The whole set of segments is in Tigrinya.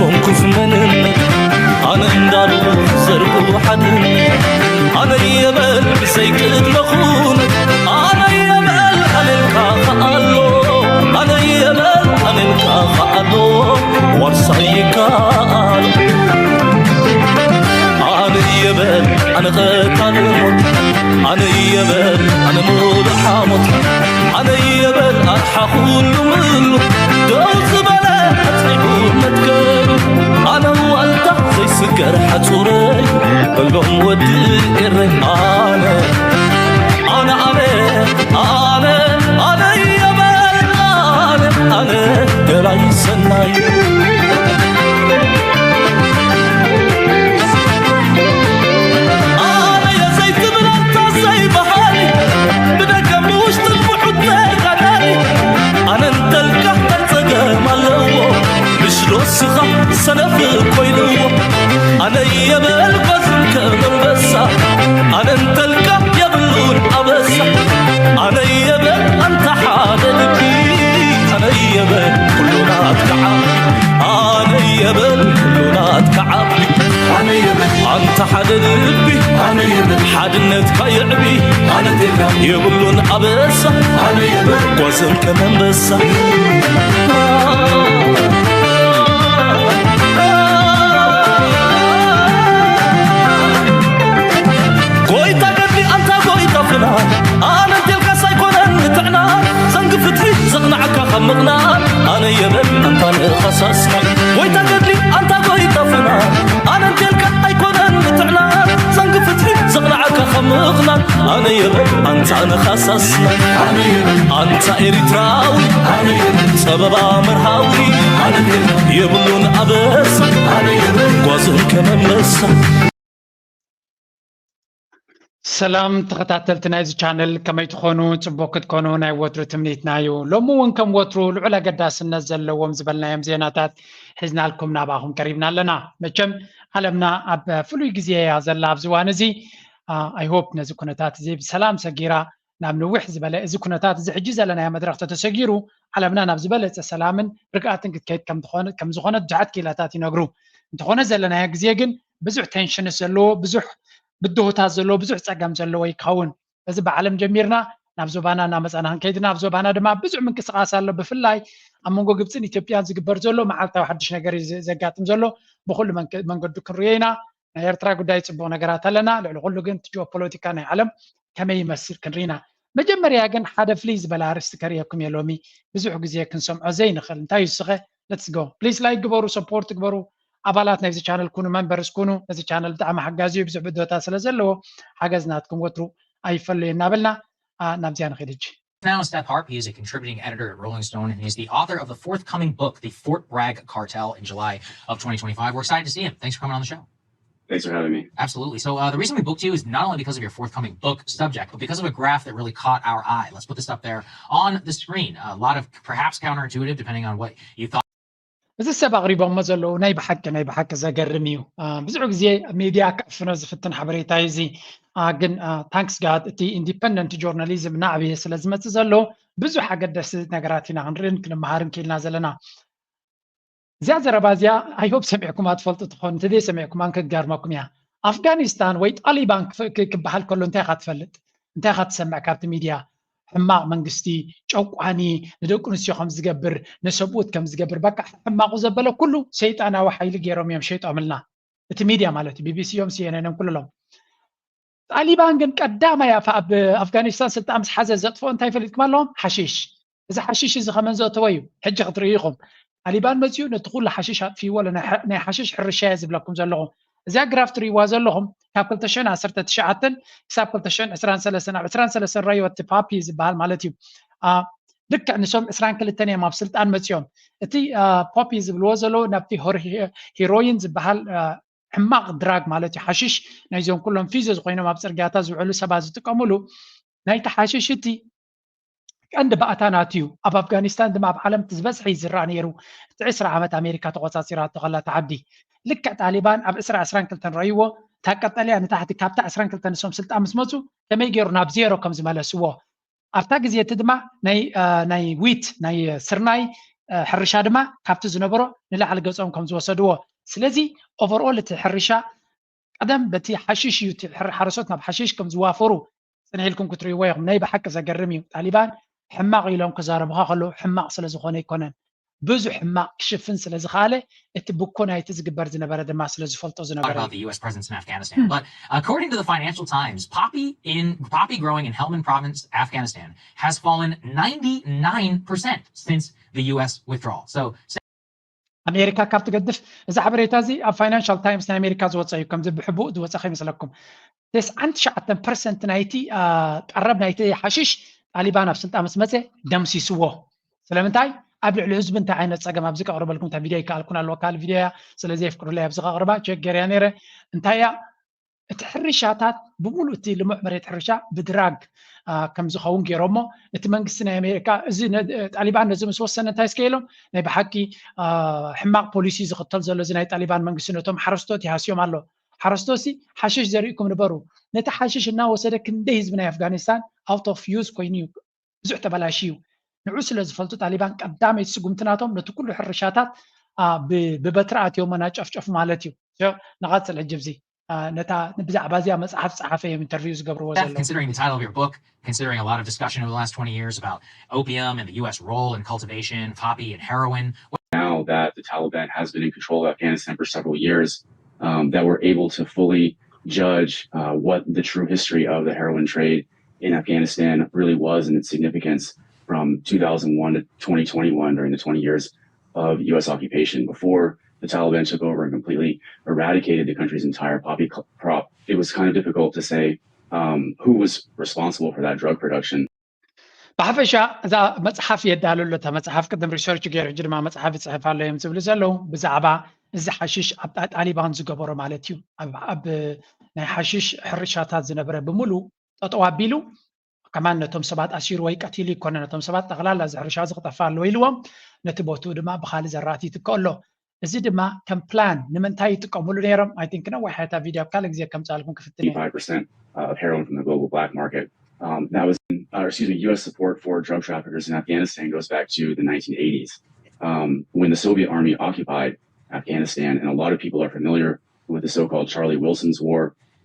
ኮንኩስ መንነት ኣነ እንዳሉ ዘርጉ ሓድነት ኣነ የበል ብዘይ ቅድመ ኩነት ኣነ የበል ኣነልካ ከኣሎ ኣነ የበል ኣነልካ ከኣሎ ዋርሳይ ይከኣል ኣነ የበል ኣነ ቀታሊ ሞት ኣነ የበል ኣነ ሙሉእ ሓሞት ኣነ የበል ኣርሓ ኩሉ ምሉ ደው ዝበለ ኣጽኒሑ መትከሉ ኣነ ዋልታ ዘይስገር ሓጹረይ እሎም ወዲ ኤረይ ኣነ ኣነ ኣነ ኣነ ኣነ የበል ኣነ ኣነ ገላይ ሰናይ ኣነ የዘይትብል ኣንታ ዘይበሃሊ ብደገ ብውሽጥን ብሑት ተጋዳሊ ኣነ እንተልካ እንታይ ጸገም ኣለዎ ምሽ ዶ ስኻ ሰነፍ ኮይንዎ ኣነ የበል ጓዝን ከም ኣንበሳ ኣነ እንተልካ የብሉን ኣበሳ ኣነ የበል ኣንታ ሓደ ልቢ ኣነ የበል ኩሉ ናትካ ዓቢ ኣነ የበል ኩሉ ናትካ ዓቢ ኣነ የበል ኣንታ ሓደ ልቢ ኣነ የበል ሓድነትካ የዕቢ ኣነ ቴካ የብሉን ኣበሳ ኣነ የበል ጓዝን ከም ኣንበሳ ጎይታ ገድሊ ኣንታ ጎይታ ፍና ኣነ እንቴልካስ ኣይኮነን ንጥዕና ዘንጊ ፍትሒ ዘቕናዕካ ካብ ምቕናዕ ኣነ የበል ኣንታ ንኸሳስና ጎይታ ገድሊ ኣንታ ጎይታ ፍና ኣነ እንቴልካ ኣይኮነን ንጥዕና ዘንጊ ፍትሒ ዘቕናዕካ ካብ ምቕናዕ ኣነ የበል ኣንታ ንኸሳስና ኣነ የበል ኣንታ ኤሪትራዊ ኣነ የበል ጸበባ መርሃዊ ኣነ የበል የብሉን ኣበሳ ኣነ የበል ጓዝን ከመመሳ ሰላም ተኸታተልቲ ናይዚ ቻነል ከመይ ትኾኑ? ፅቡቅ ክትኮኑ ናይ ወትሩ ትምኒትና እዩ። ሎሚ እውን ከም ወትሩ ልዑል ኣገዳስነት ዘለዎም ዝበልናዮም ዜናታት ሒዝናልኩም ናባኹም ቀሪብና ኣለና። መቸም ዓለምና ኣብ ፍሉይ ግዜ እያ ዘላ ኣብዚ እዋን እዚ። I hope ነዚ ኩነታት እዚ ብሰላም ሰጊራ ናብ ንውሕ ዝበለ እዚ ኩነታት እዚ ሕጂ ዘለናዮ መድረኽ ተተሰጊሩ ዓለምና ናብ ዝበለፀ ሰላምን ርግኣትን ክትከይድ ከምዝኾነት ብዙሓት ክኢላታት ይነግሩ። እንተኾነ ዘለናዮ ግዜ ግን ብዙሕ ቴንሽንስ ዘለዎ ብዙሕ ብድሆታት ዘለዎ ብዙሕ ፀገም ዘለዎ ይከውን። በዚ ብዓለም ጀሚርና ናብ ዞባና እናመፃና ክንከይድና ኣብ ዞባና ድማ ብዙሕ ምንቅስቃስ ኣሎ። ብፍላይ ኣብ መንጎ ግብፅን ኢትዮጵያን ዝግበር ዘሎ መዓልታዊ ሓድሽ ነገር እዩ ዘጋጥም ዘሎ። ብኩሉ መንገዱ ክንሪኦ ኢና። ናይ ኤርትራ ጉዳይ ፅቡቅ ነገራት ኣለና። ልዕሊ ኩሉ ግን እቲ ጂኦፖለቲካ ናይ ዓለም ከመይ ይመስል ክንሪና። መጀመርያ ግን ሓደ ፍልይ ዝበለ ኣርእስቲ ከርእየኩም እየ ሎሚ። ብዙሕ ግዜ ክንሰምዖ ዘይንኽእል። እንታይ እዩ እስኸ? Let's go. Please like ግበሩ፣ support ግበሩ። ኣባላት ናይዚ ቻነል ኩኑ፣ members ኩኑ። ነዚ ቻነል ብጣዕሚ ሓጋዚ እዩ። ብዙሕ ብድሆታት ስለ ዘለዎ ሓገዝ ናትኩም ወትሩ ኣይፈለዩ እናበልና ናብዚኣ ንኽእል ሕጂ። Now, Seth Harp, he is a contributing editor at Rolling Stone, and he's the author of the forthcoming book, The Fort Bragg Cartel, in July of twenty twenty-five. We're excited to see him. Thanks for coming on the show. Thanks for having me. Absolutely. So uh, the reason we booked you is not only because of your forthcoming book subject, but because of a graph that really caught our eye. Let's put this up there on the screen. A lot of perhaps counterintuitive, depending on what you thought. እዚ ሰብ ኣቕሪቦሞ ዘለዉ ናይ ብሓቂ ናይ ብሓቂ ዘገርም እዩ። ብዙሕ ግዜ ሚድያ ክዕፍኖ ዝፍትን ሓበሬታ እዩ እዚ። ግን ታንክስ ጋድ እቲ ኢንዲፐንደንት ጆርናሊዝም እናዕበየ ስለ ዝመፅእ ዘሎ ብዙሕ ኣገደስቲ ነገራት ኢና ክንርእን ክንመሃርን ክኢልና ዘለና። እዚኣ ዘረባ እዚኣ I hope ሰሚዕኩማ ትፈልጡ ትኾኑ፣ እንተዘይ ሰሚዕኩማን ክትገርመኩም እያ። ኣፍጋኒስታን ወይ ጣሊባን ክበሃል ከሎ እንታይ ኢኻ ትፈልጥ? እንታይ ኢኻ ትሰምዕ ካብቲ ሚድያ? ሕማቕ መንግስቲ፣ ጨቋኒ፣ ንደቂ ኣንስትዮ ከም ዝገብር፣ ንሰብኡት ከም ዝገብር፣ በቃ ሕማቑ ዘበለ ኩሉ ሰይጣናዊ ሓይሊ ገይሮም እዮም ሸይጦምልና። እቲ ሚድያ ማለት እዩ፣ ቢቢሲ እዮም፣ ሲኤንኤን እዮም፣ ኩሎም። ጣሊባን ግን ቀዳማይ ኣብ ኣፍጋኒስታን ስልጣን ምስ ሓዘ ዘጥፍኦ እንታይ ፈሊጥኩም ኣለዎም? ሓሽሽ። እዚ ሓሽሽ እዚ ከመን ዘእተወ እዩ ሕጂ ክትርእዩ ኢኹም። ጣሊባን መፂኡ ነቲ ኩሉ ሓሽሽ ኣጥፊዎ ኣሎ። ናይ ሓሽሽ ሕርሻ እየ ዝብለኩም ዘለኹ። እዚኣ ግራፍ ትርእይዋ ዘለኹም ካብ ክልተ ሽሕን ዓሰርተ ትሽዓተን ክሳብ ክልተ ሽሕን ዕስራን ሰለስተን ኣብ ዕስራን ሰለስተን ረዮ እቲ ፓፒ ዝበሃል ማለት እዩ። ልክዕ ንሶም ዕስራን ክልተን እዮም ኣብ ስልጣን መፂኦም። እቲ ፖፒ ዝብልዎ ዘለዉ ናብቲ ሄሮይን ዝበሃል ሕማቕ ድራግ ማለት እዩ ሓሽሽ ናይዞም ኩሎም ፊዞ ዝኾይኖም ኣብ ፅርግያታት ዝውዕሉ ሰባት ዝጥቀምሉ ናይቲ ሓሽሽ እቲ ቀንዲ ባእታ ናቱ እዩ። ኣብ ኣፍጋኒስታን ድማ ኣብ ዓለም እቲ ዝበዝሐ እዩ ዝረኣ ነይሩ። እቲ ዕስራ ዓመት ኣሜሪካ ተቆፃፂራቶ ከላ እቲ ዓዲ ልክዕ ጣሊባን ኣብ ዕስራ ዕስራን ክልተን ረእይዎ እታ ቀጠልያ ንታሕቲ ካብታ ዕስራን ክልተን ንሶም ስልጣን ምስ መፁ ከመይ ገይሩ ናብ ዜሮ ከም ዝመለስዎ ኣብታ ግዜ እቲ ድማ ናይ ዊት ናይ ስርናይ ሕርሻ ድማ ካብቲ ዝነበሮ ንላዕሊ ገጾም ከም ዝወሰድዎ። ስለዚ ኦቨርኦል እቲ ሕርሻ ቀደም በቲ ሓሽሽ እዩ፣ እቲ ሕር- ሓረስቶት ናብ ሓሽሽ ከም ዝዋፈሩ ጽንሕ ኢልኩም ክትርእይዎ ኢኹም። ናይ ብሓቂ ዘገርም እዩ። ጣሊባን ሕማቕ ኢሎም ክዛረቡኻ ከለዉ ሕማቕ ስለ ዝኾነ ኣይኮነን። ብዙሕ ሕማቕ ክሽፍን ስለ ዝኸኣለ እቲ ብኮ ናይቲ ዝግበር ዝነበረ ድማ ስለ ዝፈልጦ ዝነበረ about the U S presence in Afghanistan. But according to the Financial Times, poppy in poppy growing in Helmand province, Afghanistan, has fallen ninety-nine percent since the U S withdrawal. So ኣሜሪካ ካብ ትገድፍ። እዚ ሓበሬታ እዚ ኣብ ፋይናንሻል ታይምስ ናይ ኣሜሪካ ዝወፀ እዩ። ከምዚ ብሕቡእ ዝወፀ ከይመስለኩም። ተስዓን ትሽዓተን ፐርሰንት ናይቲ ቀረብ ናይቲ ሓሽሽ ጣሊባን ኣብ ስልጣን ምስ መፀ ደምሲስዎ። ስለምንታይ ኣብ ልዕሊ ህዝቢ እንታይ ዓይነት ፀገም ኣብዚ ከቕርበልኩም እታ ቪድዮ ይከኣልኩን ኣለዎ ካልእ ቪድዮ እያ። ስለዚ የፍቅዱለይ ኣብዚ ከቕርባ ቸክ ገይረያ ነይረ። እንታይ እያ እቲ ሕርሻታት ብምሉእ እቲ ልሙዕ መሬት ሕርሻ ብድራግ ከም ዝኸውን ገይሮሞ። እቲ መንግስቲ ናይ ኣሜሪካ እዚ ጣሊባን ነዚ ምስ ወሰነ እንታይ እስከ ኢሎም ናይ ብሓቂ ሕማቕ ፖሊሲ ዝኽተል ዘሎ እዚ ናይ ጣሊባን መንግስቲ ነቶም ሓረስቶት ይሃስዮም ኣሎ። ሓረስቶት ሲ ሓሽሽ ዘሪእኩም ንበሩ። ነቲ ሓሽሽ እናወሰደ ክንደይ ህዝቢ ናይ ኣፍጋኒስታን ኣውት ኦፍ ዩዝ ኮይኑ እዩ። ብዙሕ ተበላሽዩ። ንዑ ስለ ዝፈልጡ ጣሊባን ቀዳመይቲ ስጉምቲ ናቶም ነቲ ኩሉ ሕርሻታት ብበትሪ ኣትዮም እናጨፍጨፉ ማለት እዩ። ንቐፅል ሕጂ ብዚ ነታ ብዛዕባ እዚኣ መፅሓፍ ፀሓፈ እዮም ኢንተርቪው ዝገብርዎ ዘለዉ። Considering the title of your book, considering a lot of discussion over the last twenty years about opium and the U S role in cultivation, poppy and heroin. Now that the Taliban has been in control of Afghanistan for several years, um, that we're able to fully judge uh, what the true history of the heroin trade in Afghanistan really was and its significance from two thousand one to twenty twenty-one during the twenty years of U S occupation. Before the Taliban took over and completely eradicated the country's entire poppy crop, it was kind of difficult to say um, who was responsible for that drug production. ብሓፈሻ እዛ መፅሓፍ የዳሉ ኣሎ። እታ መፅሓፍ ቅድም ሪሰርች ገይሩ ሕጂ ድማ መፅሓፍ ይፅሕፍ ኣሎ እዮም ዝብሉ ዘለዉ ብዛዕባ እዚ ሓሽሽ ኣብ ጣሊባን ዝገበሮ ማለት እዩ። ኣብ ናይ ሓሽሽ ሕርሻታት ዝነበረ ብምሉ ጠጠው ኣቢሉ ከማን ነቶም ሰባት ኣሲሩ ወይ ቀቲሉ ይኮነ ነቶም ሰባት ጠቕላላ እዚ ሕርሻ እዚ ክጠፋ ኣለዎ ኢልዎም ነቲ ቦትኡ ድማ ብካልእ ዘራእቲ ይትከኦ ኣሎ። እዚ ድማ ከም ፕላን ንምንታይ ይጥቀምሉ ነይሮም? I think ነዊሕ እያ እታ ቪድዮ ኣብ ካልእ ግዜ ከምፅኣልኩም ክፍትን እየ። Five percent of heroin from the global black market. Um, that was, uh, excuse me, U S support for drug traffickers in Afghanistan goes back to the nineteen eighties, um, when the Soviet army occupied Afghanistan, and a lot of people are familiar with the so-called Charlie Wilson's War,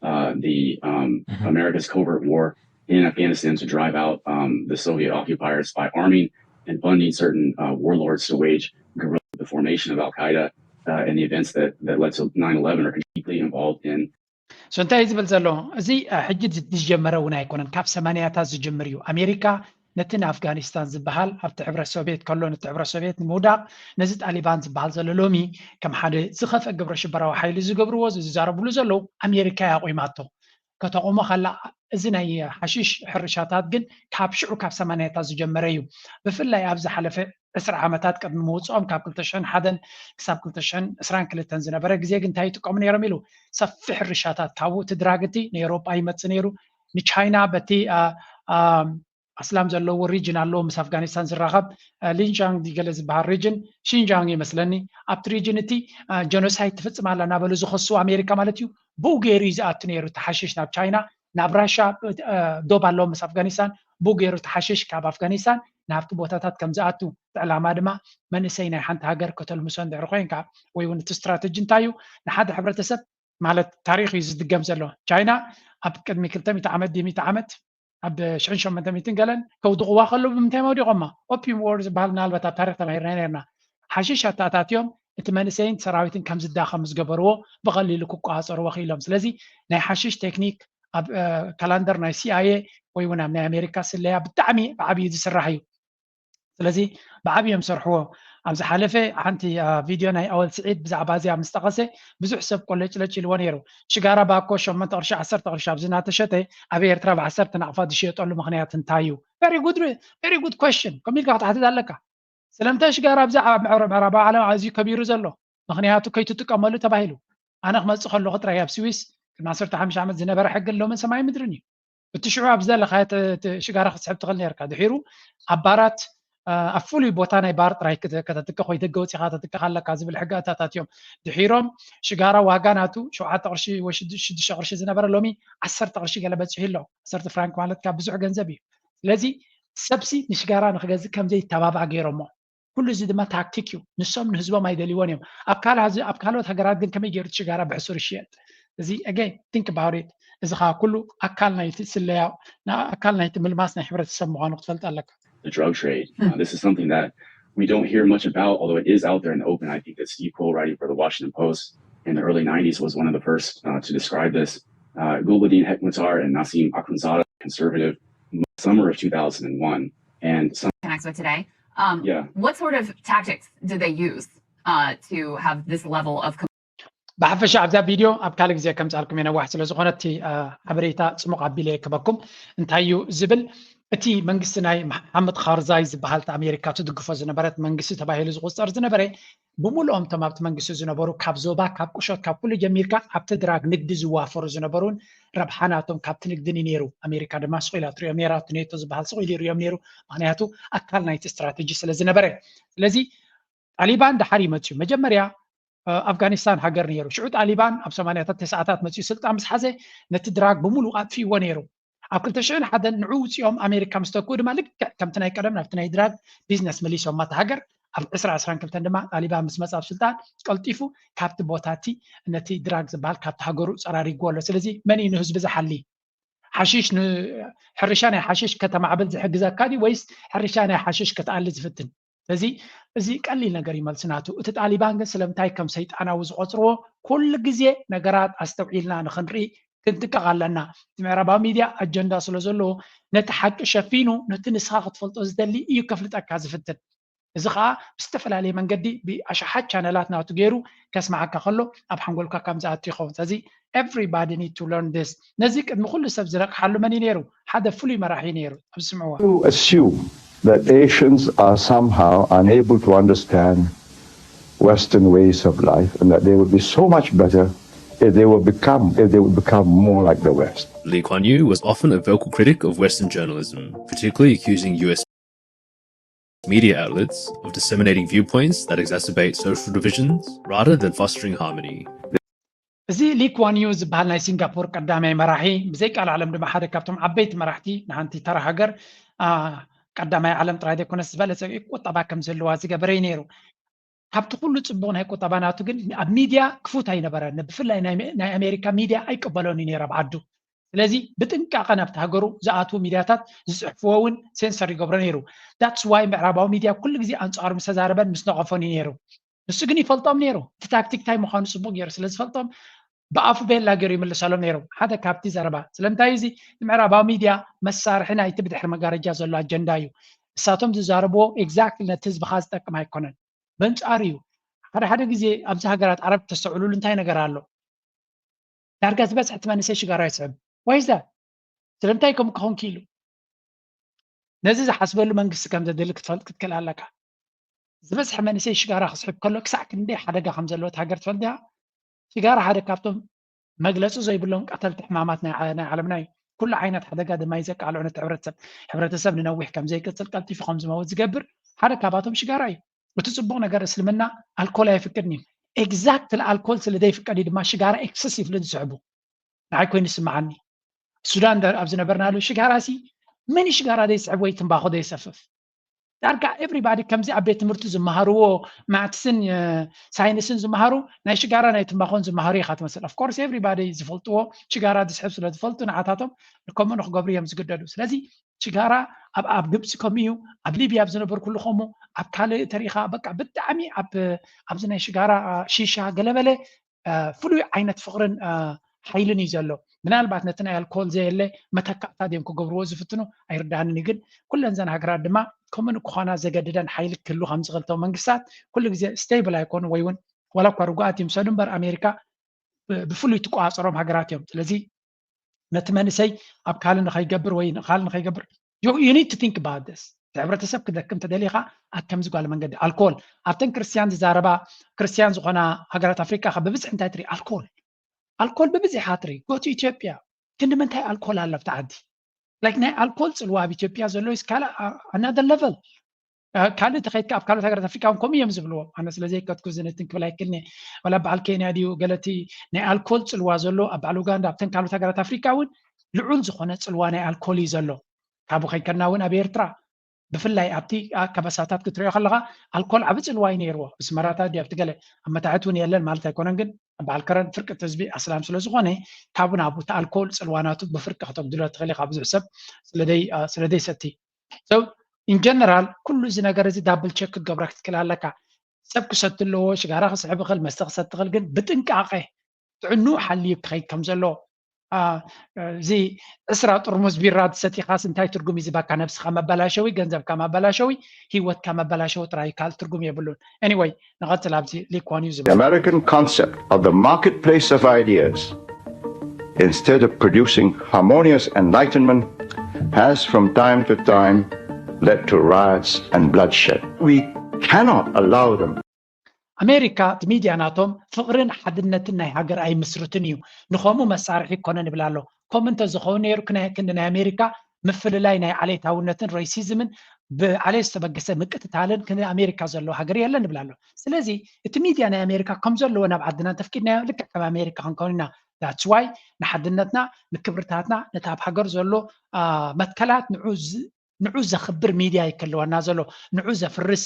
uh, the um, America's covert war in Afghanistan to drive out um, the Soviet occupiers by arming and funding certain uh, warlords to wage guerrilla. The formation of Al Qaeda uh, and the events that, that led to nine eleven are deeply involved in so እንታይ እዩ ዝብል ዘሎ? እዚ ሕጂ ዝጀመረ እውን ኣይኮነን፣ ካብ ሰማንያታት ዝጅምር እዩ። ኣሜሪካ ነቲ ንኣፍጋኒስታን ዝበሃል ኣብቲ ሕብረት ሶቪየት ከሎ ነቲ ሕብረት ሶቪየት ንምውዳቕ ነዚ ጣሊባን ዝበሃል ዘሎ ሎሚ ከም ሓደ ዝኸፍአ ግብረ ሽበራዊ ሓይሊ ዝገብርዎ ዝዛረብሉ ዘለዉ ኣሜሪካ እያ ኣቑማቶ። ከተቑሞ ከላ እዚ ናይ ሓሽሽ ሕርሻታት ግን ካብ ሽዑ ካብ ሰማንያታት ዝጀመረ እዩ። ብፍላይ ኣብ ዝሓለፈ ዕስራ ዓመታት ቅድሚ ምውፅኦም ካብ ክልተ ሽሕን ሓደን ክሳብ ክልተ ሽሕን ዕስራን ክልተን ዝነበረ ግዜ ግን እንታይ ይጥቀሙ ነይሮም ኢሉ ሰፊሕ ሕርሻታት ካብኡ እቲ ድራግ እቲ ንኤሮጳ ይመፅእ ነይሩ። ንቻይና በቲ ኣስላም ዘለዎ ሪጅን ኣለዎ ምስ ኣፍጋኒስታን ዝራኸብ ሊንጃንግ ገለ ዝበሃል ሪጅን ሽንጃንግ ይመስለኒ ኣብቲ ሪጅን እቲ ጀኖሳይድ ትፍፅም ኣላ እናበሉ ዝኸሱ ኣሜሪካ ማለት እዩ። ብኡ ገይሩ እዩ ዝኣቱ ነይሩ እቲ ሓሽሽ ናብ ቻይና ናብ ራሻ ዶብ ኣለዎ ምስ ኣፍጋኒስታን ብኡ ገይሩ እቲ ሓሽሽ ካብ ኣፍጋኒስታን ናብቲ ቦታታት ከም ዝኣቱ እቲ ዕላማ ድማ መንእሰይ ናይ ሓንቲ ሃገር ከተልምሶ እንድሕር ኮይንካ ወይ እውን እቲ ስትራተጂ እንታይ እዩ ንሓደ ሕብረተሰብ ማለት ታሪክ እዩ ዝድገም ዘሎ። ቻይና ኣብ ቅድሚ ክልተ ሚእቲ ዓመት ድዩ ሚእቲ ዓመት ኣብ ሽሕን ሸሞንተ ሚእትን ገለን ከውድቕዋ ከለዉ ብምንታይ መውዲቖማ? ኦፒዩም ዎር ዝበሃል ምናልባት ኣብ ታሪክ ተማሂርና ነርና። ሓሽሽ ኣተኣታትዮም እቲ መንእሰይን ሰራዊትን ከም ዝዳኸም ዝገበርዎ ብቐሊሉ ክቆፃፀርዎ ክኢሎም። ስለዚ ናይ ሓሽሽ ቴክኒክ ኣብ ካላንደር ናይ ሲኣይኤ ወይ እውን ኣብ ናይ ኣሜሪካ ስለያ ብጣዕሚ ብዓብዩ ዝስራሕ እዩ። ስለዚ ብዓብዮም ሰርሕዎ። ኣብ ዝሓለፈ ሓንቲ ቪድዮ ናይ ኣወል ስዒድ ብዛዕባ እዚኣ ምስ ጠቐሰ ብዙሕ ሰብ ቆለጭለጭ ኢልዎ ነይሩ። ሽጋራ ባኮ ሸሞንተ ቅርሺ ዓሰርተ ቅርሺ ኣብዚ እናተሸጠ ኣብ ኤርትራ ብዓሰርተ ናቕፋ ዝሽየጠሉ ምኽንያት እንታይ እዩ? Very good question። ከምኡ ኢልካ ክትሓትት ኣለካ። ስለምንታይ ሽጋራ ኣብዚ ኣብ ምዕራባዊ ዓለም ኣዝዩ ከቢሩ ዘሎ? ምኽንያቱ ከይትጥቀመሉ ተባሂሉ። ኣነ ክመፅእ ከለኹ ጥራይ ኣብ ስዊስ ቅድሚ ዓሰርተ ሓሙሽተ ዓመት ዝነበረ ሕግን ሎምን ሰማይ ምድርን እዩ። እቲ ሽዑ ኣብ ዝደለኻዮ ሽጋራ ክትስሕብ ትኽእል ነርካ። ድሒሩ ኣብ ባራት ኣብ ፍሉይ ቦታ ናይ ባር ጥራይ ከተትክኽ ወይ ደገ ወፂኻ ተትክኽ ኣለካ ዝብል ሕጊ ኣታታት እዮም። ድሒሮም ሽጋራ ዋጋ ናቱ ሸውዓተ ቅርሺ ወይ ሽዱሽተ ቅርሺ ዝነበረ ሎሚ ዓሰርተ ቅርሺ ገለ በፂሑ ኣሎ። ዓሰርተ ፍራንክ ማለት ካብ ብዙሕ ገንዘብ እዩ። ስለዚ ሰብሲ ንሽጋራ ንክገዝእ ከምዘይተባባዕ ገይሮሞ። ኩሉ እዚ ድማ ታክቲክ እዩ። ንሶም ንህዝቦም ኣይደልይዎን እዮም። ኣብ ካልእ ኣብ ካልኦት ሃገራት ግን ከመይ ገይሩ ሽጋራ ብሕሱር ይሽየጥ? እዚ again think about it። እዚ ከዓ ኩሉ ኣካል ናይቲ ስለያ ኣካል ናይቲ ምልማስ ናይ ሕብረተሰብ ምዃኑ ክትፈልጥ ኣለካ። The drug trade. Uh, this is something that we don't hear much about, although it is out there in the open. I think that Steve Kroll, writing for the Washington Post in the early nineties, was one of the first uh, to describe this. Uh, Gulbuddin Hekmatyar and Naseem Akhundzada, conservative, summer of two thousand one. And some connects with today. Um, Yeah. What sort of tactics did they use uh, to have this level of ብሓፈሻ ኣብዛ ቪድዮ ኣብ ካልእ ግዜ ከምፅኣልኩም እየ። ነዋሕ ስለ ዝኾነት እቲ ሓበሬታ ፅሙቕ ኣቢለ ክበኩም። እንታይ እዩ ዝብል? እቲ መንግስቲ ናይ መሓመድ ካርዛይ ዝበሃል፣ እቲ ኣሜሪካ ትድግፎ ዝነበረት መንግስቲ ተባሂሉ ዝቁፀር ዝነበረ፣ ብምልኦም እቶም ኣብቲ መንግስቲ ዝነበሩ፣ ካብ ዞባ፣ ካብ ቁሸት፣ ካብ ኩሉ ጀሚርካ ኣብቲ ድራግ ንግዲ ዝዋፈሩ ዝነበሩን ረብሓ ናቶም ካብቲ ንግዲ እዩ ነይሩ። ኣሜሪካ ድማ ስቕ ኢላ ትሪኦም ነይራ። እቲ ኔቶ ዝበሃል ስቕ ኢሉ ይሪኦም ነይሩ። ምክንያቱ ኣካል ናይቲ ስትራተጂ ስለ ዝነበረ። ስለዚ ጣሊባን ድሓር ይመፅዩ። መጀመርያ ኣፍጋኒስታን ሃገር ነይሩ። ሽዑ ጣሊባን ኣብ ሰማንያታት ተስዓታት መፅዩ ስልጣን ምስ ሓዘ ነቲ ድራግ ብምሉእ ኣጥፊእዎ ነይሩ። ኣብ ክልተ ሽሕን ሓደን ንዑ ውፅኦም ኣሜሪካ ምስ ተክኡ ድማ ልክዕ ከምቲ ናይ ቀደም ናብቲ ናይ ድራግ ቢዝነስ መሊሶማ እታ ሃገር። ኣብ ዕስራ ዕስራን ክልተን ድማ ጣሊባን ምስ መፅኣ ኣብ ስልጣን ቀልጢፉ ካብቲ ቦታ እቲ ነቲ ድራግ ዝበሃል ካብቲ ሃገሩ ፀራሪግዎ ኣሎ። ስለዚ መን እዩ ንህዝቢ ዝሓሊ? ሓሽሽ ን- ሕርሻ ናይ ሓሽሽ ከተማዕብል ዝሕግዘካ ድዩ ወይስ ሕርሻ ናይ ሓሽሽ ክትኣሊ ዝፍትን? ስለዚ እዚ ቀሊል ነገር እዩ መልሲ ናቱ። እቲ ጣሊባን ግን ስለምንታይ ከም ሰይጣናዊ ዝቆፅርዎ ኩሉ ግዜ ነገራት ኣስተውዒልና ንክንርኢ ክንጥቀቕ ኣለና። እቲ ምዕራባዊ ሚድያ ኣጀንዳ ስለ ዘለዎ ነቲ ሓቂ ሸፊኑ ነቲ ንስኻ ክትፈልጦ ዝደሊ እዩ ከፍልጠካ ዝፍትን። እዚ ከዓ ብዝተፈላለየ መንገዲ ብኣሽሓት ቻነላት ናቱ ገይሩ ከስማዓካ ከሎ ኣብ ሓንጎልካ ከም ዝኣቱ ይኸውን። ስለዚ everybody need to learn this። ነዚ ቅድሚ ኩሉ ሰብ ዝነቅሓሉ መን እዩ ነይሩ? ሓደ ፍሉይ መራሒ እዩ ነይሩ። ኣብዚ ስምዕዎ። To assume that Asians are somehow unable to understand Western ways of life and that they would be so much better if they would become if they would become more like the West. Lee Kuan Yew was often a vocal critic of Western journalism, particularly accusing U S media outlets of disseminating viewpoints that exacerbate social divisions rather than fostering harmony. እዚ ሊ ኩዋን ዩ ዝበሃል ናይ ሲንጋፖር ቀዳማይ መራሒ፣ ብዘይ ቃል ዓለም ድማ ሓደ ካብቶም ዓበይቲ መራሕቲ ንሓንቲ ተራ ሃገር፣ አ፣ ቀዳማይ ዓለም ጥራይ ዘይኮነስ ዝበለጸ ቁጠባ ከም ዘለዋ ዝገበረ እዩ ነይሩ። ካብቲ ኩሉ ጽቡቕ ናይ ቁጠባ ናቱ ግን ኣብ ሚድያ ክፉት ኣይነበረን። ብፍላይ ናይ፣ ናይ ኣሜሪካ ሚድያ ኣይቀበሎን እዩ ነይሩ ኣብ ዓዱ። ስለዚ ብጥንቃቐ ናብቲ ሃገሩ ዝኣትዉ ሚድያታት ዝጽሕፍዎ እውን ሴንሰር ይገብሮ ነይሩ። That's why ምዕራባዊ ሚድያ ኩሉ ግዜ ኣንጻሩ ምስ ተዛረበን ምስ ነቐፎን እዩ ነይሩ። ንሱ ግን ይፈልጦም ነይሩ። እቲ ታክቲክ እንታይ ምዃኑ ጽቡቕ ገይሩ ስለ ዝፈልጦም ብኣፉ ቤላ ገይሩ ይምልሰሎም ነይሩ። ሓደ ካብቲ ዘረባ ስለምንታይ እዚ ንምዕራባዊ ሚድያ መሳርሒ ናይቲ ብድሕሪ መጋረጃ ዘሎ ኣጀንዳ እዩ። እሳቶም ዝዛረብዎ ኤግዛክትሊ ነቲ ህዝብኻ ዝጠቅም ኣይኮነን። በንጻሩ እዩ። ሓደ ሓደ ግዜ ኣብዚ ሃገራት ዓረብ ተስተውዕሉሉ እንታይ ነገር ኣሎ? ዳርጋ ዝበዝሐ እቲ መንእሰይ ሽጋራ ይስዕብ። Why is that? ስለምንታይ ከምኡ ክኸውን ክኢሉ? ነዚ ዝሓስበሉ መንግስቲ ከም ዘድሊ ክትፈልጥ ክትክእል ኣለካ። ዝበዝሐ መንእሰይ ሽጋራ ክስዕብ ከሎ ክሳዕ ክንደይ ሓደጋ ከም ዘለዎ እቲ ሃገር ትፈልጥ ዲኻ? ሽጋራ ሓደ ካብቶም መግለፂ ዘይብሎም ቀተልቲ ሕማማት ናይ ዓ-፣ ናይ ዓለምና እዩ። ኩሉ ዓይነት ሓደጋ ድማ እዩ ዘቃልዖ ነቲ ሕብረተሰብ። ሕብረተሰብ ንነዊሕ ከም ዘይቅፅል ቀልጢፉ ከም ዝመውት ዝገብር ሓደ ካባቶም ሽጋራ እዩ። እቲ ፅቡቕ ነገር እስልምና ኣልኮል ኣይፍቅድን እዩ። ኤግዛክትሊ ኣልኮል ስለ ዘይፍቀድ እዩ ድማ ሽጋራ ኤክሰሲቭሊ ዝስዕቡ። ንዓይ ኮይኑ ይስምዓኒ። ሱዳን ደ-፣ ኣብ ዝነበርናሉ ሽጋራ ሲ መን እዩ ሽጋራ ዘይስዕብ ወይ ትምባኾ ዘይሰፍፍ? ዳርጋ ኤቭሪባዲ ከምዚ ኣብ ቤት ትምህርቲ ዝመሃርዎ ማትስን፣ እ፣ ሳይንስን ዝመሃሩ ናይ ሽጋራ ናይ ትምባኾን ዝመሃሩ ኢኻ ትመስል። Of course everybody ዝፈልጥዎ ሽጋራ ዝስሕብ ስለ ዝፈልጡ ንዓታቶም ከምኡ ንክገብሩ እዮም ዝግደዱ። ስለዚ ሽጋራ ኣብ፣ ኣብ ግብፂ ከምኡ እዩ፣ ኣብ ሊብያ ኣብ ዝነበርኩሉ ከምኡ፣ ኣብ ካልእ ተሪኻ በቃ ብጣዕሚ ኣብ፣ ኣብዚ ናይ ሽጋራ፣ ሺሻ ገለበለ እ፣ ፍሉይ ዓይነት ፍቕርን፣ እ፣ ሓይልን እዩ ዘሎ። ምናልባት ነቲ ናይ ኣልኮል ዘየለ መተካእታ ድዮም ክገብርዎ ዝፍትኑ ኣይርዳኣንን እዩ። ግን ኩለን ዘን ሃገራት ድማ ከምኡ ንክኾና ዘገድደን ሓይሊ ክህሉ ከም ዝኽእል እቶም መንግስታት ኩሉ ግዜ ስቴብል ኣይኮኑ ወይ እውን ዋላ እኳ ርጉኣት ይምሰሉ እምበር ኣሜሪካ ብ-፣ ብፍሉይ ትቆፃፀሮም ሃገራት እዮም። ስለዚ ነቲ መንእሰይ ኣብ ካልእ ንኸይገብር ወይ ካልእ ንኸይገብር you, you need to think about this። እቲ ሕብረተሰብ ክደክም ተደሊኻ ኣብ ከምዚ ጓል መንገዲ ኣልኮል ኣብተን ክርስትያን ዝዛረባ ክርስትያን ዝኾና ሃገራት ኣፍሪቃ ከ ብብዝሒ እንታይ ትርኢ? ኣልኮል። ኣልኮል ብብዝሒ ኢኻ ትርኢ። Go to ኢትዮጵያ ክንዲ ምንታይ ኣልኮል ኣሎ ኣብቲ ዓዲ? Like ናይ ኣልኮል ፅልዋ ኣብ ኢትዮጵያ ዘሎ is ካልእ፣ አ-፣ ኣናዘር ለቨል። አ፣ ካልእ ተኸይድካ ኣብ ካልኦት ሃገራት ኣፍሪቃ እውን ከምኡ እዮም ዝብልዎ። ኣነ ስለ ዘይከድኩ እዚ ነትን ክብል ኣይክእልን እየ። ዋላ በዓል ኬንያ ድዩ ገለቲ ናይ ኣልኮል ፅልዋ ዘሎ ኣብ በዓል ኡጋንዳ ኣብተን ካልኦት ሃገራት ኣፍሪቃ እውን ልዑል ዝኾነ ፅልዋ ናይ ኣልኮል እዩ ዘሎ። ካብኡ ከይከድና እውን ኣብ ኤርትራ ብፍላይ ኣብቲ ከበሳታት ክትሪኦ ከለካ ኣልኮል ዓብ ፅልዋ እዩ ነይርዎ። ብስመራታት ድዩ ኣብቲ ገለ ኣብ መታሕት እውን የለን ማለት ኣይኮነን፣ ግን በዓል ከረን ፍርቂ ህዝቢ ኣስላም ስለዝኮነ ካብኡ ናብኡ እቲ ኣልኮል ፅልዋናቱ ብፍርቂ ክተጉድሎ ትኽእል ኢካ ብዙሕ ሰብ ስለደይ ስለደይ ሰቲ። So in general ኩሉ እዚ ነገር እዚ double check ክትገብሮ ክትክእል ኣለካ። ሰብ ክሰቲ ኣለዎ፣ ሽጋራ ክስዕብ ይኽእል፣ መስተ ክሰቲ ይኽእል፣ ግን ብጥንቃቐ ጥዕንኡ ሓልዩ ክኸይድ ከም ዘለዎ። እዚ ዕስራ ጥርሙዝ ቢራ ዝሰቲኻስ እንታይ ትርጉም እዩ ዝባካ? ነብስኻ መበላሸዊ፣ ገንዘብካ መበላሸዊ፣ ህይወትካ መበላሸዊ ጥራይ ካልእ ትርጉም የብሉን። Anyway ንቐፅል ኣብዚ ሊኳን እዩ ዝብል American concept of the marketplace of ideas instead of producing harmonious enlightenment has from time to time led to riots and bloodshed. We cannot allow them ኣሜሪካ እቲ ሚድያ ናቶም ፍቕርን ሓድነትን ናይ ሃገር ኣይምስርትን እዩ። ንኸምኡ መሳርሒ ይኮነን ይብል ኣሎ። ከምኡ እንተዝኸውን ነይሩ ክንዲ ናይ ኣሜሪካ ምፍልላይ ናይ ዓሌታውነትን racism ን ብዓሌት ዝተበገሰ ምቅትታልን ክንዲ ኣሜሪካ ዘለዎ ሃገር የለን ይብል ኣሎ። ስለዚ እቲ ሚድያ ናይ ኣሜሪካ ከም ዘለዎ ናብ ዓድና እንተፍቂድናዮ ልክዕ ከም ኣሜሪካ ክንከውን ኢና። That's why ንሓድነትና ንክብርታትና ነቲ ኣብ ሃገር ዘሎ መትከላት ንዑ ዘኽብር ሚድያ ይክልወና ዘሎ። ንዑ ዘፍርስ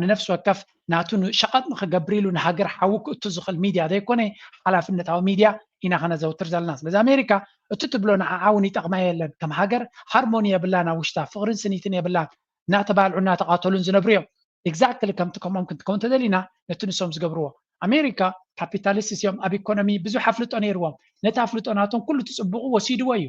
ንነፍሲ ወከፍ ናቱ ሸቐጥ ንክገብር ኢሉ ንሃገር ሓዊ ክእቱ ዝኽእል ሚድያ ዘይኮነ ሓላፍነታዊ ሚድያ ኢና ከነዘውትር ዘለና። ስለዚ ኣሜሪካ እቲ ትብሎ ንዓዓ እውን ይጠቕማ የለን። ከም ሃገር ሃርሞኒ የብላን፣ ኣብ ውሽጣ ፍቕርን ስኒትን የብላን። እናተባልዑ እናተቓተሉን ዝነብሩ እዮም። Exactly ከምቲ ከምኦም ክንትከውን ተደሊና ነቲ ንሶም ዝገብርዎ። ኣሜሪካ ካፒታሊስት እዮም፣ ኣብ ኢኮኖሚ ብዙሕ ኣፍልጦ ነይርዎም። ነቲ ኣፍልጦ ናቶም ኩሉ ትፅብቑ ወሲድዎ እዩ።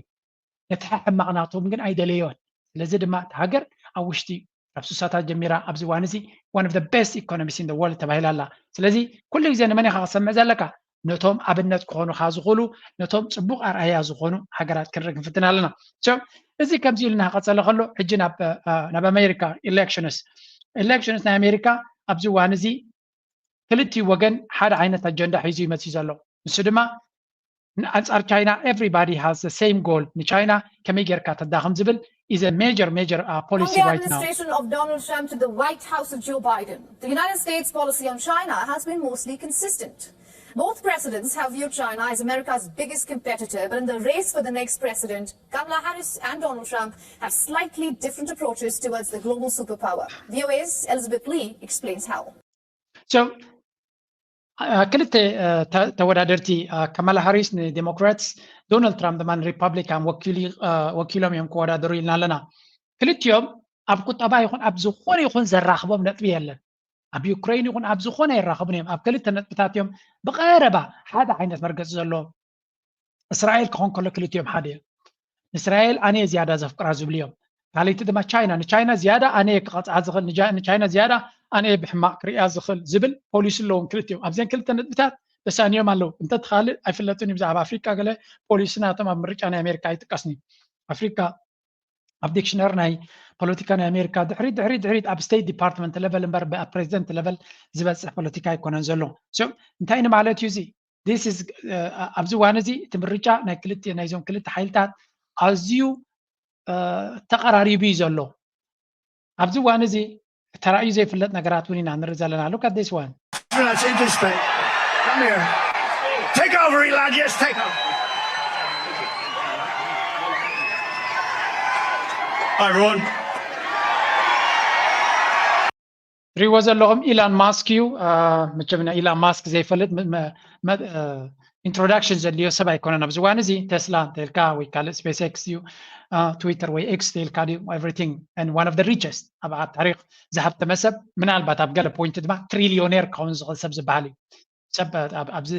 ነቲ ሕማቕ ናቶም ግን ኣይደለዮን። ስለዚ ድማ እታ ሃገር ኣብ ውሽጢ ካብ ሱሳታት ጀሚራ ኣብዚ እዋን እዚ one of the best economies in the world ተባሂላ ኣላ። ስለዚ ኩሉ ግዜ ንመን ኢኻ ክሰምዕ ዘለካ? ነቶም ኣብነት ክኾኑኻ ዝኽእሉ፣ ነቶም ፅቡቕ ኣርኣያ ዝኾኑ ሃገራት ክንርኢ ክንፍትን ኣለና። So እዚ ከምዚ ኢልና ከፀለ ከሎ ሕጂ ናብ ናብ ኣሜሪካ elections elections ናይ ኣሜሪካ ኣብዚ እዋን እዚ ክልቲኡ ወገን ሓደ ዓይነት ኣጀንዳ ሒዙ ይመፅእ ዘሎ። ንሱ ድማ ኣንፃር ቻይና everybody has the same goal ንቻይና ከመይ ጌርካ ተዳኽም ዝብል is a major major uh, From policy the right now. administration of Donald Trump to the White House of Joe Biden, the United States policy on China has been mostly consistent. Both presidents have viewed China as America's biggest competitor, but in the race for the next president, Kamala Harris and Donald Trump have slightly different approaches towards the global superpower. V O A's Elizabeth Lee explains how. So ክልተ ተወዳደርቲ ካማላ ሃሪስ ንዴሞክራትስ፣ ዶናልድ ትራምፕ ድማ ንሪፓብሊካን ወኪሎም እዮም ክወዳደሩ ኢልና ኣለና። ክልቲኦም ኣብ ቁጠባ ይኹን ኣብ ዝኾነ ይኹን ዘራኽቦም ነጥቢ የለን። ኣብ ዩክሬን ይኹን ኣብ ዝኾነ የራኽቡን እዮም። ኣብ ክልተ ነጥብታት እዮም ብቐረባ ሓደ ዓይነት መርገፂ ዘለዎም። እስራኤል ክኾን ከሎ ክልቲኦም ሓደ እዮም። እስራኤል ኣነ ዝያዳ ዘፍቅራ ዝብሉ እዮም። ካልይቲ ድማ ቻይና፣ ንቻይና ዝያዳ ኣነ ክቐፅዓ ዝኽእል፣ ንቻይና ዝያዳ ኣነ ብሕማቕ ክሪኣ ዝኽእል ዝብል ፖሊሲ ኣለዎም ክልቲኦም። ኣብዘን ክልተ ነጥብታት ተሳንዮም ኣለዉ። እንተትኻልእ ኣይፍለጥን እዩ። ብዛዕባ ኣፍሪቃ ገለ ፖሊሲ ናቶም ኣብ ምርጫ ናይ ኣሜሪካ ኣይጥቀስን እዩ። ኣፍሪቃ ኣብ ዲክሽነር ናይ ፖለቲካ ናይ ኣሜሪካ ድሕሪት ድሕሪት ድሕሪት ኣብ ስቴት ዲፓርትመንት ለቨል እምበር ኣብ ፕሬዚደንት ለቨል ዝበፅሕ ፖለቲካ ኣይኮነን ዘሎ። እንታይ ንማለት እዩ እዚ? This is ኣብዚ እዋን እዚ እቲ ምርጫ ናይ ክልተ ናይዞም ክልተ ሓይልታት ኣዝዩ ተቐራሪቡ እዩ ዘሎ። ኣብዚ እዋን እዚ ተራእዩ ዘይፍለጥ ነገራት እውን ኢና ንርኢ ዘለና። Look at this one. That's interesting. Come here. Take over, Elon. Yes, take over. Hi, everyone. ትሪእዎ ዘለኹም ኢላን ማስክ እዩ። መቸም ኢላን ማስክ ዘይፈልጥ ኢንትሮዳክሽን ዘድልዮ ሰብ ኣይኮነን። ኣብዚ እዋን እዚ ቴስላ እንተልካ ወይ ካልእ ስፔስ ኤክስ እዩ፣ ትዊተር ወይ ኤክስ ተልካ ድዩ፣ everything and one of the richest ኣብ ታሪክ ዝሃብተመ ሰብ፣ ምናልባት ኣብ ገለ ፖይንት ድማ ትሪሊዮኔር ክኸውን ዝኽእል ሰብ ዝበሃል እዩ። ሰብ ኣብዚ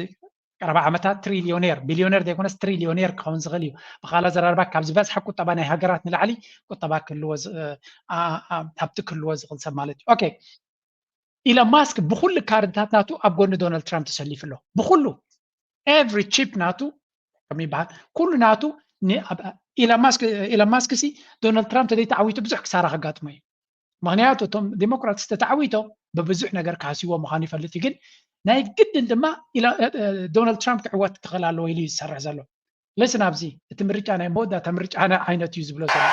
ቀረባ ዓመታት ትሪሊዮኔር፣ ቢሊዮኔር ዘይኮነስ ትሪሊዮኔር ክኸውን ዝኽእል እዩ። ብኻልእ ኣዘራርባ ካብ ዝበዝሐ ቁጠባ ናይ ሃገራት ንላዕሊ ቁጠባ ክህልዎ ሃብቲ ክህልዎ ዝኽእል ሰብ ማለት እዩ። ኦኬ፣ ኢሎን ማስክ ብኩሉ ካርድታት ናቱ ኣብ ጎኒ ዶናልድ ትራምፕ ተሰሊፉ ኣሎ። ብኩሉ every chip ናቱ ከም ይበሃል ኩሉ ናቱ ኢሎን ማስክ ሲ ዶናልድ ትራምፕ ተዘይተዓዊቱ ብዙሕ ክሳራ ከጋጥሞ እዩ። ምክንያቱ እቶም ዲሞክራትስ ተተዓዊቶም ብብዙሕ ነገር ክሃስይዎ ምዃኑ ይፈልጥ እዩ። ግን ናይ ግድን ድማ ዶናልድ ትራምፕ ክዕወት ክኽእል ኣለዎ ኢሉ እዩ ዝሰርሕ ዘሎ። ልስን ኣብዚ እቲ ምርጫ ናይ መወዳእታ ምርጫ ዓይነት እዩ ዝብሎ ዘሎ።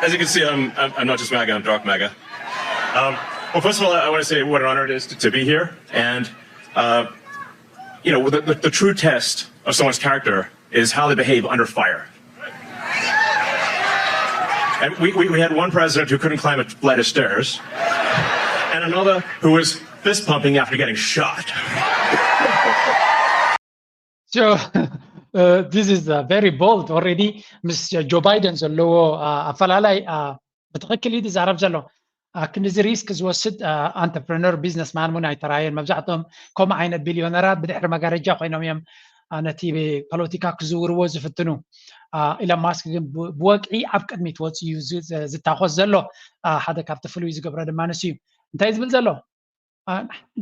As you can see, I'm, I'm, I'm not just MAGA, I'm dark MAGA. Um, well, first of all, I want to say what an honor it is to, to be here. And, uh, you know, the, the, the true test of someone's character is how they behave under fire. And we, we, we had one president who couldn't climb a flight of stairs, and another who was fist pumping after getting shot. So uh, this is uh, very bold already. ምስ ጆ ባይደን ዘለዎ ኣፈላላይ ብትኽክል እዩ ዝዛረብ ዘሎ። ክንድዚ ሪስክ ዝወስድ ኣንተርፕረነር ቢዝነስማን እውን ኣይተራየን። መብዛሕትኦም ከምኡ ዓይነት ቢልዮነራት ብድሕሪ መጋረጃ ኮይኖም እዮም ነቲ ፖለቲካ ክዝውርዎ ዝፍትኑ። ኢሎን ማስክ ግን ብወግዒ ኣብ ቅድሚት ወፂኡ ዝታኮስ ዘሎ። ሓደ ካብቲ ፍሉይ ዝገብሮ ድማ ንሱ እዩ። እንታይ ዝብል ዘሎ?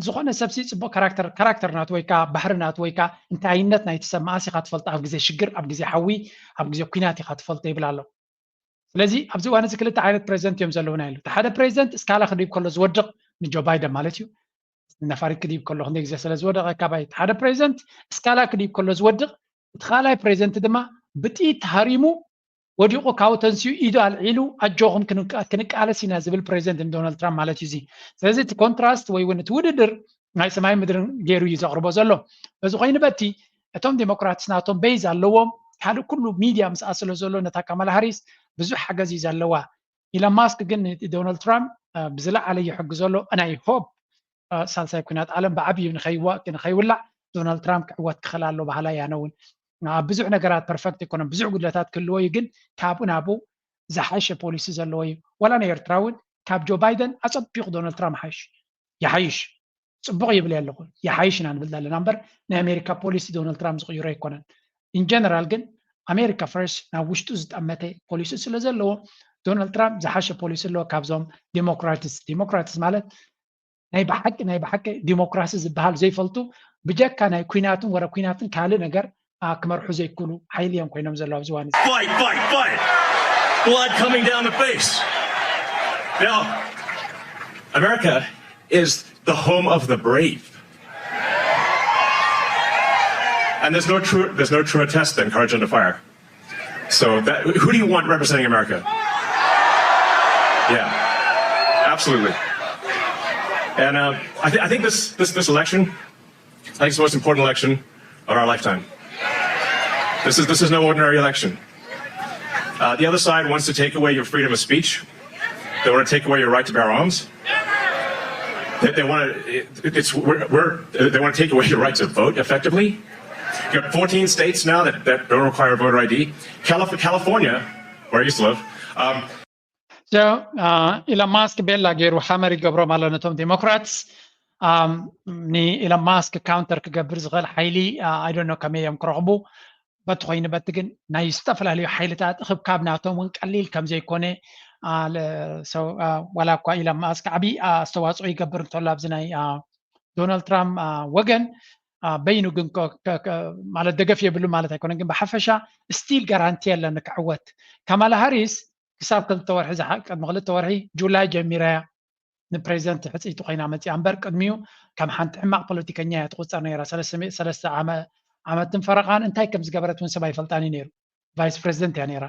ዝኾነ ሰብሲ ፅቡቅ ካራክተር ናቱ ወይ ከዓ ባህሪ ናቱ ወይ ከዓ እንታይነት ናይቲ ሰብ መዓስ ኢካ ትፈልጦ? ኣብ ግዜ ሽግር፣ ኣብ ግዜ ሓዊ፣ ኣብ ግዜ ኩናት ኢካ ትፈልጦ ይብል ኣሎ። ስለዚ ኣብዚ እዋን እዚ ክልተ ዓይነት ፕሬዚደንት እዮም ዘለውና ኢሉ። እቲ ሓደ ፕሬዚደንት እስካላ ክድይብ ከሎ ዝወድቕ ንጆ ባይደን ማለት እዩ። ነፋሪት ክድይብ ከሎ ክንደይ ግዜ ስለ ዝወደቐ ካባይ። እቲ ሓደ ፕሬዚደንት እስካላ ክድይብ ከሎ ዝወድቕ፣ እቲ ካልኣይ ፕሬዚደንት ድማ ብጥይት ተሃሪሙ ወዲቑ ካብኡ ተንሲኡ ኢዱ ኣልዒሉ ኣጆኹም ክንቃለስ ኢና ዝብል ፕሬዚደንት ንዶናልድ ትራምፕ ማለት እዩ። እዚ ስለዚ እቲ ኮንትራስት ወይ እውን እቲ ውድድር ናይ ሰማይ ምድርን ገይሩ እዩ ዘቕርቦ ዘሎ። በዚ ኮይኑ በቲ እቶም ዴሞክራትስ ናቶም ቤዝ ኣለዎም። ካልእ ኩሉ ሚድያ ምስኣ ስለ ዘሎ ነታ ካማላ ሃሪስ ብዙሕ ሓገዝ እዩ ዘለዋ። ኢሎን ማስክ ግን ዶናልድ ትራምፕ ብዝለዓለ ይሕግዞ ኣሎ። ናይ ሆፕ ሳልሳይ ኩናት ዓለም ብዓብዩ ንኸይዋእ ንኸይውላዕ ዶናልድ ትራምፕ ክዕወት ክኽእል ኣሎ ባህላ እያ። ኣነ እውን ኣብ ብዙሕ ነገራት ፐርፈክት ኣይኮነን፣ ብዙሕ ጉድለታት ክህልዎ እዩ። ግን ካብኡ ናብኡ ዝሓሸ ፖሊሲ ዘለዎ እዩ። ዋላ ናይ ኤርትራ እውን ካብ ጆ ባይደን ኣጸቢቑ ዶናልድ ትራምፕ ሓይሽ ይሓይሽ። ጽቡቕ ይብል ኣለኹ፣ ይሓይሽ ኢና ንብል ዘለና እምበር ናይ ኣሜሪካ ፖሊሲ ዶናልድ ትራምፕ ዝቕይሮ ኣይኮነን። ኢንጀነራል ግን ኣሜሪካ ፈርስት ናብ ውሽጡ ዝጠመተ ፖሊሲ ስለ ዘለዎ ዶናልድ ትራምፕ ዝሓሸ ፖሊሲ ኣለዎ ካብዞም ዴሞክራትስ። ዴሞክራትስ ማለት ናይ ብሓቂ ናይ ብሓቂ ዲሞክራሲ ዝበሃል ዘይፈልጡ ብጀካ ናይ ኩናትን ወረ ኩናትን ካልእ ነገር ክመርሑ ዘይክእሉ ሓይሊ እዮም ኮይኖም ዘለዉ ኣብዚ እዋን እዚ። Fight, fight, fight. Blood coming down the face. Now, America is the home of the brave. And there's no true there's no truer test than courage under fire. So that, who do you want representing America? Yeah, absolutely. And uh, I, th- I think this, this this election, I think it's the most important election of our lifetime. This is this is no ordinary election. Uh, the other side wants to take away your freedom of speech. They want to take away your right to bear arms. They, they want to. It, it's we're, we're, they want to take away your right to vote effectively. You got fourteen states now that, that don't require voter I D. Calif- California, where I used to live, um, So ኢሎን ማስክ ቤላ ገይሩ ሃመር ይገብሮም ኣሎ ነቶም ዴሞክራትስ። ንኢሎን ማስክ ካውንተር ክገብር ዝኽእል ሓይሊ I don't know ከመይ እዮም ክረኽቡ። በቲ ኮይኑ በቲ ግን ናይ ዝተፈላለዩ ሓይልታት እኽብካብ ናቶም እውን ቀሊል ከም ዘይኮነ ዋላ እኳ ኢሎን ማስክ ዓብዪ ኣስተዋፅኦ ይገብር እንተሎ ኣብዚ ናይ ዶናልድ ትራምፕ ወገን በይኑ ግን ማለት ደገፍ የብሉ ማለት ኣይኮነን፣ ግን ብሓፈሻ ስቲል ጋራንቲ የለን ክዕወት። ካማላ ሃሪስ ክሳብ ክልተ ወርሒ ዝሓ- ቅድሚ ክልተ ወርሒ ጁላይ ጀሚራ እያ ንፕሬዚደንት ሕፅይቲ ኮይና መፂኣ እምበር ቅድሚኡ ከም ሓንቲ ሕማቕ ፖለቲከኛ እያ ትቁፀር ነይራ። ሰለስተ ዓመትን ፈረቓን እንታይ ከም ዝገበረት እውን ሰብ ኣይፈልጣን እዩ ነይሩ። ቫይስ ፕሬዚደንት እያ ነይራ።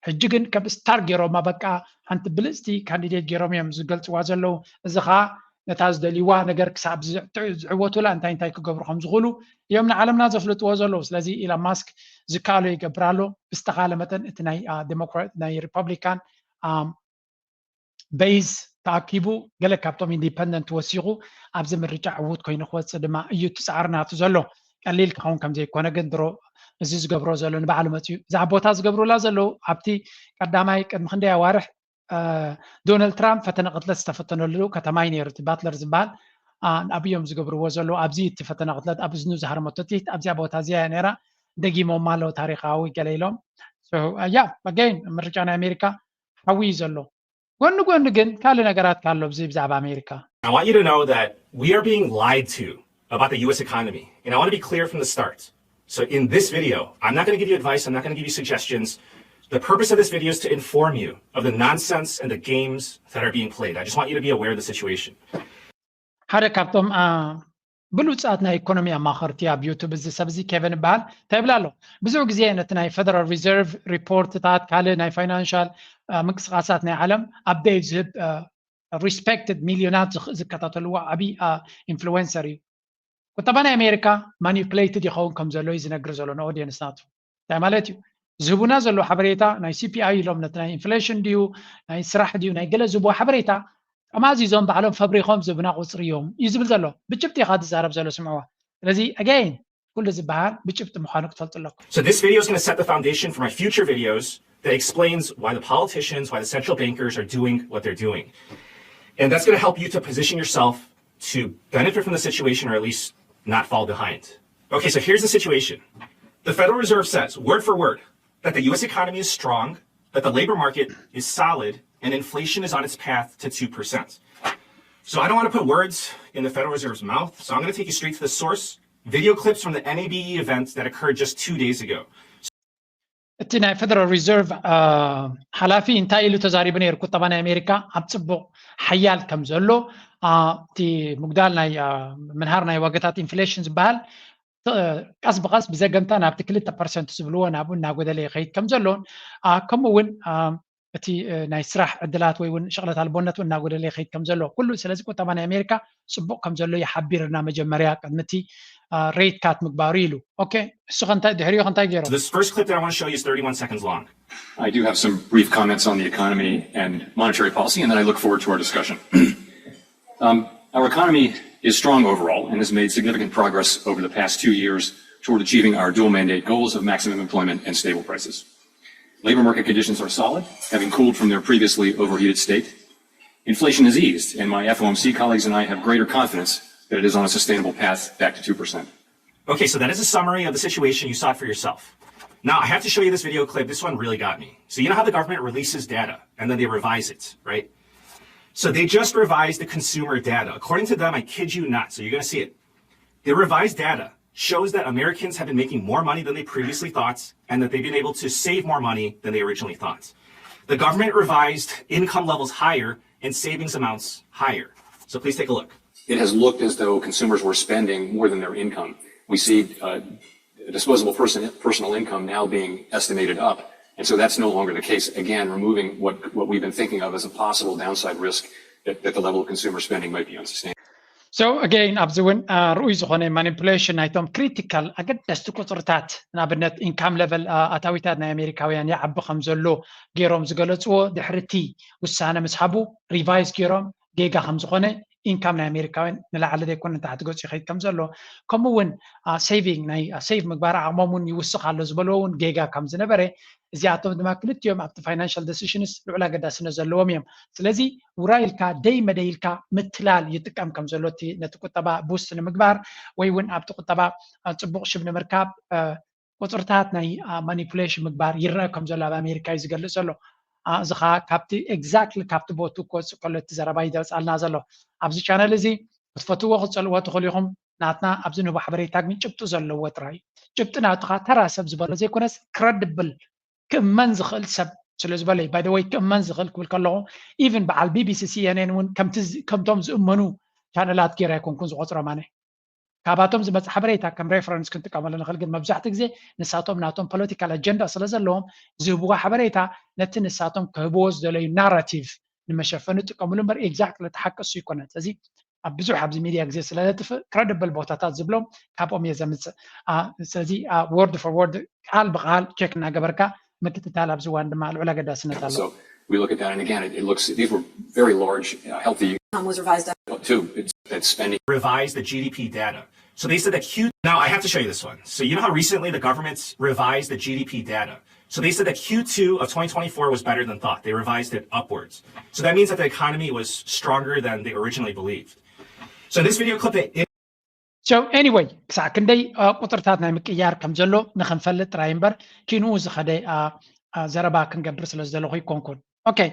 ሕጂ ግን ከም ስታር ገይሮማ በቃ ሓንቲ ብልፅቲ ካንዲዴት ገይሮም እዮም ዝገልፅዋ ዘለዉ። እዚ ከዓ ነታ ዝደልይዋ ነገር ክሳብ ዝዕወቱላ እንታይ እንታይ ክገብሩ ከም ዝኽእሉ እዮም ንዓለምና ዘፍልጥዎ ዘለዉ። ስለዚ ኢሎን ማስክ ዝከኣሎ ይገብር ኣሎ። ብዝተኻለ መጠን እቲ ናይ ዴሞክራት ናይ ሪፐብሊካን ቤዝ ተኣኪቡ ገለ ካብቶም ኢንዲፐንደንት ወሲኹ ኣብዚ ምርጫ ዕዉት ኮይኑ ክወፅእ ድማ እዩ እቲ ፃዕሪ ናቱ ዘሎ። ቀሊል ክኸውን ከም ዘይኮነ ግን ድሮ እዚ ዝገብሮ ዘሎ ንባዕሉ መፅዩ እዛ ቦታ ዝገብሩላ ዘለዉ ኣብቲ ቀዳማይ ቅድሚ ክንደይ ኣዋርሕ ዶናልድ ትራምፕ ፈተነ ቅትለት ዝተፈተነሉ ከተማ እዩ ነይሩ። እቲ ባትለር ዝበሃል ኣብዮም ዝገብርዎ ዘለዉ ኣብዚ እቲ ፈተነ ቅትለት ኣብ እዝኑ ዝሃረመቶ ጥይት ኣብዚኣ ቦታ እዚኣ እያ ነይራ። ደጊሞማ ኣለዉ ታሪኻዊ ገለ ኢሎም። ያ ኣገይን ምርጫ ናይ ኣሜሪካ ሓዊ እዩ ዘሎ። ጎኒ ጎኒ ግን ካልእ ነገራት ካሎ ብዚ ብዛዕባ ኣሜሪካ I want you to know that we are being lied to about the U S economy. And I want to be clear from the start. So, in this video, I'm not going to give you advice, I'm not going to give you suggestions. The purpose of this video is to inform you of the nonsense and the games that are being played. I just want you to be aware of the situation. ሓደ ካብቶም ብሉፃት ናይ ኢኮኖሚ ኣማኸርቲ ኣብ ዩቱብ እዚ ሰብ እዚ ኬቨን ይበሃል። እንታይ ይብል ኣሎ? ብዙሕ ግዜ ነቲ ናይ ፌደራል ሪዘርቭ ሪፖርትታት ካልእ ናይ ፋይናንሻል ምንቅስቃሳት ናይ ዓለም ኣፕዴት ዝህብ ሪስፔክትድ ሚልዮናት ዝከታተልዎ ዓብዪ ኢንፍሉዌንሰር እዩ። ቁጠባ ናይ ኣሜሪካ ማኒፕሌትድ ይኸውን ከም ዘሎ እዩ ዝነግር ዘሎ ንኦዲየንስ ናቱ። እንታይ ማለት እዩ? ዝህቡና ዘለዉ ሓበሬታ ናይ C P I ኢሎም ነቲ ናይ ኢንፍሌሽን ድዩ ናይ ስራሕ ድዩ ናይ ገለ ዝህብዎ ሓበሬታ ጠማዚዞም ባዕሎም ፈብሪኾም ዝህቡና ቁፅሪ እዮም እዩ ዝብል ዘሎ። ብጭብጢ ኢኻ ትዛረብ ዘሎ ስምዕዋ። ስለዚ again ኩሉ ዝበሃል ብጭብጢ ምዃኑ ክትፈልጡ ኣለኩም። So this video is going to set the foundation for my future videos that explains why the politicians, why the central bankers are doing what they're doing. And that's going to help you to position yourself to benefit from the situation or at least not fall behind. Okay, so here's the situation. The Federal Reserve says, word for word, that the U S economy is strong, that the labor market is solid, and inflation is on its path to two percent. So I don't want to put words in the Federal Reserve's mouth, so I'm going to take you straight to the source, video clips from the NABE event that occurred just two days ago. እቲ ናይ Federal Reserve ሓላፊ እንታይ ኢሉ ተዛሪቡ ነይሩ? ቁጠባ ናይ ኣሜሪካ ኣብ ፅቡቕ ሓያል ከም ዘሎ፣ እቲ ምጉዳል ናይ ምንሃር ናይ ዋጋታት ኢንፍሌሽን ዝበሃል ቀስ ብቐስ ብዘገምታ ናብቲ ክልተ ፐርሰንት ዝብልዎ ናብኡ እናጎደለ ይኸይድ ከም ዘሎን ከምኡ እውን እቲ ናይ ስራሕ ዕድላት ወይ እውን ሸቕለት ኣልቦነት እናጎደለ ይኸይድ ከም ዘሎ ኩሉ። ስለዚ ቁጠባ ናይ ኣሜሪካ ፅቡቕ ከም ዘሎ ይሓቢርና መጀመሪያ ቅድሚ እቲ rate cut ምግባሩ ኢሉ። ኦኬ፣ እሱ ከንታይ ድሕሪኡ ከንታይ ገይሮም? This first clip that I want to show you is thirty-one seconds long. I do have some brief comments on the economy and monetary policy, and then I look forward to our discussion. Um, our economy is strong overall and has made significant progress over the past two years toward achieving our dual mandate goals of maximum employment and stable prices. Labor market conditions are solid, having cooled from their previously overheated state. Inflation has eased, and my F O M C colleagues and I have greater confidence that it is on a sustainable path back to two percent. Okay, so that is a summary of the situation. You saw it for yourself. Now, I have to show you this video clip. This one really got me. So, you know how the government releases data and then they revise it, right? So, they just revised the consumer data. According to them, I kid you not. So, you're going to see it. The revised data shows that Americans have been making more money than they previously thought and that they've been able to save more money than they originally thought. The government revised income levels higher and savings amounts higher. So, please take a look. It has looked as though consumers were spending more than their income. We see uh, disposable person, personal income now being estimated up. And so that's no longer the case. Again, removing what, what we've been thinking of as a possible downside risk that, that the level of consumer spending might be unsustainable. So again ኣብዚ እውን ርኡይ ዝኾነ ማኒፕሌሽን ናይቶም ክሪቲካል ኣገደስቲ ቁፅርታት ንኣብነት ኢንካም ሌቨል ኣታዊታት ናይ ኣሜሪካውያን ይዓቢ ከም ዘሎ ገይሮም ዝገለፅዎ ድሕሪ እቲ ውሳነ ምስ ሃቡ ሪቫይዝ ገይሮም ጌጋ ከም ዝኾነ ኢንካም ናይ ኣሜሪካውያን ንላዕሊ ዘይኮነ ንታሕቲ ገፁ ይኸይድ ከም ዘሎ ከምኡ እውን ሴቪንግ ናይ ሴቭ ምግባር ዓቕሞም እውን ይውስኽ ኣሎ ዝበልዎ እውን ጌጋ ከም ዝነበረ እዚኣቶም ድማ ክልቲኦም ኣብቲ ፋይናንሻል ዲሲሽንስ ልዑል ኣገዳስነት ዘለዎም እዮም። ስለዚ ውራይ ኢልካ ደይ መደይ ኢልካ ምትላል ይጥቀም ከም ዘሎ ነቲ ቁጠባ ቡስት ንምግባር ወይ እውን ኣብቲ ቁጠባ ፅቡቕ ሽም ንምርካብ ቁፅርታት ናይ ማኒፕሌሽን ምግባር ይረአ ከም ዘሎ ኣብ ኣሜሪካ እዩ ዝገልፅ ዘሎ። እዚ ከዓ ካብቲ ኤግዛክትሊ ካብቲ ቦቱ ክወፅእ ከሎ እቲ ዘረባ ይገልፃልና ዘሎ። ኣብዚ ቻነል እዚ ክትፈትዎ ክትፀልዎ ትኽእሉ ኢኹም። ናትና ኣብዚ ንህቦ ሓበሬታ ግን ጭብጢ ዘለዎ ጥራይ እዩ። ጭብጢ ናትኻ ተራ ሰብ ዝበሎ ዘይኮነስ ክረድብል ክእመን ዝኽእል ሰብ ስለ ዝበለይ ባይ ወይ ክእመን ዝኽእል ክብል ከለኹ ኢቭን በዓል ቢቢሲ ሲኤንኤን እውን ከምቶም ዝእመኑ ቻነላት ገይረ ኣይኮንኩን ዝቆፅሮም ኣነ። ካባቶም ዝመፅእ ሓበሬታ ከም ሬፈረንስ ክንጥቀመሉ ንኽእል ግን መብዛሕትኡ ግዜ ንሳቶም ናቶም ፖለቲካል ኣጀንዳ ስለ ዘለዎም ዝህብዎ ሓበሬታ ነቲ ንሳቶም ክህብዎ ዝደለዩ ናራቲቭ ንመሸፈኒ ይጥቀምሉ እምበር ኤግዛክትሊ እቲ ሓቂ እሱ ኣይኮነን። ስለዚ ኣብ ብዙሕ ኣብዚ ሚድያ ግዜ ስለ ዘጥፍእ ክረድብል ቦታታት ዝብሎም ካብኦም እየ ዘምፅእ። ስለዚ ወርድ ፎር ወርድ ቃል ብቃል ቸክ እናገበርካ ምክትታል ኣብዚ እዋን ድማ ልዑል ኣገዳስነት ኣለዎ። We look at that, and again, it, it looks these were very large, uh, healthy Income was revised up. too. It's that spending. Revise the G D P data. So they said that Q. Now I have to show you this one. So you know how recently the government revised the G D P data. So they said that Q two of twenty twenty-four was better than thought. They revised it upwards. So that means that the economy was stronger than they originally believed. So in this video clip, they So anyway ክሳዕ ክንደይ ቁፅርታት ናይ ምቅያር ከም ዘሎ ንክንፈልጥ ጥራይ እምበር ኪንኡ ዝኸደ ዘረባ ክንገብር ስለ ዝደለኹ ይኮንኩን። Okay,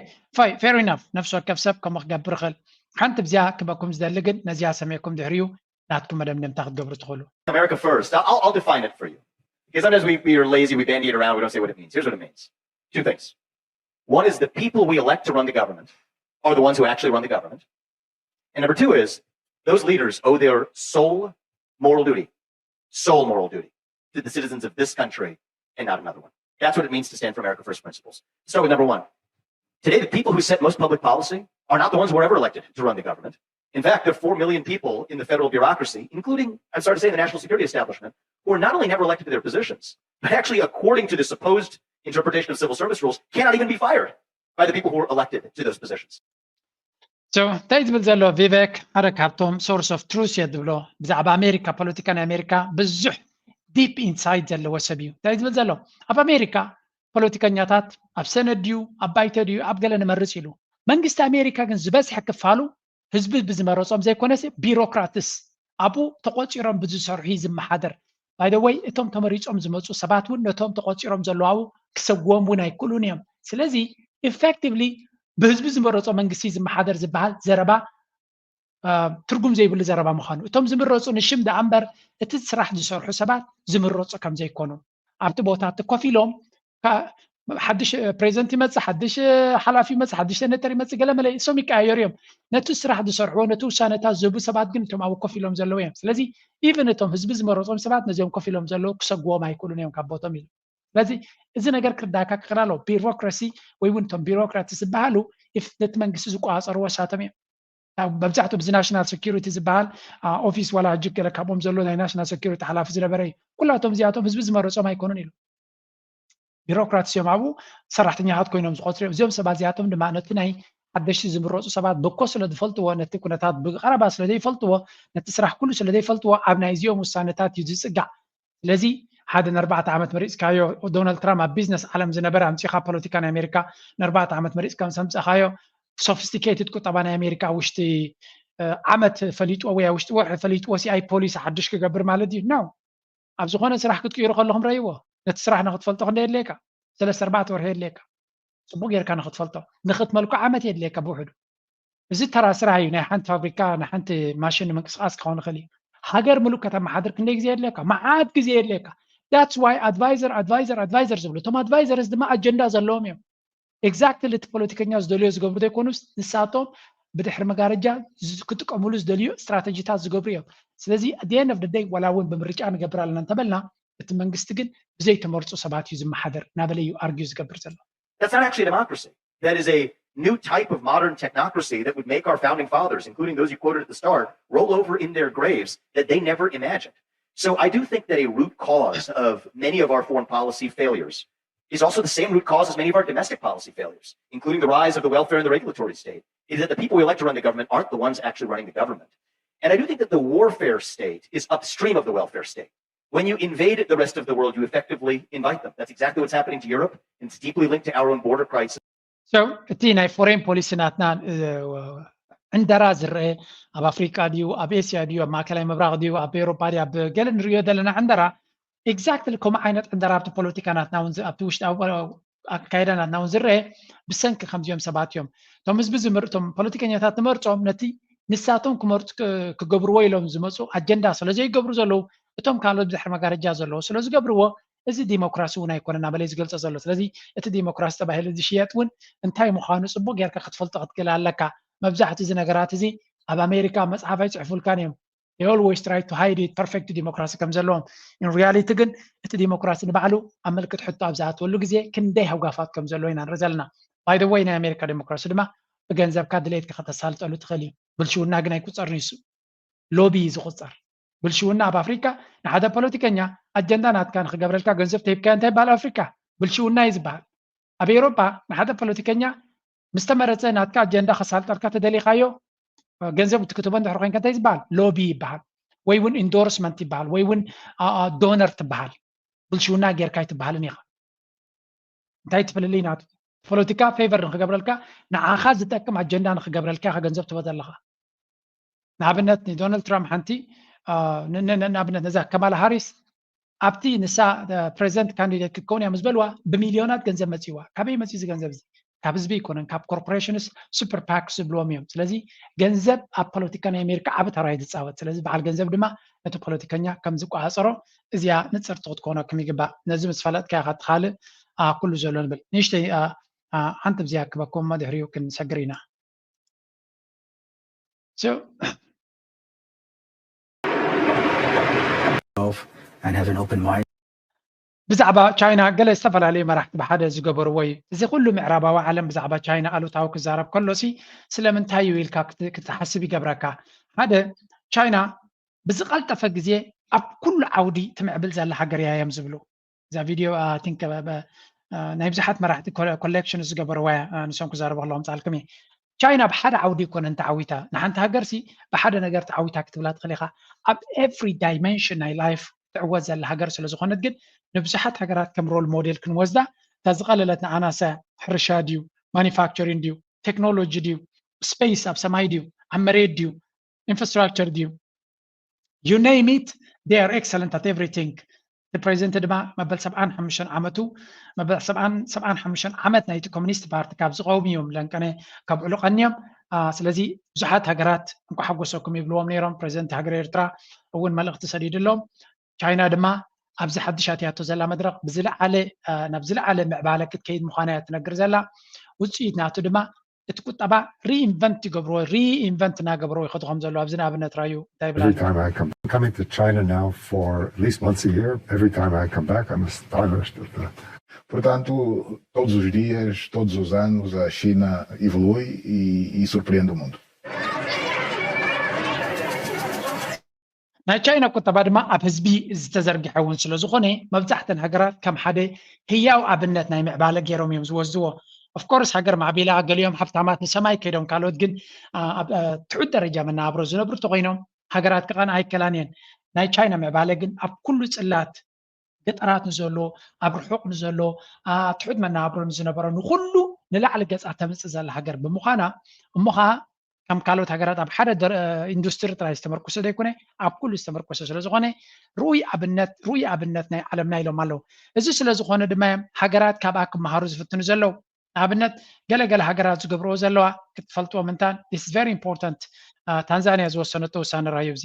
fair enough። ነፍሲ ወከፍ ሰብ ከምኡ ክገብር ይኽእል። ሓንቲ ብዚኣ ክበኩም ዝደሊ ግን ነዚኣ ሰሚዕኩም ድሕሪኡ ናትኩም መደምደምታ ክትገብሩ ትኽእሉ። America first. I'll, I'll define it for you. Because sometimes we, we are lazy, we bandy it around, we don't say what it means. Here's what it means. Two things. One is the people we elect to run the government are the ones who actually run the government. And number two is those leaders owe their sole moral duty, sole moral duty to the citizens of this country and not another one. That's what it means to stand for America First principles. Start with number one. Today, the people who set most public policy are not the ones who were ever elected to run the government. In fact, there are four million people in the federal bureaucracy, including, I'm sorry to say, the national security establishment, who are not only never elected to their positions, but actually, according to the supposed interpretation of civil service rules cannot even be fired by the people who were elected to those positions. So እንታይ ዝብል ዘሎ ቪቨክ ሓደ ካብቶም source of truth እየ ዝብሎ ብዛዕባ ኣሜሪካ ፖለቲካ ናይ ኣሜሪካ ብዙሕ deep insight ዘለዎ ሰብ እዩ። እንታይ ዝብል ዘሎ ኣብ ኣሜሪካ ፖለቲከኛታት ኣብ ሰነድ ድዩ ኣብ ባይተ ድዩ ኣብ ገለ ንመርፅ ኢሉ መንግስቲ ኣሜሪካ ግን ዝበዝሐ ክፋሉ ህዝቢ ብዝመረፆም ዘይኮነስ bureaucrats ኣብኡ ተቆፂሮም ብዝሰርሑ እዩ ዝመሓደር። By the way እቶም ተመሪፆም ዝመፁ ሰባት እውን ነቶም ተቆፂሮም ዘለዉ ኣብኡ ክሰግዎም እውን ኣይክእሉን እዮም። ስለዚ effectively ብህዝቢ ዝመረፆ መንግስቲ ዝመሓደር ዝበሃል ዘረባ ትርጉም ዘይብሉ ዘረባ ምዃኑ እቶም ዝምረፁ ንሽም ደኣ እምበር እቲ ስራሕ ዝሰርሑ ሰባት ዝምረፁ ከም ዘይኮኑ ኣብቲ ቦታ እቲ ኮፍ ኢሎም ሓድሽ ፕሬዚደንት ይመፅእ ሓድሽ ሓላፊ ይመፅእ ሓድሽ ሴኔተር ይመፅእ ገለመለ እሶም ይቀያየሩ እዮም። ነቲ ስራሕ ዝሰርሕዎ ነቲ ውሳነታት ዝህቡ ሰባት ግን እቶም ኣብኡ ኮፍ ኢሎም ዘለዉ እዮም። ስለዚ even እቶም ህዝቢ ዝመረፆም ሰባት ነዚኦም ኮፍ ኢሎም ዘለዉ ክሰግዎም ኣይክእሉን እዮም ካብ ቦቶም ኢሉ። ስለዚ እዚ ነገር ክርዳእካ ክኽእል ኣለዎ። ቢሮክራሲ ወይ እውን እቶም bureaucrats ዝበሃሉ ነቲ መንግስቲ ዝቆፃፀርዎ እሳቶም እዮም። መብዛሕትኡ ብዚ ናሽናል ሴኩሪቲ ዝበሃል ኦፊስ ዋላ ሕጂ ገለ ካብኦም ዘሎ ናይ ናሽናል ሴኩሪቲ ሓላፊ ዝነበረ እዩ። ኩላቶም እዚኣቶም ህዝቢ ዝመረፆም ኣይኮኑን ኢሉ። ቢሮክራትስ እዮም ኣብኡ ሰራሕተኛታት ኮይኖም ዝቆፅሩ እዮም። እዚኦም ሰባት እዚኣቶም ድማ ነቲ ናይ ሓደሽቲ ዝምረፁ ሰባት ብኮ ስለ ዝፈልጥዎ ነቲ ኩነታት ብቀረባ ስለ ዘይፈልጥዎ ነቲ ስራሕ ኩሉ ስለ ዘይፈልጥዎ ኣብ ናይ እዚኦም ውሳነታት እዩ ዝፅጋዕ። ስለዚ ሓደ ንኣርባዕተ ዓመት መሪፅካዮ ዶናልድ ትራምፕ ኣብ ቢዝነስ ዓለም ዝነበረ ኣምፂኻ ፖለቲካ ናይ ኣሜሪካ ንኣርባዕተ ዓመት መሪፅካ ምስ ኣምፃኻዮ sophisticated ቁጠባ ናይ ኣሜሪካ ውሽጢ ዓመት ፈሊጥዎ ወይ ውሽጢ ወርሒ ፈሊጥዎ ሲኣይ ፖሊሲ ሓድሽ ክገብር ማለት እዩ ነው። ኣብ ዝኾነ ስራሕ ክትቅይሩ ከለኹም ረይዎ ነቲ ስራሕ ንክትፈልጦ ክንደ የድልየካ ሰለስተ ኣርባዕተ ወርሒ የድልየካ ፅቡቅ ጌርካ ንክትፈልጦ ንክትመልኮ ዓመት የድልየካ ብውሕዱ። እዚ ተራ ስራሕ እዩ ናይ ሓንቲ ፋብሪካ ናይ ሓንቲ ማሽን ንምንቅስቃስ ክኸውን ይኽእል እዩ። ሃገር ምሉእ ከተመሓድር ክንደይ ግዜ የድልየካ መዓት ግዜ የድልየካ። That's why advisor advisor advisor ዝብሉ እቶም advisors ድማ ኣጀንዳ ዘለዎም እዮም። Exactly እቲ ፖለቲከኛ ዝደልዮ ዝገብሩ ዘይኮኑስ ንሳቶም ብድሕሪ መጋረጃ ክጥቀምሉ ዝደልዩ ስትራተጂታት ዝገብሩ እዮም። ስለዚ at the end of the day ዋላ እውን ብምርጫ ንገብር ኣለና እንተበልና እቲ መንግስቲ ግን ብዘይተመርፁ ሰባት እዩ ዝመሓደር እናበለ እዩ ኣርጊዩ ዝገብር ዘሎ። That's not actually a democracy. That is a new type of modern technocracy that would make our founding fathers, including those you quoted at the start, roll over in their graves that they never imagined. So I do think that a root cause of many of our foreign policy failures is also the same root cause as many of our domestic policy failures, including the rise of the welfare and the regulatory state, is that the people we elect to run the government aren't the ones actually running the government. And I do think that the warfare state is upstream of the welfare state. When you invade the rest of the world, you effectively invite them. That's exactly what's happening to Europe, and it's deeply linked to our own border crisis. እቲ ናይ ፎሬን ፖሊሲ ናትና ዕንደራ ዝረአ ኣብ ኣፍሪቃ ድዩ ኣብ ኤስያ ድዩ ኣብ ማእከላይ ምብራቕ ድዩ ኣብ ኤሮፓ ድዩ ኣብ ገለ ንሪኦ ዘለና ዕንደራ exactly ከምኡ ዓይነት ዕንደራ ኣብቲ ፖለቲካ ናትና እውን ኣብቲ ውሽጣዊ ኣካይዳ ናትና እውን ዝረአ ብሰንኪ ከምዚኦም ሰባት እዮም። እቶም ህዝቢ ዝምርጦም ፖለቲከኛታት ንመርፆም ነቲ ንሳቶም ክመርፁ ክገብርዎ ኢሎም ዝመፁ ኣጀንዳ ስለ ዘይገብሩ ዘለዉ እቶም ካልኦት ብድሕሪ መጋረጃ ዘለዉ ስለ ዝገብርዎ እዚ ዲሞክራሲ እውን ኣይኮነን ኣበለይ ዝገልፆ ዘሎ። ስለዚ እቲ ዲሞክራሲ ተባሂሉ ዝሽየጥ እውን እንታይ ምዃኑ ፅቡቅ ጌርካ ክትፈልጦ ክትክእል ኣለካ። መብዛሕትኡ እዚ ነገራት እዚ ኣብ ኣሜሪካ ኣብ መፅሓፍ ኣይፅሕፉልካን እዮም። They always try to hide it perfect ዲሞክራሲ ከም ዘለዎም። In reality ግን እቲ ዲሞክራሲ ንባዕሉ ኣብ ምልክት ሕቶ ኣብ ዝኣትወሉ ግዜ ክንደይ ሃጓፋት ከም ዘለዎ ኢና ንርኢ ዘለና። By the way ናይ ኣሜሪካ ዲሞክራሲ ድማ ብገንዘብካ ድሌትካ ከተሳልጠሉ ትኽእል እዩ። ብልሽውና ግን ኣይቁፀርን እዩ። ሎቢ እዩ ዝቁፀር። ብልሽውና ኣብ ኣፍሪካ ንሓደ ፖለቲከኛ ኣጀንዳ ናትካ ንክገብረልካ ገንዘብ ተሂብካዮ እንታይ ይበሃል ኣብ ኣፍሪካ? ብልሽውና እዩ ዝበሃል። ኣብ ኤውሮጳ ንሓደ ፖለቲከኛ ምስ ተመረፀ ናትካ ኣጀንዳ ከሳልጠልካ ተደሊኻዮ ገንዘብ ትክትቦ እንድሕር ኮይንካ እንታይ ዝበሃል? ሎቢ ይበሃል ወይ እውን ኢንዶርስመንት ይበሃል ወይ እውን ዶነር ትበሃል። ብልሽውና ጌርካ ኣይትበሃልን ኢኻ። እንታይ ትፍልልይ ናቱ? ፖለቲካ ፌቨር ንክገብረልካ ንዓኻ ዝጠቅም ኣጀንዳ ንክገብረልካ ኢኻ ገንዘብ ትህቦ ዘለኻ። ንኣብነት ንዶናልድ ትራምፕ ሓንቲ ንኣብነት ነዛ ከማላ ሃሪስ ኣብቲ ንሳ ፕሬዚደንት ካንዲዴት ክትከውን እያ ምስ በልዋ ብሚልዮናት ገንዘብ መፅዋ። ካበይ መፅኡ እዚ ገንዘብ እዚ? ካብ ህዝቢ ኣይኮነን ካብ ኮርፖሬሽንስ ሱፐር ፓክስ ዝብልዎም እዮም። ስለዚ ገንዘብ ኣብ ፖለቲካ ናይ ኣሜሪካ ዓቢ ተራ እዩ ዝፃወት። ስለዚ በዓል ገንዘብ ድማ ነቲ ፖለቲከኛ ከም ዝቆፃፀሮ እዚኣ ንፅርቲ ክትኮነኩም ይግባእ። ነዚ ምስ ፈለጥካ ኢኻ እቲ ካልእ ኩሉ ዘሎ ንብል። ንእሽተይ ሓንቲ ብዚኣ ክበኩም እሞ ድሕሪኡ ክንሰግር ኢና። So and have an open mind. ብዛዕባ ቻይና ገለ ዝተፈላለዩ መራሕቲ ብሓደ ዝገበርዎ እዩ። እዚ ኩሉ ምዕራባዊ ዓለም ብዛዕባ ቻይና ኣሉታዊ ክዛረብ ከሎሲ ስለምንታይ እዩ ኢልካ ክትሓስብ ይገብረካ። ሓደ ቻይና ብዝቐልጠፈ ግዜ ኣብ ኩሉ ዓውዲ ትምዕብል ዘላ ሃገር እያ እዮም ዝብሉ። እዛ ቪድዮ ቲንክ ናይ ብዙሓት መራሕቲ ኮሌክሽን ዝገበርዋ እያ። ንሶም ክዛረቡ ከለዎም ፃልኩም እየ። ቻይና ብሓደ ዓውዲ ይኮነን ተዓዊታ። ንሓንቲ ሃገር ሲ ብሓደ ነገር ተዓዊታ ክትብላ ትኽእል ኢኻ። ኣብ every dimension ናይ life ትዕወት ዘላ ሃገር ስለ ዝኾነት ግን ንብዙሓት ሃገራት ከም role model ክንወስዳ እታ ዝቐለለት ንኣናሳ ሕርሻ ድዩ፣ ማኒፋክቸሪንግ ድዩ፣ ቴክኖሎጂ ድዩ፣ ስፔስ ኣብ ሰማይ ድዩ፣ ኣብ መሬት ድዩ፣ ኢንፍራስትራክቸር ድዩ፣ you name it, they are excellent at everything። እቲ ፕሬዚደንት ድማ መበል ሰብዓን ሓሙሽተን ዓመቱ መበል ሰብዓን ሰብዓን ሓሙሽተን ዓመት ናይቲ ኮሚኒስት ፓርቲ ካብ ዝቐውሙ እዮም ለንቀነ ከብዕሉ ቀንዮም። ስለዚ ብዙሓት ሃገራት እንኳ ሓጎሰኩም ይብልዎም ነይሮም። ፕሬዚደንት ሃገር ኤርትራ እውን መልእኽቲ ሰዲድሎም። ቻይና ድማ ኣብዚ ሓድሽ ኣትያቶ ዘላ መድረኽ ብዝለዓለ ናብ ዝለዓለ ምዕባለ ክትከይድ ምዃና እያ ትነግር ዘላ። ውፅኢት ናቱ ድማ እቲ ቁጠባ reinvent ይገብርዎ reinvent እናገብርዎ ይኸዱ ከም ዘለዉ ኣብዚ ንኣብነት ራዩ እንታይ ይብላ Every time I come coming to China now for at least once a year, every time I come back, I'm astonished at the Portanto, todos os dias, todos os anos, a China evolui e, e surpreende o mundo. ናይ ቻይና ቁጠባ ድማ ኣብ ህዝቢ ዝተዘርግሐ እውን ስለ ዝኾነ መብዛሕተን ሃገራት ከም ሓደ ህያው ኣብነት ናይ ምዕባለ ገይሮም እዮም ዝወስድዎ። Of course ሃገር ማዕቢላ ገሊኦም ሃብታማት ንሰማይ ከይዶም ካልኦት ግን ኣብ ትሑት ደረጃ መነባብሮ ዝነብሩ ተኮይኖም ሃገራት ክቐንዓ ኣይከላን እየን። ናይ ቻይና ምዕባለ ግን ኣብ ኩሉ ጽላት ገጠራት ንዘሎ ኣብ ርሑቕ ንዘሎ ትሑት መነባብሮ ንዝነበሮ ንኩሉ ንላዕሊ ገጻ ተምጽእ ዘላ ሃገር ብምዃና እሞ ከዓ ከም ካልኦት ሃገራት ኣብ ሓደ ኢንዱስትሪ ጥራይ ዝተመርኮሰ ዘይኮነ ኣብ ኩሉ ዝተመርኮሰ ስለዝኾነ ርኡይ ኣብነት ርኡይ ኣብነት ናይ ዓለምና ኢሎም ኣለዉ። እዚ ስለዝኾነ ድማ እዮም ሃገራት ካብኣ ክመሃሩ ዝፍትኑ ዘለዉ። ንኣብነት ገለገለ ሃገራት ዝገብርዎ ዘለዋ ክትፈልጥዎ ምንታን is very important። ታንዛንያ ዝወሰነቶ ውሳነ ራዩ እዚ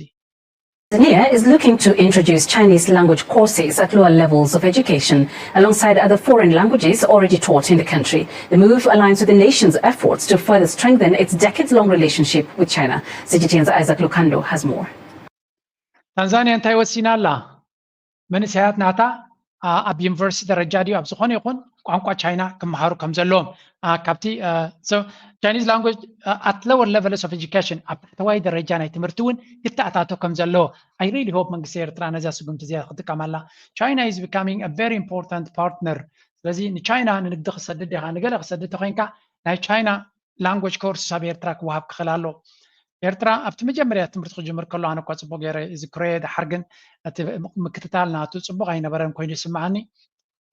Tanzania is looking to introduce Chinese language courses at lower levels of education alongside other foreign languages already taught in the country. The move aligns with the nation's efforts to further strengthen its decades-long relationship with China. C G T N's Isaac Lukando has more. ታንዛንያ እንታይ ወሲና ኣላ? መንእሰያት ናታ ኣብ ዩኒቨርሲቲ ደረጃ ድዩ ኣብ ዝኾነ ይኹን ቋንቋ ቻይና ክመሃሩ ከም ዘለዎም ካብቲ Chinese language at lower levels of education ኣብ ታሕተዋይ ደረጃ ናይ ትምህርቲ እውን ክተኣታቶ ከም ዘለዎ I really hope መንግስቲ ኤርትራ ነዛ ስጉምቲ እዚኣ ክጥቀመላ። China is becoming a very important partner። ስለዚ ንቻይና ንንግዲ ክሰድድ ዲኻ ንገለ ክሰድድ ተኮይንካ ናይ ቻይና language courses ኣብ ኤርትራ ክወሃብ ክኽእል ኣሎ። ኤርትራ ኣብቲ መጀመርያ ትምህርቲ ክጅምር ከሎ ኣነ እኳ ፅቡቅ ገይረ ዝክረየ ድሓር ግን እቲ ምክትታል ናቱ ፅቡቅ ኣይነበረን ኮይኑ ይስምዓኒ።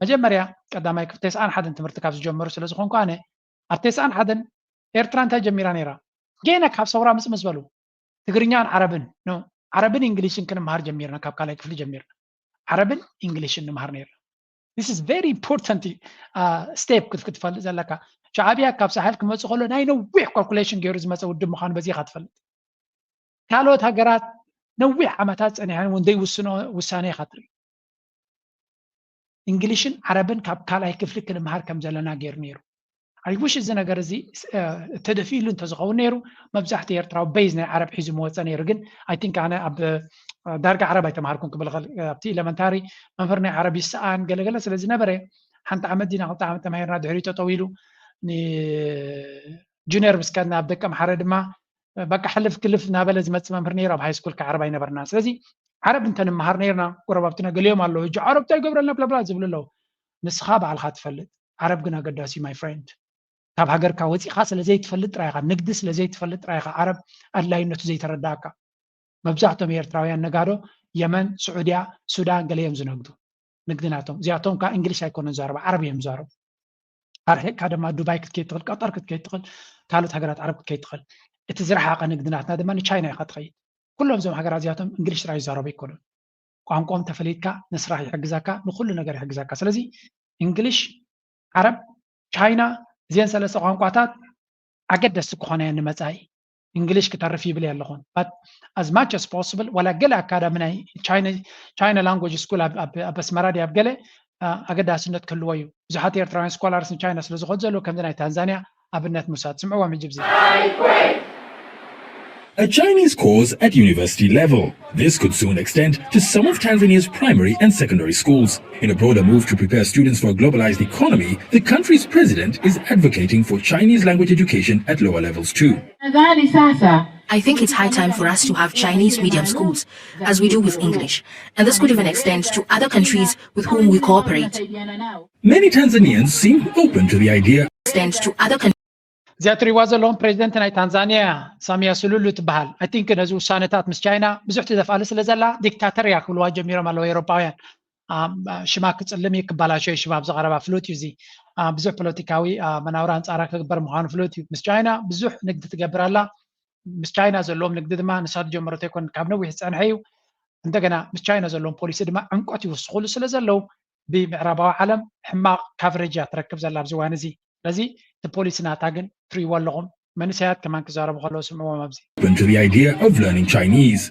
መጀመርያ ቀዳማይ ክፍሊ ተስዓን ሓደን ትምህርቲ ካብ ዝጀመሩ ስለ ዝኾንኩ ኣነ ኣብ ተስዓን ሓደን ኤርትራ እንታይ ጀሚራ ነይራ? ገና ካብ ሰውራ ምፅእ ምስ በሉ ትግርኛን ዓረብን ዓረብን እንግሊሽን ክንምሃር ጀሚርና። ካብ ካልኣይ ክፍሊ ጀሚርና ዓረብን እንግሊሽን ንምሃር ነይርና። This is very important step ክትፈልጥ ዘለካ። ሻዕብያ ካብ ሳሕል ክመፅእ ከሎ ናይ ነዊሕ calculation ገይሩ ዝመፀ ውድብ ምዃኑ በዚ ኢኻ ትፈልጥ። ካልኦት ሃገራት ነዊሕ ዓመታት ፀኒሐን እውን ዘይውስኖ ውሳነ ኢኻ ትርኢ። እንግሊሽን ዓረብን ካብ ካልኣይ ክፍሊ ክንምሃር ከም ዘለና ገይሩ ነይሩ። I wish እዚ ነገር እዚ ተደፊእሉ እንተዝኸውን ነይሩ መብዛሕትኡ ኤርትራዊ base ናይ ዓረብ ሒዙ ምወፀ ነይሩ። ግን I think ኣነ ኣብ ዳርጋ ዓረብ ኣይተምሃርኩን ክብል እኽእል። ኣብቲ elementary መምህር ናይ ዓረብ ይሰኣን ገለገለ ስለ ዝነበረ ሓንቲ ዓመት ዲና ክልተ ዓመት ተማሂርና ድሕሪኡ ጠጠው ኢሉ junior ምስ ከድና ኣብ ደቀምሓረ ድማ በቃ ሕልፍ ክልፍ እናበለ ዝመፅእ መምህር ነይሩ። ኣብ high school ከዓ ዓረብ ኣይነበርናን። ስለዚ ዓረብ እንተንምሃር ነይርና ጎረባብትና ገሊኦም ኣለዉ ሕጂ ዓረብ እንታይ ይገብረልና ብላብላ ዝብሉ ኣለዉ። ንስኻ ባዕልኻ ትፈልጥ። ዓረብ ግን ኣገዳሲ እዩ my friend። ካብ ሃገርካ ወፂኻ ስለዘይትፈልጥ ጥራይ ኢኻ፣ ንግዲ ስለዘይትፈልጥ ጥራይ ኢኻ ዓረብ ኣድላይነቱ ዘይተረዳእካ። መብዛሕቶም ኤርትራውያን ነጋዶ የመን፣ ስዑድያ፣ ሱዳን ገለ እዮም ዝነግዱ ንግዲ ናቶም። እዚኣቶም ከዓ እንግሊሽ ኣይኮኑን ዝዛረቡ፣ ዓረብ እዮም ዝዛረቡ። ኣርሒቕካ ድማ ዱባይ ክትከይድ ትኽእል፣ ቀጠር ክትከይድ ትኽእል፣ ካልኦት ሃገራት ዓረብ ክትከይድ ትኽእል። እቲ ዝረሓቐ ንግዲ ናትና ድማ ንቻይና ኢኻ ትኸይድ። ኩሎም እዞም ሃገራት እዚኣቶም እንግሊሽ ጥራይ ዝዛረቡ ኣይኮኑን። ቋንቋኦም ተፈሊጥካ ንስራሕ ይሕግዘካ፣ ንኹሉ ነገር ይሕግዘካ። ስለዚ እንግሊሽ፣ ዓረብ፣ ቻይና እዚአን ሰለስተ ቋንቋታት ኣገደስቲ ክኾና እየን ንመጻኢ። እንግሊሽ ክተርፍ ይብል እየ ኣለኹን but as much as possible ዋላ ገለ ኣካዳሚ ናይ China language school ኣብ ኣስመራ ድዩ ኣብ ገለ ኣገዳስነት ክህልዎ እዩ። ብዙሓት ኤርትራውያን scholars ንቻይና ስለ ዝኸዱ ዘለዉ ከምዚ ናይ ታንዛንያ ኣብነት ምውሳድ። ስምዕዎም ሕጂ ብዚ። A Chinese course at university level. This could soon extend to some of Tanzania's primary and secondary schools. In a broader move to prepare students for a globalized economy, the country's president is advocating for Chinese language education at lower levels too. Nadhani sasa I think it's high time for us to have Chinese medium schools, as we do with English, and this could even extend to other countries with whom we cooperate. Many Tanzanians seem open to the idea. Extend to other countries. እዚኣ ትሪዋ ዘለኹም ፕሬዚደንት ናይ ታንዛኒያ ሳሚያ ሱሉሉ ትበሃል። I think ነዚ ውሳነታት ምስ ቻይና ብዙሕ ትደፍኣሉ ስለ ዘላ ዲክታተር እያ ክብልዋ ጀሚሮም ኣለዉ ኤውሮጳውያን። ሽማ ክፅልም እዩ ክባላሾ ሽባብ ዝቐረባ ፍሉጥ እዩ። እዚ ብዙሕ ፖለቲካዊ መናውራ ኣንፃራ ክግበር ምዃኑ ፍሉጥ እዩ። ምስ ቻይና ብዙሕ ንግዲ ትገብር ኣላ። ምስ ቻይና ዘለዎም ንግዲ ድማ ንሳ ዝጀመረቶ ኣይኮን ካብ ነዊሕ ዝፀንሐ እዩ። እንደገና ምስ ቻይና ዘለዎም ፖሊሲ ድማ ዕምቆት ይውስኹሉ ስለ ዘለዉ ብምዕራባዊ ዓለም ሕማቕ ካቨሬጅ እያ ትረክብ ዘላ ኣብዚ እዋን እዚ። ስለዚ እቲ ፖሊሲ ናታ ግን ትሪእዎ ኣለኹም። መንእሰያት ከማን ክዛረቡ ከለዉ ስምዕዎም ኣብዚ። Open to the idea of learning Chinese.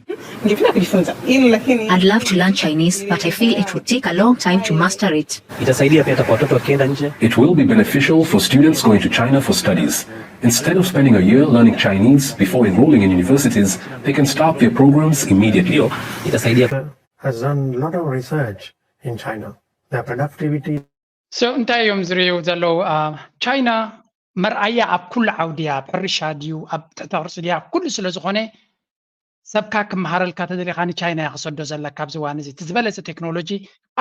I'd love to learn Chinese, but I feel it would take a long time to master it. Itasaidia pia kwa watoto wakienda nje. It will be beneficial for students going to China for studies. Instead of spending a year learning Chinese before enrolling in universities, they can start their programs immediately. Itasaidia. Has done a lot of research in China. Their productivity So እንታይ እዮም ዝርእዩ ዘለዉ? ቻይና መርኣያ ኣብ ኩሉ ዓውዲ እያ፣ ኣብ ሕርሻ ድዩ ኣብ ትሕተ ቅርፂ ድዩ ኣብ ኩሉ ስለ ዝኾነ ሰብካ ክመሃረልካ ተደሊኻ ንቻይና እያ ክሰዶ ዘለካ ኣብዚ እዋን እዚ። እቲ ዝበለፀ ቴክኖሎጂ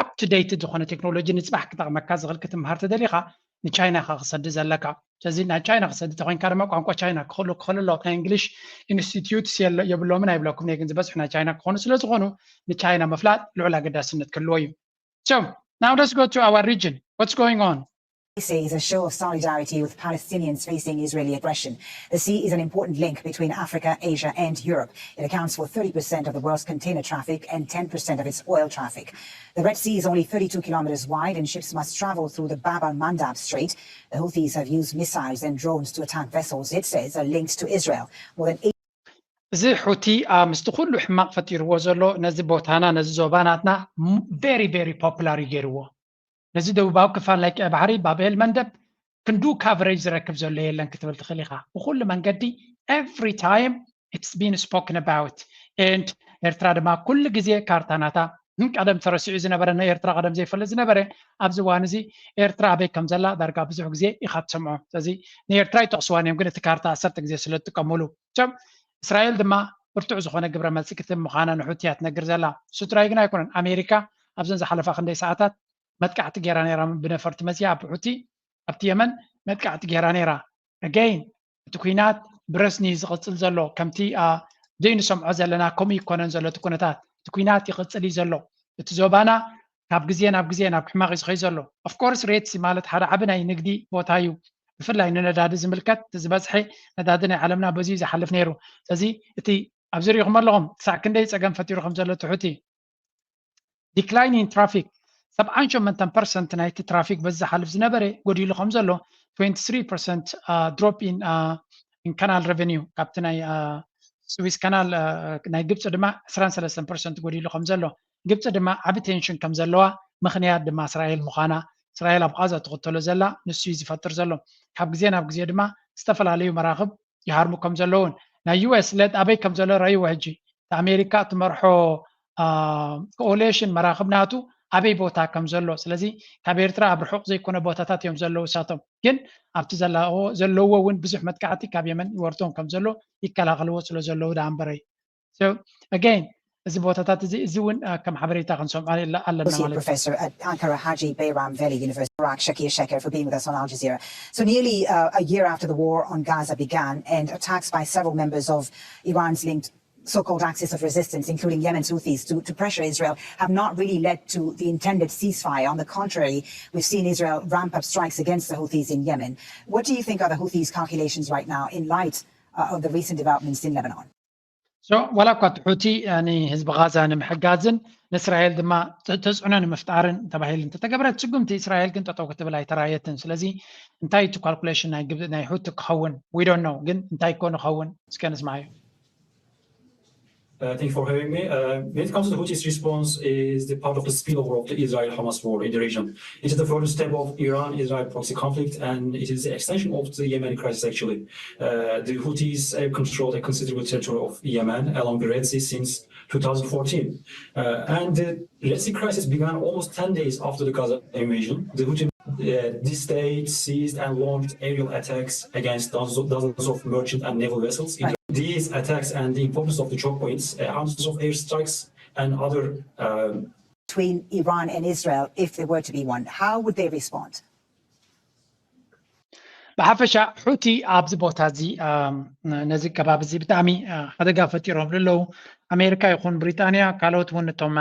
ኣፕ ቱ ዴይት ዝኾነ ቴክኖሎጂ ንፅባሕ ክጠቕመካ ዝኽእል ክትምሃር ተደሊኻ ንቻይና ኢኻ ክሰዲ ዘለካ። ስለዚ ናይ ቻይና ክሰዲ ተኮይንካ ድማ ቋንቋ ቻይና ክኽእሉ ክኽእሉ ኣለዎ። ናይ እንግሊሽ ኢንስቲትዩትስ የብሎምን ኣይብለኩም እየ፣ ግን ዝበዝሑ ናይ ቻይና ክኾኑ ስለ ዝኾኑ ንቻይና ምፍላጥ ልዑል ኣገዳስነት ክህልዎ እዩ። So now let's go to our region. What's going on? They say is a show of solidarity with Palestinians facing Israeli aggression. The sea is an important link between Africa, Asia, and Europe. It accounts for thirty percent of the world's container traffic and ten percent of its oil traffic. The Red Sea is only thirty-two kilometers wide, and ships must travel through the Bab al Mandab Strait. The Houthis have used missiles and drones to attack vessels it says are linked to Israel. More than እዚ ሑቲ ምስቲ ኩሉ ሕማቕ ፈጢርዎ ዘሎ ነዚ ቦታና ነዚ ዞባ ናትና very very popular እዩ ገይርዎ። ነዚ ደቡባዊ ክፋል ናይ ቀይ ባሕሪ ባብኤል መንደብ ክንዱ ካቨሬጅ ዝረክብ ዘሎ የለን ክትብል ትኽእል ኢኻ። ብኩሉ መንገዲ every time it's been spoken about and ኤርትራ ድማ ኩሉ ግዜ ካርታ ናታ ቀደም ተረሲዑ ዝነበረ ንኤርትራ ቀደም ዘይፈልጥ ዝነበረ ኣብዚ እዋን እዚ ኤርትራ ኣበይ ከም ዘላ ዳርጋ ብዙሕ ግዜ ኢኻ ትሰምዖ። ስለዚ ንኤርትራ ይጠቕስዋን እዮም፣ ግን እቲ ካርታ ዓሰርተ ግዜ ስለ ዝጥቀሙሉ ም እስራኤል ድማ ብርቱዕ ዝኾነ ግብረ መልሲ ክትህብ ምዃና ንሑቲ እያ ትነግር ዘላ። እሱ ጥራይ ግን ኣይኮነን። ኣሜሪካ ኣብዘን ዝሓለፋ ክንደይ ሰዓታት መጥቃዕቲ ገይራ ነይራ ብነፈርቲ መፅያ ኣብ ሑቲ ኣብቲ የመን መጥቃዕቲ ገይራ ነይራ። Again እቲ ኩናት ብረስኒ እዩ ዝቕፅል ዘሎ። ከምቲ ዘይንሰምዖ ዘለና ከምኡ ይኮነን ዘሎ እቲ ኩነታት። እቲ ኩናት ይቕፅል እዩ ዘሎ። እቲ ዞባና ካብ ግዜ ናብ ግዜ ናብ ሕማቕ እዩ ዝኸይ ዘሎ። Of course Red Sea ማለት ሓደ ዓቢ ናይ ንግዲ ቦታ እዩ። ብፍላይ ንነዳዲ ዝምልከት እቲ ዝበዝሐ ነዳዲ ናይ ዓለምና በዚ እዩ ዝሓልፍ ነይሩ። ስለዚ እቲ ኣብዚ ሪኢኹም ኣለኹም ክሳዕ ክንደይ ፀገም ፈጢሩ ከም ዘሎ እቲ ሑቲ። Declining traffic ሰብዓን ሸሞንተን ፐርሰንት ናይቲ ትራፊክ በዚ ዝሓልፍ ዝነበረ ጎዲሉ ከም ዘሎ twenty three percent drop in canal revenue ካብቲ ናይ ስዊስ ካናል ናይ ግብፂ ድማ ዕስራን ሰለስተን ፐርሰንት ጎዲሉ ከም ዘሎ ግብፂ ድማ ዓቢ ቴንሽን ከም ዘለዋ ምኽንያት ድማ እስራኤል ምዃና እስራኤል ኣብ ቓዛ ትኽተሎ ዘላ ንሱ እዩ ዝፈጥር ዘሎ። ካብ ግዜ ናብ ግዜ ድማ ዝተፈላለዩ መራኽብ ይሃርሙ ከም ዘለውን ናይ ዩኤስ ለድ ኣበይ ከም ዘሎ ረእይዎ ሕጂ ኣሜሪካ ትመርሖ ኮኦሌሽን መራኽብ ናቱ ኣበይ ቦታ ከም ዘሎ። ስለዚ ካብ ኤርትራ ኣብ ርሑቕ ዘይኮነ ቦታታት እዮም ዘለዉ እሳቶም። ግን ኣብቲ ዘለዎ እውን ብዙሕ መጥቃዕቲ ካብ የመን ይወርዶም ከም ዘሎ ይከላኸልዎ ስለ ዘለዉ ደኣ እምበረይ። Again እዚ ቦታታት እዚ እዚ እውን ከም ሓበሬታ ክንሰምዖ ኣለና ማለት እዩ። Professor at Ankara Haji Bayram Veli University, Iraq, Shakir Shakir, for being with us on Al Jazeera. So nearly uh, a year after the war on Gaza began and attacks by several members of Iran's linked so-called axis of resistance, including Yemen's Houthis, to, to pressure Israel, have not really led to the intended ceasefire. On the contrary, we've seen Israel ramp up strikes against the Houthis in Yemen. What do you think are the Houthis' calculations right now in light uh, of the recent developments in Lebanon? So ዋላ እኳ እቲ ሑቲ ንህዝቢ ጋዛ ንምሕጋዝን ንእስራኤል ድማ ተፅዕኖ ንምፍጣርን ተባሂሉ እንተተገብረት ስጉምቲ እስራኤል ግን ጠጠው ክትብል ኣይተራየትን። ስለዚ እንታይ እቲ ካልኩሌሽን ናይ ሑቲ ክኸውን we don't know፣ ግን እንታይ ኮን ይኸውን እስከ ንስማዓዮ። Uh, thank you for having me. Uh, when it comes to the Houthis' response, is the part of the spillover of the Israel-Hamas war in the region. It is the further step of Iran-Israel proxy conflict, and it is the extension of the Yemeni crisis, actually. Uh, the Houthis have controlled a considerable territory of Yemen along the Red Sea since two thousand fourteen. Uh, and the Red Sea crisis began almost ten days after the Gaza invasion. The Houthi Uh, the state seized and launched aerial attacks against dozens of, dozens of merchant and naval vessels. Right. These attacks and the importance of the choke points, uh, hundreds of airstrikes and other um, between Iran and Israel, if there were to be one, how would they respond? ብሓፈሻ ሑቲ ኣብዚ ቦታ እዚ ነዚ ከባቢ እዚ ብጣዕሚ ሓደጋ ፈጢሮም ኣለዉ። ኣሜሪካ ይኹን ብሪጣንያ ካልኦት እውን እቶም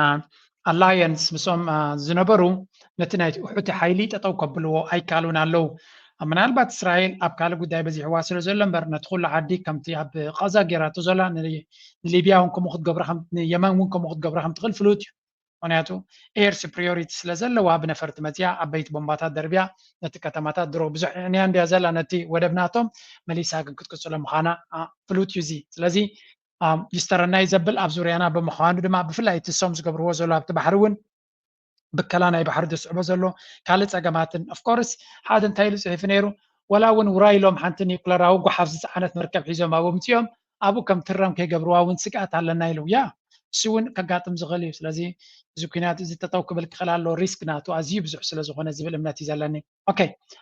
ኣላየንስ ምስኦም ዝነበሩ ነቲ ናይ ሑቲ ሓይሊ ጠጠው ከብልዎ ኣይካሉን ኣለዉ። ምናልባት እስራኤል ኣብ ካልእ ጉዳይ በዚሕዋ ስለ ዘሎ እምበር ነቲ ኩሉ ዓዲ ከምቲ ኣብ ቃዛ ገይራቶ ዘላ ንሊብያ እውን ከምኡ ክትገብራ ንየመን እውን ከምኡ ክትገብራ ከም ትኽእል ፍሉጥ እዩ። ምክንያቱ ኤር ስፕሪዮሪቲ ስለ ዘለዋ ብነፈርቲ መፅያ ዓበይቲ ቦምባታት ደርብያ ነቲ ከተማታት ድሮ ብዙሕ ዕንያ እንድያ ዘላ ነቲ ወደብ ናቶም መሊሳ ግን ክትቅፅሎ ምዃና ፍሉጥ እዩ። እዚ ስለዚ ይስተረና እዩ ዘብል ኣብ ዙርያና ብምዃኑ ድማ ብፍላይ እቲ እሶም ዝገብርዎ ዘሎ ኣብቲ ባሕሪ እውን ብከላ ናይ ባሕሪ ዘስዕቦ ዘሎ ካልእ ፀገማትን ኦፍኮርስ ሓደ እንታይ ኢሉ ፅሒፉ ነይሩ ወላ እውን ውራይ ኢሎም ሓንቲ ኒኩለራዊ ጓሓፍ ዝፀዓነት መርከብ ሒዞም ኣብኡ ምፅኦም ኣብኡ ከም ትረም ከይገብርዋ እውን ስግኣት ኣለና ኢሉ ያ እሱ እውን ከጋጥም ዝኽእል እዩ። ስለዚ እዚ ኩናት እዚ ጠጠው ክብል ክኽእል ኣሎ ሪስክ ናቱ ኣዝዩ ብዙሕ ስለ ዝኾነ ዝብል እምነት እዩ ዘለኒ። ኦኬ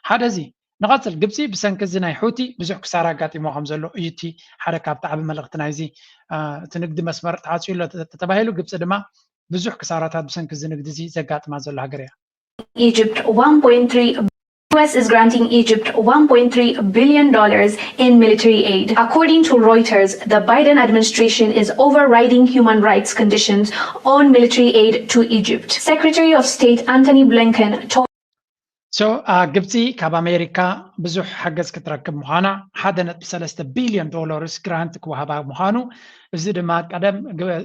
ሓደ እዚ ንቐፅል ግብፂ ብሰንኪ እዚ ናይ ሑቲ ብዙሕ ክሳራ ኣጋጢሞ ከም ዘሎ እዩ እቲ ሓደ ካብቲ ዓቢ መልእኽቲ ናይዚ እቲ ንግዲ መስመር ተዓፅዩ ኣሎ ተባሂሉ ግብፂ ድማ ብዙሕ ክሳራታት ብሰንኪ እዚ ንግዲ እዚ ዘጋጥማ ዘሎ ሃገር እያ። Egypt one point three U S is granting Egypt one point three billion dollars in military aid. According to Reuters, the Biden administration is overriding human rights conditions on military aid to Egypt. Secretary of State Antony Blinken told So ግብፂ ካብ ኣሜሪካ ብዙሕ ሓገዝ ክትረክብ ምዃና ሓደ ነጥቢ ሰለስተ ቢልዮን ዶላርስ ግራንት ክወሃባ ምዃኑ እዚ ድማ ቀደም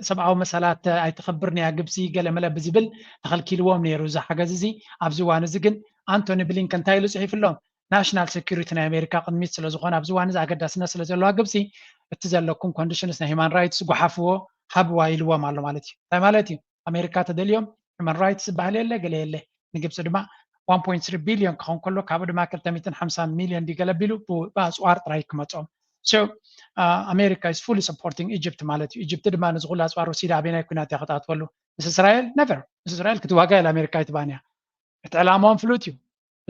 ሰብኣዊ መሰላት ኣይተኸብርን እያ ግብፂ ገለመለ ብዝብል ተኸልኪልዎም ነይሩ እዚ ሓገዝ እዚ ኣብዚ እዋን እዚ ግን ኣንቶኒ ብሊንከን እንታይ ኢሉ ፅሒፍሎም ናሽናል ሴኩሪቲ ናይ ኣሜሪካ ቅድሚት ስለዝኾነ ኣብዚ እዋን እዚ ኣገዳስነት ስለዘለዋ ግብፂ እቲ ዘለኩም ኮንዲሽንስ ናይ ሂማን ራይትስ ጓሓፍዎ ሃብዋ ኢልዎም ኣሎ ማለት እዩ። እንታይ ማለት እዩ? ኣሜሪካ ተደልዮም ሂማን ራይትስ ዝበሃል የለ ገለ የለ ንግብፂ ድማ one point three ቢልዮን ክኸውን ከሎ ካብኡ ድማ ክልተ ሚእትን ሓምሳን ሚልዮን ድዩ ገለ ኣቢሉ ብኣፅዋር ጥራይ ክመፅኦም so ኣሜሪካ is fully supporting Egypt ማለት እዩ። ኢጅፕቲ ድማ ነዚ ኩሉ ኣፅዋር ወሲዳ ኣበየናይ ኩናት እያ ክትኣትወሉ? ምስ እስራኤል ነቨር ምስ እስራኤል ክትዋጋ ኢላ ኣሜሪካ ኣይትባን እያ። እቲ ዕላማኦም ፍሉጥ እዩ።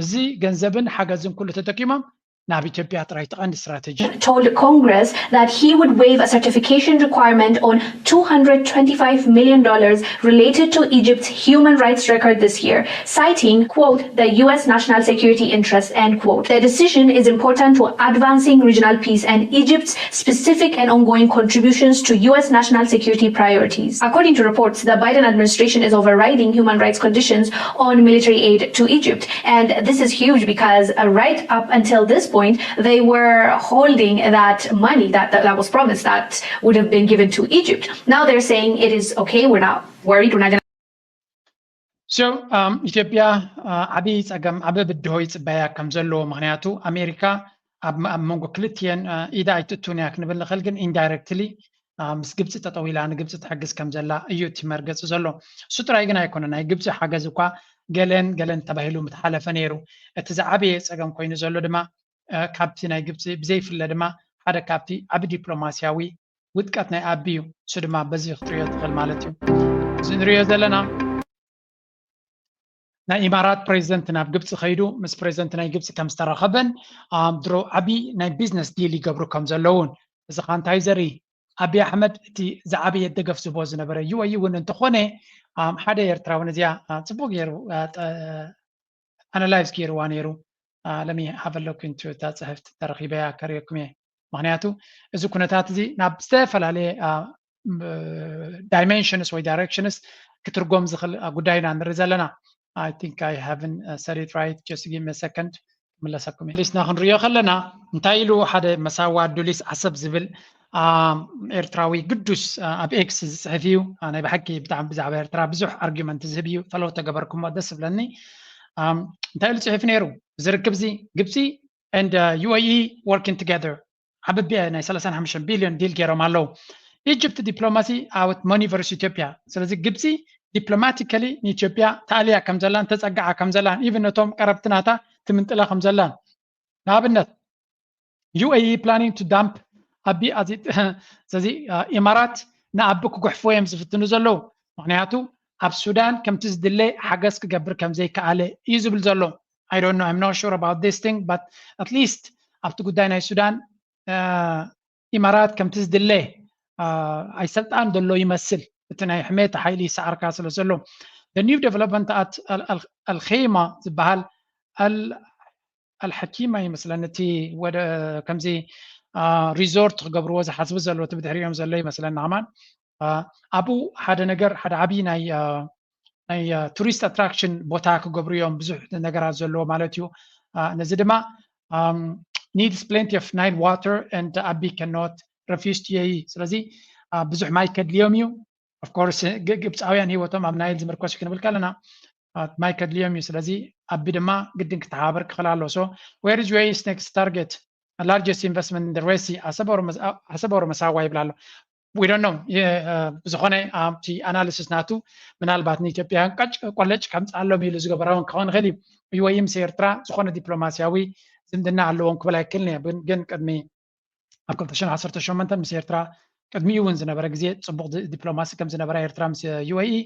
እዚ ገንዘብን ሓገዝን ኩሉ ተጠቂሞም ናብ ኢትዮጵያ ጥራይ እቲ ቀንዲ ስትራተጂ። told Congress that he would waive a certification requirement on two hundred twenty-five million dollars related to Egypt's human rights record this year, citing, quote, the U S national security interest, end quote. The decision is important to advancing regional peace and Egypt's specific and ongoing contributions to U S national security priorities. According to reports, the Biden administration is overriding human rights conditions on military aid to Egypt. And this is huge because uh, right up until this point, they were holding that money that, that, that was promised that would have been given to Egypt. Now they're saying it is okay, we're not worried, we're not going to. So ኢትዮጵያ ዓብዪ ፀገም ዓቢ ብድሆ ይፅበያ ከም ዘለዎ ምክንያቱ ኣሜሪካ ኣብ መንጎ ክልቲኤን ኢዳ ኣይትእቱን እያ ክንብል ንኽእል ግን ኢንዳይረክትሊ ምስ ግብፂ ጠጠው ኢላ ንግብፂ ትሕግዝ ከም ዘላ እዩ እቲ መርገፂ ዘሎ። እሱ ጥራይ ግን ኣይኮነ ናይ ግብፂ ሓገዝ እኳ ገለን ገለን ተባሂሉ ምተሓለፈ ነይሩ። እቲ ዝዓበየ ፀገም ኮይኑ ዘሎ ድማ ካብቲ ናይ ግብፂ ብዘይፍለ ድማ ሓደ ካብቲ ዓቢ ዲፕሎማስያዊ ውድቀት ናይ ኣቢ እዩ። እሱ ድማ በዚ ክትሪኦ ትኽእል ማለት እዩ። እዚ ንሪኦ ዘለና ናይ ኢማራት ፕሬዚደንት ናብ ግብፂ ከይዱ ምስ ፕሬዚደንት ናይ ግብፂ ከም ዝተረኸበን ድሮ ዓቢ ናይ ቢዝነስ ዲል ይገብሩ ከም ዘለውን እዚ ካ እንታይ ዘርኢ ኣቢ ኣሕመድ እቲ ዝዓበየ ደገፍ ዝቦ ዝነበረ ዩ ኣይ እውን እንተኾነ ሓደ ኤርትራዊ ነዚኣ ፅቡቅ ገይሩ ኣናላይዝ ገይርዋ ነይሩ። ለሚ ሃበለኩ ንቱ እታ ፅሕፍቲ ተረኪበያ ከርእየኩም እየ። ምክንያቱ እዚ ኩነታት እዚ ናብ ዝተፈላለየ ዳይሜንሽንስ ወይ ዳይሬክሽንስ ክትርጎም ዝኽእል ጉዳይ ኢና ንርኢ ዘለና። I think I haven't said it right, just give me a second ክምለሰኩም እየ። ሊስና ክንሪኦ ከለና እንታይ ኢሉ ሓደ መሳዋ ዱሊስ ዓሰብ ዝብል ኤርትራዊ ግዱስ ኣብ ኤክስ ዝፅሕፍ እዩ። ናይ ብሓቂ ብጣዕሚ ብዛዕባ ኤርትራ ብዙሕ ኣርጊመንት ዝህብ እዩ። ፈለው ተገበርኩሞ ደስ ዝብለኒ። እንታይ ኢሉ ፅሒፍ ነይሩ? እዚ ርክብ እዚ ግብፂ and ዩ ኤ ኢ working together ዓበቢ ናይ ሰላሳን ሓሙሽተን ቢልዮን ዲል ገይሮም ኣለዉ። ኢጅፕት ዲፕሎማሲ ኣወት ሞኒ ቨርስ ኢትዮጵያ። ስለዚ ግብፂ ዲፕሎማቲካሊ ንኢትዮጵያ ተኣልያ ከም ዘላን ተፀግዓ ከም ዘላን ኢቭን ነቶም ቀረብቲ ናታ ትምንጥላ ከም ዘላን ንኣብነት ዩ ኤ ኢ planning to dump ኣቢ ስለዚ ኢማራት ንኣቢ ክጉሕፍዎ እዮም ዝፍትኑ ዘለዉ። ምክንያቱ ኣብ ሱዳን ከምቲ ዝድለ ሓገዝ ክገብር ከም ዘይከኣለ እዩ ዝብል ዘሎ። I don't know, I'm not sure about this thing, but at least ኣብቲ ጉዳይ ናይ ሱዳን ኢማራት ከምቲ ዝድለ ኣይሰልጣን ዘሎ ይመስል። እቲ ናይ ሕሜት ሓይሊ ይሰዓርካ ስለ ዘሎ፣ the new development at ኣልኺማ ዝበሃል ኣልሐኪማ ይመስለኒ፣ እቲ ወደ ከምዚ ሪዞርት ክገብርዎ ዝሓስቡ ዘሎ፣ እቲ ብድሕሪኦም ዘሎ ይመስለኒ ከማን። ኣብኡ ሓደ ነገር፣ ሓደ ዓብዪ ናይ ናይ ቱሪስት ኣትራክሽን ቦታ ክገብሩ እዮም፣ ብዙሕ ነገራት ዘለዎ ማለት እዩ። ነዚ ድማ needs plenty of Nile water and ኣቢ cannot refuse to ይይ። ስለዚ ብዙሕ ማይ ከድልዮም እዩ። ኦፍኮርስ ግብፃውያን ህይወቶም ኣብ ናይል ዝምርኮስ እዩ ክንብል ከለና ማይ ከድልዮም እዩ። ስለዚ ኣቢ ድማ ግድን ክተሓባበር ክኽእል ኣለዎ። So where is ዩ ኤ ኢስ next target? Largest investment in the Red Sea, ኣሰብ ኦር መሳዋ ይብል ኣሎ። We don't know። ብዝኾነ ኣብቲ ኣናሊሲስ ናቱ ምናልባት ንኢትዮጵያውያን ቆለጭ ከምፅኣሎም ኢሉ ዝገበራውን ክኸውን ይኽእል እዩ። ዩ ኤ ኢ ምስ ኤርትራ ዝኾነ ዲፕሎማስያዊ ዝምድና ኣለዎም ክብል ኣይክእልን እየ። ግን ቅድሚ ኣብ ክልተ ሽሕን ዓሰርተ ሸሞንተን ምስ ኤርትራ ቅድሚኡ እውን ዝነበረ ግዜ ፅቡቕ ዲፕሎማሲ ከም ዝነበራ ኤርትራ ምስ ዩ ኤ ኢ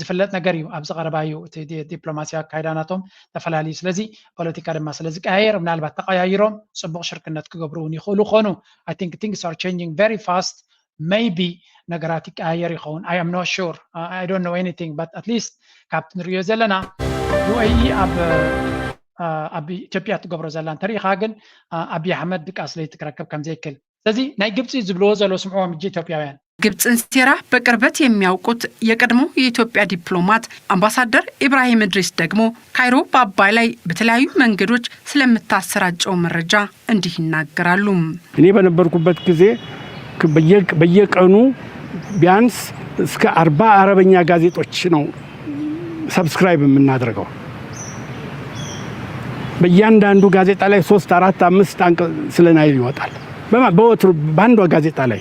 ዝፍለጥ ነገር እዩ። ኣብዚ ቀረባ እዩ እቲ ዲፕሎማሲ ኣካይዳ ናቶም ተፈላለዩ። ስለዚ ፖለቲካ ድማ ስለ ዝቀያየር ምናልባት ተቀያይሮም ፅቡቕ ሽርክነት ክገብሩ እውን ይኽእሉ ኾኑ። I think things are changing very fast. Maybe ነገራት ይቀያየር ይኸውን። I am not sure. I don't know anything, but at least ካብቲ ንሪኦ ዘለና ዩ ኤ ኢ ኣብ ኣብ ኢትዮጵያ ትገብሮ ዘላ እንተሪኢኻ ግን ኣቢ ኣሕመድ ድቃስ ለይቲ ክረክብ ከም ዘይክል። ስለዚ ናይ ግብፂ ዝብልዎ ዘሎ ስምዕዎም እጂ ኢትዮጵያውያን። ግብፅን ሴራ በቅርበት የሚያውቁት የቀድሞ የኢትዮጵያ ዲፕሎማት አምባሳደር ኢብራሂም እድሪስ ደግሞ ካይሮ በአባይ ላይ በተለያዩ መንገዶች ስለምታሰራጨው መረጃ እንዲህ ይናገራሉ። እኔ በነበርኩበት ጊዜ በየቀኑ ቢያንስ እስከ አርባ አረበኛ ጋዜጦች ነው subscribe የምናደርገው። በእያንዳንዱ ጋዜጣ ላይ ሶስት አራት አምስት አንቀጽ ስለ ናይል ይወጣል በወትሩ በአንዷ ጋዜጣ ላይ።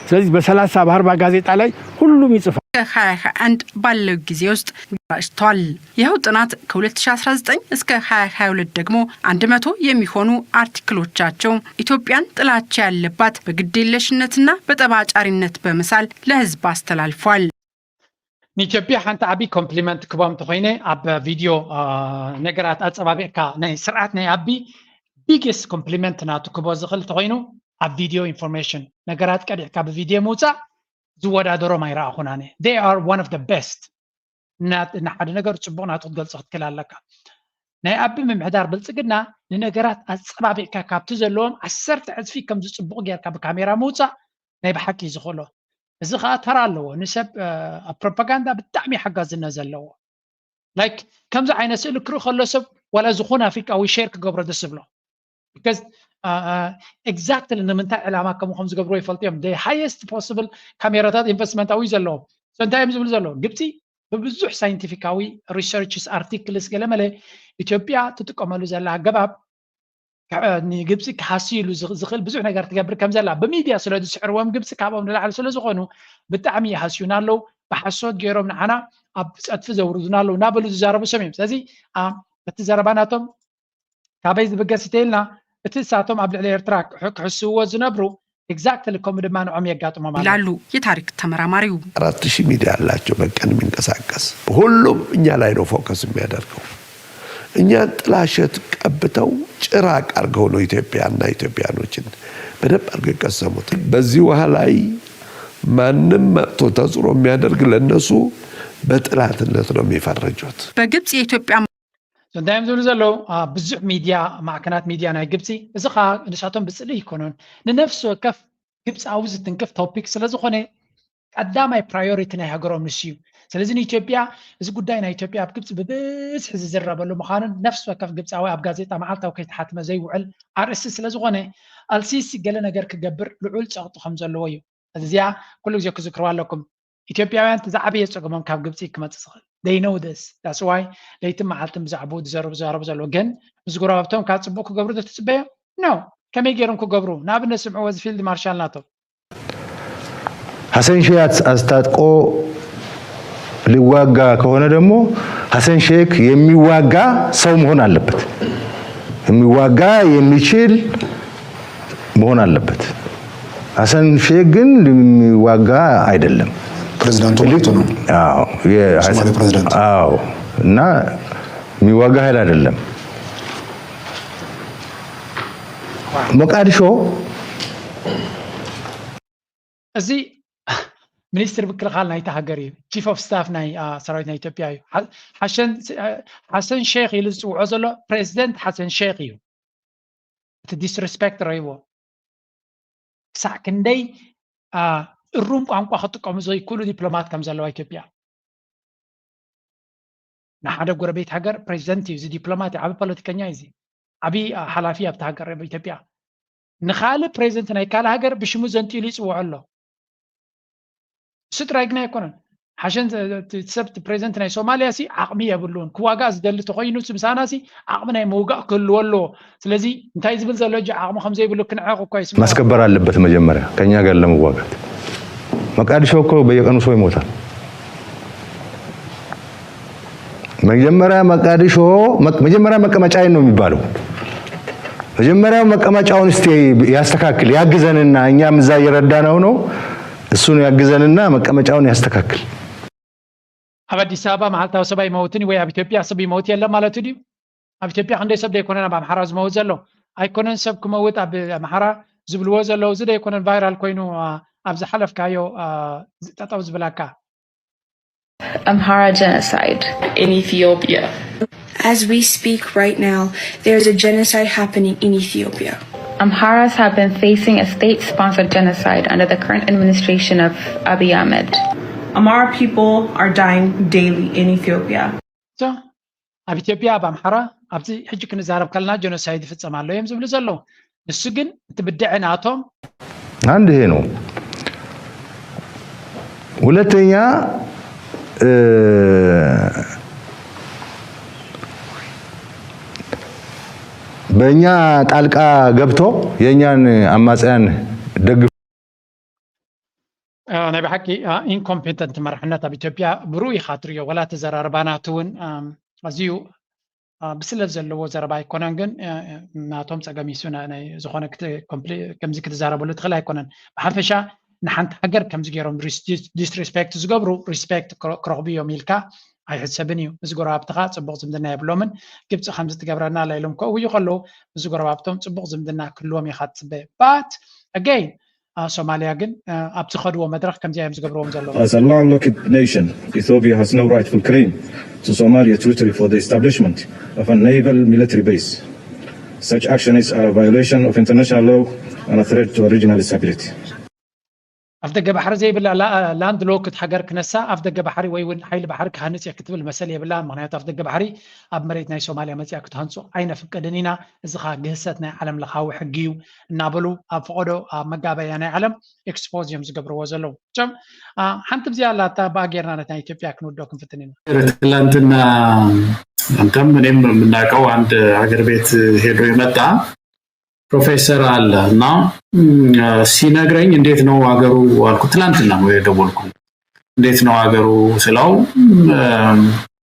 ስለዚህ በሰላሳ በአርባ ጋዜጣ ላይ ሁሉም ይጽፋል። ከ2021 ባለው ጊዜ ውስጥ ተደራጅቷል። ይኸው ጥናት ከ2019 እስከ 2022 ደግሞ 100 የሚሆኑ አርቲክሎቻቸው ኢትዮጵያን ጥላቻ ያለባት በግዴለሽነትና በጠባጫሪነት በመሳል ለህዝብ አስተላልፏል። ንኢትዮጵያ ሓንቲ ዓቢ ኮምፕሊመንት ክቦም ተኮይነ ኣብ ቪድዮ ነገራት ኣጸባቢቕካ ናይ ስርዓት ናይ ኣቢ ቢግስት ኮምፕሊመንት ናቱ ክቦ ዝኽእል ተኮይኑ ኣብ ቪድዮ ኢንፎርሜሽን ነገራት ቀዲሕካ ብቪድዮ ምውፃእ ዝወዳደሮም ኣይረኣኹን ኣነ። They are one of the best። ንሓደ ነገር ፅቡቕ ናቱ ክትገልፆ ክትክእል ኣለካ። ናይ ኣቢ ምምሕዳር ብልፅግና ንነገራት ኣፀባቢቕካ ካብቲ ዘለዎም ዓሰርተ ዕፅፊ ከም ዝፅቡቕ ጌርካ ብካሜራ ምውፃእ ናይ ብሓቂ እዩ ዝኽእሎ። እዚ ከዓ ተራ ኣለዎ ንሰብ ኣብ ፕሮፓጋንዳ ብጣዕሚ ሓጋዝነት ዘለዎ። ላይክ ከምዚ ዓይነት ስእሊ ክርኢ ከሎ ሰብ ዋላ ዝኾነ ኣፍሪቃዊ ሼር ክገብሮ ደስ ዝብሎ። Because exactly ንምንታይ ዕላማ ከምኡ ከም ዝገብርዎ ይፈልጡ እዮም። The highest possible ካሜራታት ኢንቨስትመንታዊ ዘለዎም። So እንታይ እዮም ዝብሉ ዘለዉ? ግብፂ ብብዙሕ ሳይንቲፊካዊ ሪሰርችስ ኣርቲክልስ ገለመለ ኢትዮጵያ ትጥቀመሉ ዘላ ኣገባብ ንግብፂ ክሃስይሉ ዝኽእል ብዙሕ ነገር ትገብር ከም ዘላ ብሚድያ ስለ ዝስዕርዎም ግብፂ ካብኦም ንላዕሊ ስለ ዝኾኑ ብጣዕሚ ይሃስዩና ኣለዉ። ብሓሶት ገይሮም ንዓና ኣብ ፀድፊ ዘውርዱና ኣለዉ እናበሉ ዝዛረቡ ሰብ እዮም። ስለዚ እቲ ዘረባ ናቶም ካበይ ዝብገስ እንተኢልና እቲ እሳቶም ኣብ ልዕሊ ኤርትራ ክሕስውዎ ዝነብሩ exactly ከምኡ ድማ ንዖም የጋጥሞም ኣሎ። ይላሉ የታሪክ ተመራማሪው። አራት ሺህ ሚዲያ አላቸው በቀን የሚንቀሳቀስ ሁሉም እኛ ላይ ነው ፎከስ የሚያደርገው። እኛን ጥላሸት ቀብተው ጭራቅ አርገው ነው ኢትዮጵያና ኢትዮጵያኖችን በደንብ አርገው የቀሰሙት። በዚህ ውሃ ላይ ማንም መጥቶ ተጽዕኖ የሚያደርግ ለነሱ በጥላትነት ነው የሚፈርጁት። በግብጽ የኢትዮጵያ እንታይ እዮም ዝብሉ ዘለዉ? ብዙሕ ሚድያ ማዕከናት ሚድያ ናይ ግብፂ እዚ ከዓ ንሳቶም ብፅልኢ ይኮኑን ንነፍሲ ወከፍ ግብፃዊ ዝትንክፍ ቶፒክ ስለዝኾነ ቀዳማይ ፕራዮሪቲ ናይ ሃገሮም ንሱ እዩ። ስለዚ ንኢትዮጵያ እዚ ጉዳይ ናይ ኢትዮጵያ ኣብ ግብፂ ብብዝሒ ዝዝረበሉ ምዃኑን ነፍሲ ወከፍ ግብፃዊ ኣብ ጋዜጣ መዓልታዊ ከይተሓትመ ዘይውዕል ኣርእስቲ ስለዝኾነ ኣልሲሲ ገለ ነገር ክገብር ልዑል ፀቕጢ ከም ዘለዎ እዩ። እዚኣ ኩሉ ግዜ ክዝክርዋ ኣለኩም። ኢትዮጵያውያን እቲ ዝዓበየ ፀገሞም ካብ ግብፂ ክመፅእ ዝኽእል they know this that's why ለይትን መዓልትን ብዛዕባኡ ዝዘረቡ ዝዛረቡ ዘለዉ ግን ምስ ጎረባብቶም ካብ ፅቡቅ ክገብሩ ዶ ትፅበዮም? No። ከመይ ገይሮም ክገብሩ? ንኣብነት ስምዕዎ እዚ ፊልድ ማርሻል ናቶም ሐሰን ሼህ አስታጥቆ ሊዋጋ ከሆነ ደግሞ ሐሰን ሼክ የሚዋጋ ሰው መሆን አለበት። የሚዋጋ የሚችል መሆን አለበት። ሐሰን ሼክ ግን የሚዋጋ አይደለም። ፕሬዚዳንቱ ማለት ነው። አዎ፣ የ- የሶማሌ ፕሬዚዳንት። አዎ። እና የሚዋጋ ኃይል አይደለም። ሞቃዲሾ እዚ ሚኒስትር ምክልኻል ናይቲ ሃገር እዩ። ቺፍ ኦፍ ስታፍ ናይ ሰራዊት ናይ ኢትዮጵያ እዩ። ሓሰን ሼክ ኢሉ ዝፅውዖ ዘሎ ፕሬዚደንት ሓሰን ሼክ እዩ። እቲ ዲስሪስፔክት ረይዎ ክሳዕ ክንደይ እሩም ቋንቋ ክጥቀሙ ዘይክእሉ ዲፕሎማት ከም ዘለዋ ኢትዮጵያ። ንሓደ ጎረቤት ሃገር ፕሬዚደንት እዩ፣ እዚ ዲፕሎማት እዩ፣ ዓቢ ፖለቲከኛ እዩ፣ እዚ ዓቢ ሓላፊ ኣብቲ ሃገር ኣብ ኢትዮጵያ። ንኻልእ ፕሬዚደንት ናይ ካልእ ሃገር ብሽሙ ዘንጢሉ ይፅውዖ ኣሎ። እሱ ጥራይ ግን ኣይኮነን። ሓሸን ሰብ ፕሬዚደንት ናይ ሶማሊያ ሲ ዓቕሚ የብሉን። ክዋጋእ ዝደሊ ተኮይኑ ምሳና ሲ ዓቕሚ ናይ ምውጋእ ክህልዎ ኣለዎ። ስለዚ እንታይ ዝብል ዘሎ ሕጂ ዓቕሚ ከም ዘይብሉ ክንዕቕ እኳ ይስምዖ። ማስከበር አለበት መጀመሪያ ከኛ ጋር ለመዋጋት። መቃዲሾ እኮ በየቀኑ ሰው ይሞታል። መጀመሪያ መቃዲሾ መጀመሪያ መቀመጫዬን ነው የሚባለው። መጀመሪያው መቀመጫውን እስቲ ያስተካክል ያግዘንና እኛም እዛ እየረዳነው ነው። እሱን ያግዘንና መቀመጫውን ያስተካክል። ኣብ ኣዲስ ኣበባ መዓልታዊ ሰብ ኣይመውትን ወይ ኣብ ኢትዮጵያ ሰብ ይመውት የለን ማለት ድዩ? ኣብ ኢትዮጵያ ክንደይ ሰብ ደይኮነን ኣብ ኣምሓራ ዝመውት ዘሎ? ኣይኮነን ሰብ ክመውት ኣብ ኣምሓራ ዝብልዎ ዘለዉ እዚ ደይኮነን ቫይራል ኮይኑ ኣብ ዝሓለፍካዮ ጠጠው ዝብላካ? Amhara genocide in Ethiopia. As we speak right now, there is a genocide happening in Ethiopia. Amharas have been facing a state sponsored genocide under the current administration of Abiy Ahmed. Amhara people are dying daily in Ethiopia. ኣብ ኢትዮጵያ ኣብ ኣምሓራ ኣብዚ ሕጂ ክንዛረብ ከለና ጀኖሳይድ ይፍጸም ኣሎ እዮም ዝብሉ ዘለዉ። ንሱ ግን እቲ ብድዐ ናቶም አንድ ይሄ ነው። ሁለተኛ በእኛ ጣልቃ ገብቶ የእኛን አማጽያን ደግፍ ናይ ብሓቂ ኢንኮምፔተንት መራሕነት ኣብ ኢትዮጵያ ብሩኡ ኢኻ ትሪኦ። ወላ ተዘራርባና እቲ እውን ኣዝዩ ብስለት ዘለዎ ዘረባ ኣይኮነን፣ ግን ናቶም ፀገም ይሱ ዝኾነ ከምዚ ክትዛረበሉ ትኽእል ኣይኮነን። ብሓፈሻ ንሓንቲ ሃገር ከምዚ ገይሮም ዲስሪስፔክት ዝገብሩ ሪስፔክት ክረኽቡ እዮም ኢልካ ኣይሕሰብን እዩ። ምስ ጎረባብትኻ ፅቡቕ ዝምድና የብሎምን። ግብፂ ከምዚ ትገብረና ኣላ ኢሎም ከእውዩ ከለዉ ምስ ጎረባብቶም ፅቡቕ ዝምድና ክህልዎም ኢኻ ትፅበ። ባት ኣገይን ሶማሊያ ግን ኣብ ዝኸድዎ መድረኽ ከምዚ እዮም ዝገብርዎም ዘለዉ። As a landlocked nation, Ethiopia has no rightful claim to Somalia territory for the establishment of a naval military base. Such actions are a violation of international law and a threat to regional stability. ኣፍ ደገ ባሕሪ ዘይብላ ላንድ ሎክድ ሃገር ክነሳ ኣፍ ደገ ባሕሪ ወይ እውን ሓይሊ ባሕሪ ክሃንፅ እየ ክትብል መሰል የብላን። ምክንያቱ ኣፍ ደገ ባሕሪ ኣብ መሬት ናይ ሶማሊያ መፅያ ክትሃንፁ ኣይነፍቅድን ኢና። እዚ ከዓ ግህሰት ናይ ዓለም ለኻዊ ሕጊ እዩ እናበሉ ኣብ ፈቐዶ ኣብ መጋበያ ናይ ዓለም ኤክስፖዝ እዮም ዝገብርዎ ዘለዉ። ም ሓንቲ ብዚኣ ኣላታ ብኣ ጌርና ነቲ ናይ ኢትዮጵያ ክንውዶ ክንፍትን ኢና። ትላንትና አንተም እኔም የምናውቀው አንድ ሀገር ቤት ሄዶ የመጣ ፕሮፌሰር አለ እና ሲነግረኝ እንዴት ነው ሀገሩ አልኩት። ትላንትና ነው የደወልኩት። እንዴት ነው ሀገሩ ስለው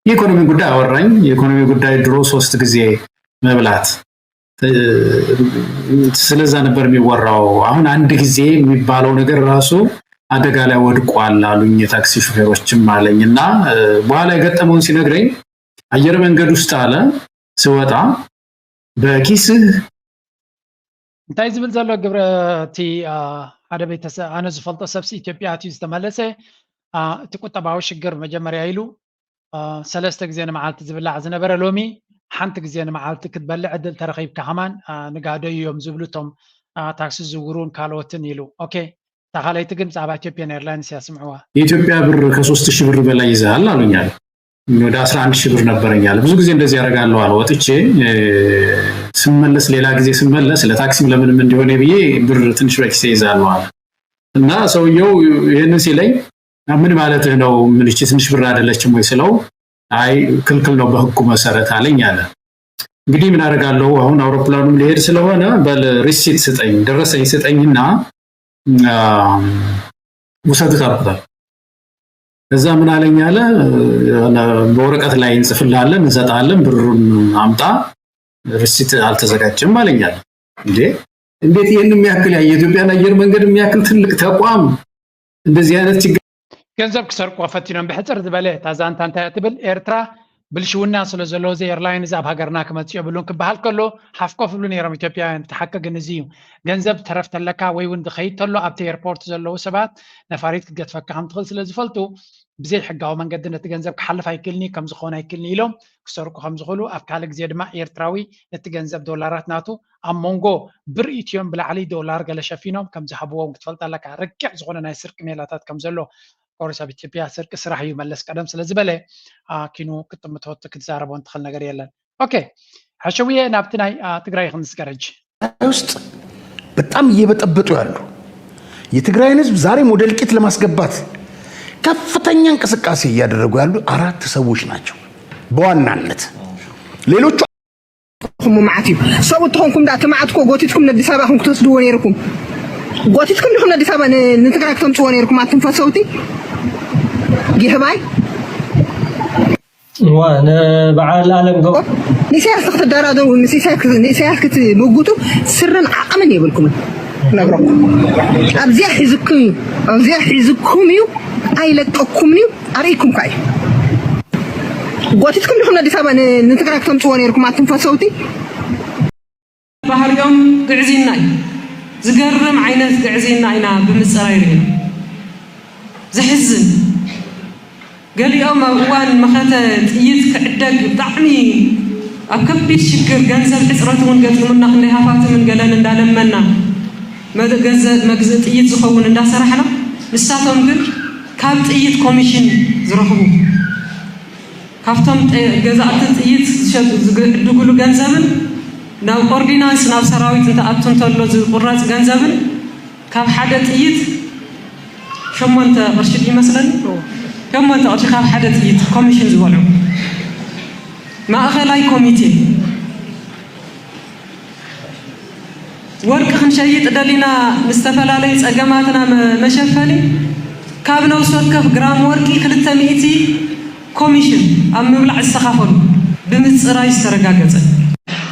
የኢኮኖሚ ጉዳይ አወራኝ። የኢኮኖሚ ጉዳይ ድሮ ሶስት ጊዜ መብላት ስለዛ ነበር የሚወራው። አሁን አንድ ጊዜ የሚባለው ነገር ራሱ አደጋ ላይ ወድቋል አሉኝ የታክሲ ሹፌሮችም አለኝ እና በኋላ የገጠመውን ሲነግረኝ አየር መንገድ ውስጥ አለ ስወጣ በኪስህ እንታይ ዝብል ዘሎ ግብረ እቲ ሓደ ቤተሰብ ኣነ ዝፈልጦ ሰብሲ ኢትዮጵያ ኣትዩ ዝተመለሰ እቲ ቁጠባዊ ሽግር መጀመርያ ኢሉ ሰለስተ ግዜ ንመዓልቲ ዝብላዕ ዝነበረ ሎሚ ሓንቲ ግዜ ንመዓልቲ ክትበልዕ ዕድል ተረኺብካ ከማን ንጋደዩ እዮም ዝብሉ እቶም ታክሲ ዝውሩን ካልኦትን ኢሉ። ኦኬ እታ ካልኣይቲ ግን ብዛዕባ ኢትዮጵያን ኤርላይንስ እያ ስምዕዋ። የኢትዮጵያ ብር ከሶስት ሺህ ብር በላይ ይዘሃል አሉኛል። ወደ አስራ አንድ ሺህ ብር ነበረኛል። ብዙ ጊዜ እንደዚህ ያደርጋለሁ አለ። ወጥቼ ስመለስ ሌላ ጊዜ ስመለስ ለታክሲም ለምንም እንዲሆን ብዬ ብር ትንሽ በኪሴ ይዛለሁ አለ እና ሰውየው ይህንን ሲለኝ ምን ማለትህ ነው? ምን እቺ ትንሽ ብር አይደለችም ወይ ስለው አይ ክልክል ነው በህጉ መሰረት አለኝ አለ። እንግዲህ ምን አደርጋለሁ አሁን አውሮፕላኑም ሊሄድ ስለሆነ በል ሪሲት ስጠኝ፣ ደረሰኝ ስጠኝና ውሰዱት አልኩታል። እዛ ምን አለኝ አለ በወረቀት ላይ እንጽፍልሃለን እንሰጣለን፣ ብሩን አምጣ፣ ሪሲት አልተዘጋጀም አለኝ አለ። እንዴ እንዴት ይህን የሚያክል የኢትዮጵያን አየር መንገድ የሚያክል ትልቅ ተቋም እንደዚህ አይነት ችግር ገንዘብ ክሰርቁ ፈቲኖም። ብሕፅር ዝበለ እታ ዛንታ እንታይ ትብል? ኤርትራ ብልሽውና ስለ ዘለዎ እዚ ኤርላይን እዚ ኣብ ሃገርና ክመፅእ የብሉን ክበሃል ከሎ ሓፍ ኮፍ ይብሉ ነይሮም ኢትዮጵያውያን። እቲ ሓቂ ግን እዚ እዩ። ገንዘብ ተረፍ ተለካ ወይ እውን ዝኸይድ ተሎ ኣብቲ ኤርፖርት ዘለዉ ሰባት ነፋሪት ክትገድፈካ ከም ትኽእል ስለ ዝፈልጡ ብዘይ ሕጋዊ መንገዲ ነቲ ገንዘብ ክሓልፍ ኣይክእልኒ ከም ዝኸውን ኣይክእልኒ ኢሎም ክሰርቁ ከም ዝኽእሉ ኣብ ካልእ ግዜ ድማ ኤርትራዊ ነቲ ገንዘብ ዶላራት ናቱ ኣብ መንጎ ብር ኢትዮም ብላዕሊ ዶላር ገለ ሸፊኖም ከም ዝሃብዎም ክትፈልጥ ኣለካ። ረቂቕ ዝኾነ ናይ ስርቂ ሜላታት ከም ዘሎ ኮርስ ኣብ ኢትዮጵያ ስርቂ ስራሕ እዩ መለስ ቀደም ስለ ዝበለ ኣኪኑ ክጥምቶ ክትዛረቦ እንትኽእል ነገር የለን። ኦኬ ሓሸውየ ናብቲ ናይ ትግራይ ክንስገር ሕጂ። ውስጥ በጣም እየበጠበጡ ያሉ የትግራይን ህዝብ ዛሬም ወደ እልቂት ለማስገባት ከፍተኛ እንቅስቃሴ እያደረጉ ያሉ አራት ሰዎች ናቸው በዋናነት። ሌሎቹ ኹም መዓት እዩ። ሰብኡት ተኾንኩም ደኣ እቲ መዓት እኮ ጎቲትኩም ነዲስ ኣበባ ኹም ክትወስድዎ ነይርኩም። ጎቲትኩም ዲኹም ነዲስ ኣበባ ን- ንትግራይ ክተምፅዎ ነይርኩም ኣቱም ፈሰውቲ ጊህባይ። እዋ ንበዓል ኣለም ገ ንኢሳያስ ክትደራደሩ ንኢሳያስ ክትምጉቱ ስርን ዓቕምን የብልኩምን። ክነግረኩም ኣብዚኣ ሒዝኩም እዩ ኣብዚኣ ሒዝኩም እዩ ኣይለቀኩምን እዩ። ኣርእይኩም ከ እዩ ጎቲትኩም ዲኹም ኣዲስ ኣበባ ንትግራይ ክተምፅዎ ነይርኩም ኣቱም ፈሰውቲ። ባህሪኦም ግዕዝይና እዩ። ዝገርም ዓይነት ግዕዝይና ኢና ብምፅራይ ርኢና። ዘሕዝን። ገሊኦም ኣብ እዋን መኸተ ጥይት ክዕደግ ብጣዕሚ ኣብ ከቢድ ሽግር ገንዘብ ሕፅረት እውን ገጢሙና ክንደይ ሃፋትምን ገለን እንዳለመና መግዝእ ጥይት ዝኸውን እንዳሰራሕና ንሳቶም ግን ካብ ጥይት ኮሚሽን ዝረኽቡ ካብቶም ገዛእቲ ጥይት ዝሸጡ ዝዕድጉሉ ገንዘብን ናብ ኦርዲናንስ ናብ ሰራዊት እንትኣቱ እንተሎ ዝቁረፅ ገንዘብን ካብ ሓደ ጥይት ሸሞንተ ቅርሺ ድዩ ይመስለኒ ሸሞንተ ቅርሺ ካብ ሓደ ጥይት ኮሚሽን ዝበልዑ ማእኸላይ ኮሚቴ ወርቂ ክንሸይጥ ደሊና ንዝተፈላለዩ ፀገማትና መሸፈኒ ካብ ነብሲ ወከፍ ግራም ወርቂ ክልተ ሚእቲ ኮሚሽን ኣብ ምብላዕ ዝተኻፈሉ ብምፅራይ ዝተረጋገፀ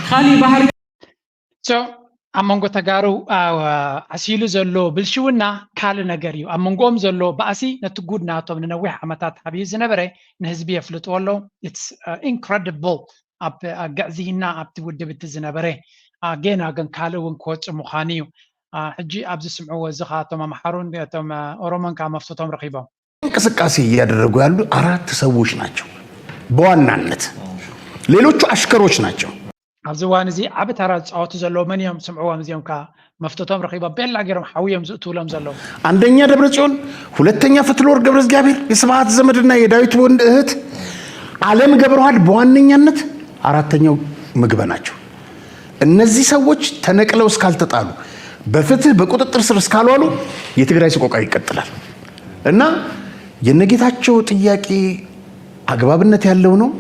ካሊእ ባህር ኣብ መንጎ ተጋሩ ዓሲሉ ዘሎ ብልሽውና ካልእ ነገር እዩ። ኣብ መንጎኦም ዘሎ ባእሲ ነቲ ጉድ ናቶም ንነዊሕ ዓመታት ዓብዩ ዝነበረ ንህዝቢ የፍልጥዎ ኣለዉ። It's incredible ኣብ ግዕዝይና ኣብቲ ውድብ እቲ ዝነበረ ጌና ግን ካልእ እውን ክወፅእ ምዃኑ እዩ። ሕጂ ኣብዚ ስምዕዎ እዚ ከዓ እቶም ኣምሓሩን እቶም ኦሮሞን ከዓ መፍትቶም ረኺቦም። እንቅስቃሴ እያደረጉ ያሉ አራት ሰዎች ናቸው በዋናነት። ሌሎቹ አሽከሮች ናቸው። ኣብዚ እዋን እዚ ዓቢ ተራ ዝፃወቱ ዘለዉ መን እዮም? ስምዕዎም። እዚኦም ከዓ መፍትቶም ረኺቦም ቤላ ገይሮም ሓውዮም ዝእትውሎም ዘለዉ። አንደኛ ደብረ ጽዮን፣ ሁለተኛ ፈትለወርቅ ገብረ እግዚኣብሔር የስብሐት ዘመድና የዳዊት ወንድ እህት አለም ገብረዋህድ በዋነኛነት፣ አራተኛው ምግበ ናቸው። እነዚህ ሰዎች ተነቅለው እስካልተጣሉ፣ በፍትህ በቁጥጥር ስር እስካልዋሉ የትግራይ ሰቆቃ ይቀጥላል እና የነጌታቸው ጥያቄ አግባብነት ያለው ነው።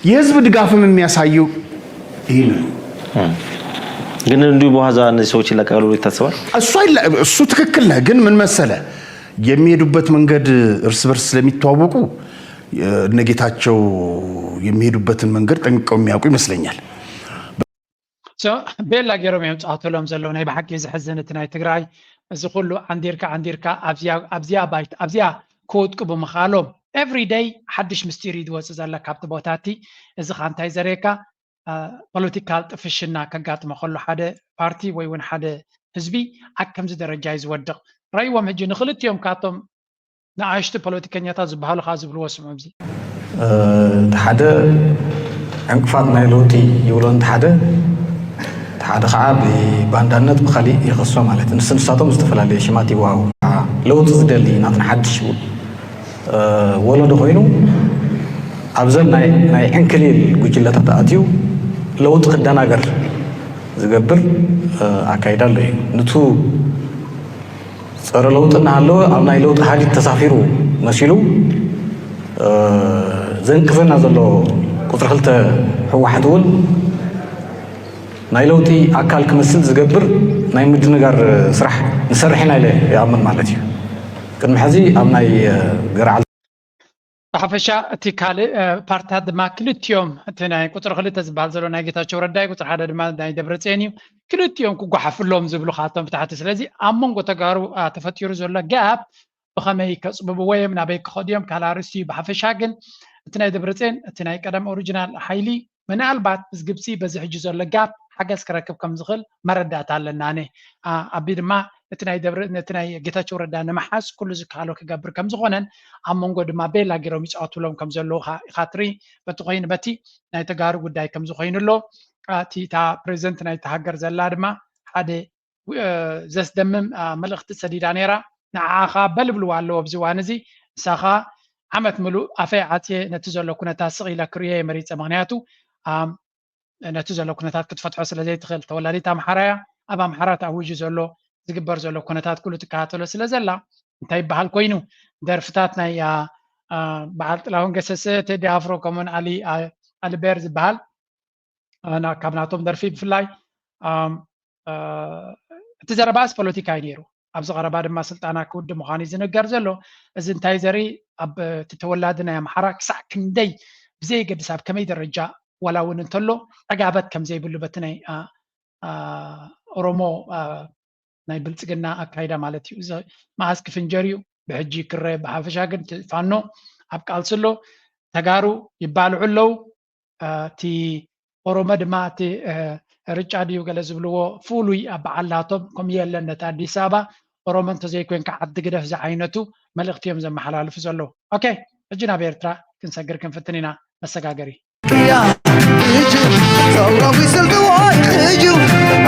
የህዝብ ድጋፍም የሚያሳየው ይህን ነው። ግን እንዲሁ በዋዛ እነዚህ ሰዎች ይለቀቃሉ ብሎ ይታሰባል? እሱ አይለ- እሱ ትክክል ነህ። ግን ምን መሰለ የሚሄዱበት መንገድ እርስ በርስ ስለሚተዋወቁ እነጌታቸው የሚሄዱበትን መንገድ ጠንቅቀው የሚያውቁ ይመስለኛል። ቤላ ገይሮም እዮም ፃወትሎም ዘለዉ። ናይ ብሓቂ ዘሕዝን እቲ ናይ ትግራይ እዚ ኩሉ ዓንዲርካ ዓንዲርካ ኣብዚኣ ኣብዚኣ ባይት ኣብዚኣ ክወድቁ ብምኻሎም every day ሓድሽ ምስጢር እዩ ዝወፅእ ዘሎ ካብቲ ቦታ እቲ። እዚ ከዓ እንታይ ዘርእየካ ፖለቲካል ጥፍሽና ከጋጥሞ ከሎ ሓደ ፓርቲ ወይ እውን ሓደ ህዝቢ ኣብ ከምዚ ደረጃ እዩ ዝወድቕ። ረእይዎም ሕጂ ንክልቲኦም ካብቶም ንኣሽቱ ፖለቲከኛታት ዝበሃሉ ከዓ ዝብልዎ ስምዑ። ኣብዚ እቲ ሓደ ዕንቅፋት ናይ ለውጢ ይብሎ፣ እንተ ሓደ እቲ ሓደ ከዓ ብባንዳነት ብካሊእ ይኸሶ ማለት እዩ። ንስ ንሳቶም ዝተፈላለየ ሽማት ይወሃቡ። ለውጢ ዝደሊ ናትና ሓድሽ ወለዶ ኮይኑ ኣብዘን ናይ ዕንክሊል ጉጅለታት ኣትዩ ለውጢ ክደናገር ዝገብር ኣካይዳ ኣሎ እዩ። ንቱ ፀረ ለውጢ እናሃለወ ኣብ ናይ ለውጢ ሃዲድ ተሳፊሩ መሲሉ ዘንቅፈና ዘሎ ቁፅሪ ክልተ ህወሓት እውን ናይ ለውጢ ኣካል ክመስል ዝገብር ናይ ምድንጋር ስራሕ ንሰርሕ ኢና ኢለ ይኣምን ማለት እዩ። ቅድሚ ሕዚ ኣብ ናይ ገርዓል ብሓፈሻ እቲ ካልእ ፓርትታት ድማ ክልቲኦም እቲ ናይ ቁፅሪ ክልተ ዝበሃል ዘሎ ናይ ጌታቸው ረዳይ ቁፅሪ ሓደ ድማ ናይ ደብረፅዮን እዩ። ክልቲኦም ክጓሓፍሎም ዝብሉ ካቶም ብታሕቲ። ስለዚ ኣብ መንጎ ተጋሩ ተፈጢሩ ዘሎ ጋፕ ብኸመይ ከፅብብዎ እዮም ናበይ ክኸዱ እዮም ካልእ ኣርእስቲ እዩ። ብሓፈሻ ግን እቲ ናይ ደብረፅዮን እቲ ናይ ቀደም ኦሪጂናል ሓይሊ ምናልባት ምስ ግብፂ በዚ ሕጂ ዘሎ ጋፕ ሓገዝ ክረክብ ከም ዝኽእል መረዳእታ ኣለና። ኣነ ኣቢ ድማ እቲ ናይ ደብረ ነቲ ናይ ጌታቸው ረዳ ንምሓዝ ኩሉ ዝከኣሎ ክገብር ከም ዝኾነን ኣብ መንጎ ድማ ቤላ ገይሮም ይፃወቱሎም ከም ዘለዉ ኢኻ ትርኢ። በቲ ኮይኑ በቲ ናይ ተጋሩ ጉዳይ ከም ዝኾይኑ ኣሎ። እቲ እታ ፕሬዚደንት ናይቲ ሃገር ዘላ ድማ ሓደ ዘስደምም መልእኽቲ ሰዲዳ ነይራ። ንዓኻ በልብልዋ ኣለዎ ኣብዚ እዋን እዚ። ንሳ ኸዓ ዓመት ምሉእ ኣፈይ ዓፅየ ነቲ ዘሎ ኩነታት ስቕ ኢለ ክርእዮ እየ መሪፀ። ምክንያቱ ነቲ ዘሎ ኩነታት ክትፈትሖ ስለ ዘይትኽእል። ተወላዲት ኣምሓራ እያ። ኣብ ኣምሓራ ተኣዊጁ ዘሎ ዝግበር ዘሎ ኩነታት ኩሉ ትከታተሎ ስለ ዘላ እንታይ ይበሃል ኮይኑ ደርፍታት ናይ በዓል ጥላሁን ገሰሰ፣ ቴዲ ኣፍሮ ከምኡን ኣሊ ኣሊ ቤር ዝበሃል ካብ ናቶም ደርፊ ብፍላይ እቲ ዘረባስ ፖለቲካ እዩ ነይሩ። ኣብዚ ቀረባ ድማ ስልጣና ክውድእ ምዃኑ እዩ ዝንገር ዘሎ። እዚ እንታይ ዘርኢ ኣብ እቲ ተወላዲ ናይ ኣምሓራ ክሳዕ ክንደይ ብዘየገድስ ኣብ ከመይ ደረጃ ዋላ እውን እንተሎ ዕጋበት ከም ዘይብሉ በቲ ናይ ኦሮሞ ናይ ብልፅግና ኣካይዳ ማለት እዩ። እዚ መዓስ ክፍንጀር እዩ ብሕጂ ክረአ። ብሓፈሻ ግን ፋኖ ኣብ ቃልሲ ኣሎ። ተጋሩ ይባልዑ ኣለዉ። እቲ ኦሮሞ ድማ እቲ ርጫ ድዩ ገለ ዝብልዎ ፍሉይ ኣበዓላቶም ከም የለን ነቲ ኣዲስ ኣበባ ኦሮሞ እንተዘይኮይንካ ዓዲ ግደፍ ዝዓይነቱ መልእኽቲ እዮም ዘመሓላልፉ ዘለዉ። ኦኬ፣ ሕጂ ናብ ኤርትራ ክንሰግር ክንፍትን ኢና። መሰጋገሪ ቅያ እጅ ሰውራዊ ስልትዎ ይኽእዩ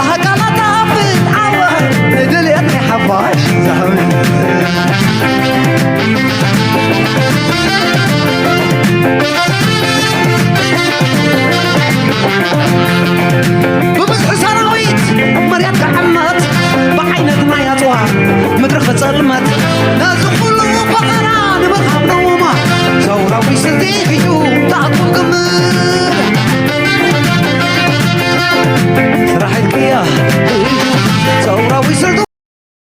ኣሃቃላታ ብጣዕዋ ንድልየት ናይ ሓፋሽ ዛህዊ ብብዝሒ ሰራዊት መርያት ክዕመት ብዓይነት ናይ ኣፅዋ ምድሪ ክፀልመት ነዚ ኩሉ በቐራ ንምርሃብ ነውማ ሰውራዊ ስልቲ እዩ ታኣኩም ግምት ስራሕ ኢልክያ እዩ ሰውራዊ ስልቲ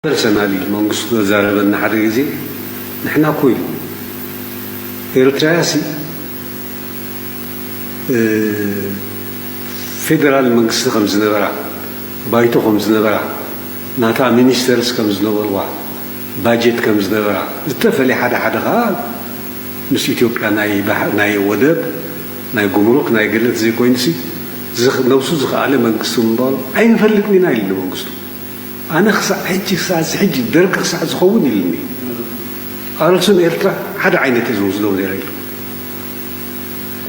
ፐርሰናሊ መንግስቱ ተዛረበና ሓደ ግዜ ንሕና እኮ ኢሉ ኤርትራያ ሲ ፌደራል መንግስቲ ከም ዝነበራ ባይቶ ከም ዝነበራ ናታ ሚኒስተርስ ከም ዝነበርዋ ባጀት ከም ዝነበራ ዝተፈለየ ሓደ ሓደ ከዓ ምስ ኢትዮጵያ ናይ ወደብ ናይ ጉምሩክ ናይ ገለት ዘይኮይኑሲ ነብሱ ዝኸኣለ መንግስቲ ምንባሩ ኣይንፈልጥን ኢና ኢሉ መንግስቱ ኣነ ክሳዕ ሕጂ ክሳዕ እዚ ሕጂ ደርቂ ክሳዕ ዝኸውን ኢሉኒ። ቃልሱን ኤርትራ ሓደ ዓይነት እየ ዝወስዶም ነይረ ኢሉ።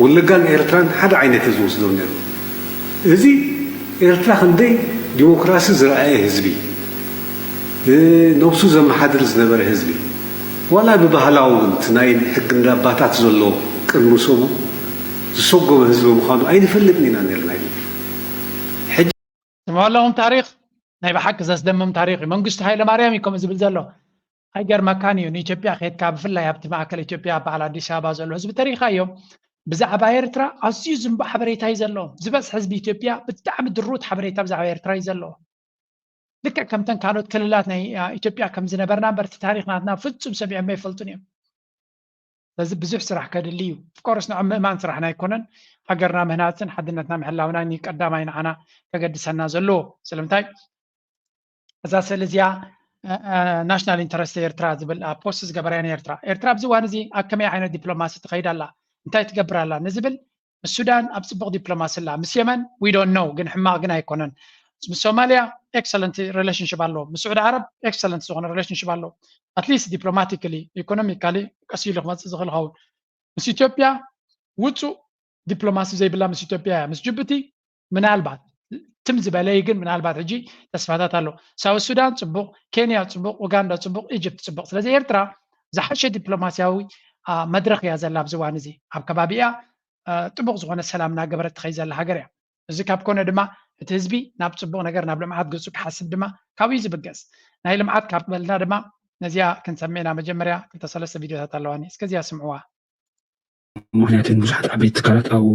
ወለጋን ኤርትራን ሓደ ዓይነት እየ ዝወስዶም ነይረ። እዚ ኤርትራ ክንደይ ዲሞክራሲ ዝረኣየ ህዝቢ፣ ነብሱ ዘመሓድር ዝነበረ ህዝቢ፣ ዋላ ብባህላዊ እውን እቲ ናይ ሕጊ እንዳባታት ዘሎ ቅድሚ ሰሙ ዝሰጎመ ህዝቢ ምዃኑ ኣይንፈልጥን ኢና ነርና ኢሉ። ሕጂ ስምዑ ኣለኹም ታሪኽ ናይ ብሓቂ ዘስደምም ታሪኽ እዩ። መንግስቱ ሃይለማርያም እዩ ከምኡ ዝብል ዘሎ። ኣይገርመካን እዩ ንኢትዮጵያ ከድካ ብፍላይ ኣብቲ ማእከል ኢትዮጵያ በዓል ኣዲስ ኣበባ ዘሎ ህዝቢ ተሪኻዮ ብዛዕባ ኤርትራ ኣዝዩ ዝንቡዕ ሓበሬታ እዩ ዘለዎም። ዝበዝሕ ህዝቢ ኢትዮጵያ ብጣዕሚ ድሩት ሓበሬታ ብዛዕባ ኤርትራ እዩ ዘለዎ። ልክዕ ከምተን ካልኦት ክልላት ናይ ኢትዮጵያ ከም ዝነበርና እምበር እቲ ታሪኽ ናትና ፍጹም ሰሚዖሞ ኣይፈልጡን እዮም። ስለዚ ብዙሕ ስራሕ ከድሊ እዩ። ኦፍኮርስ ንዖም ምእማን ስራሕና ኣይኮነን። ሃገርና ምህናፅን ሓድነትና ምሕላውና እዩ ቀዳማይ ንዓና ከገድሰና ዘለዎ። ስለምንታይ እዛ ስእሊ እዚኣ ናሽናል ኢንተረስት ኤርትራ ዝብል ፖስት ዝገበራ እያ ኤርትራ። ኤርትራ ኣብዚ እዋን እዚ ኣብ ከመይ ዓይነት ዲፕሎማሲ ትኸይድ ኣላ እንታይ ትገብር ኣላ ንዝብል ምስ ሱዳን ኣብ ፅቡቕ ዲፕሎማሲ ኣላ፣ ምስ የመን we don't know ግን ሕማቕ ግን ኣይኮነን። ምስ ሶማልያ ኤክሰለንት ሪሌሽንሽፕ ኣለዎ፣ ምስ ስዑዲ ዓረብ ኤክሰለንት ዝኾነ ሪሌሽንሽፕ ኣለዎ። ኣትሊስት ዲፕሎማቲካሊ ኢኮኖሚካሊ ቀስ ኢሉ ክመፅእ ዝኽእል ይኸውን። ምስ ኢትዮጵያ ውፁእ ዲፕሎማሲ ዘይብላ ምስ ኢትዮጵያ እያ። ምስ ጅቡቲ ምናልባት ትም ዝበለ እዩ፣ ግን ምናልባት ሕጂ ተስፋታት ኣሎ። ሳውት ሱዳን ፅቡቕ፣ ኬንያ ፅቡቕ፣ ኡጋንዳ ፅቡቕ፣ ኢጅፕት ፅቡቕ። ስለዚ ኤርትራ ዝሓሸ ዲፕሎማሲያዊ መድረኽ እያ ዘላ ኣብዚ እዋን እዚ ኣብ ከባቢኣ ጥቡቕ ዝኾነ ሰላም እናገበረት ትኸይድ ዘላ ሃገር እያ። እዚ ካብ ኮነ ድማ እቲ ህዝቢ ናብ ፅቡቕ ነገር ናብ ልምዓት ገፁ ክሓስብ ድማ ካብኡ እዩ ዝብገስ። ናይ ልምዓት ካብ በልና ድማ ነዚኣ ክንሰምዕ ኢና። መጀመርያ ክልተ ሰለስተ ቪድዮታት ኣለዋኒ፣ እስከ እዚኣ ስምዕዋ። ምኽንያትን ብዙሓት ዓበይቲ ትካላት ኣብኡ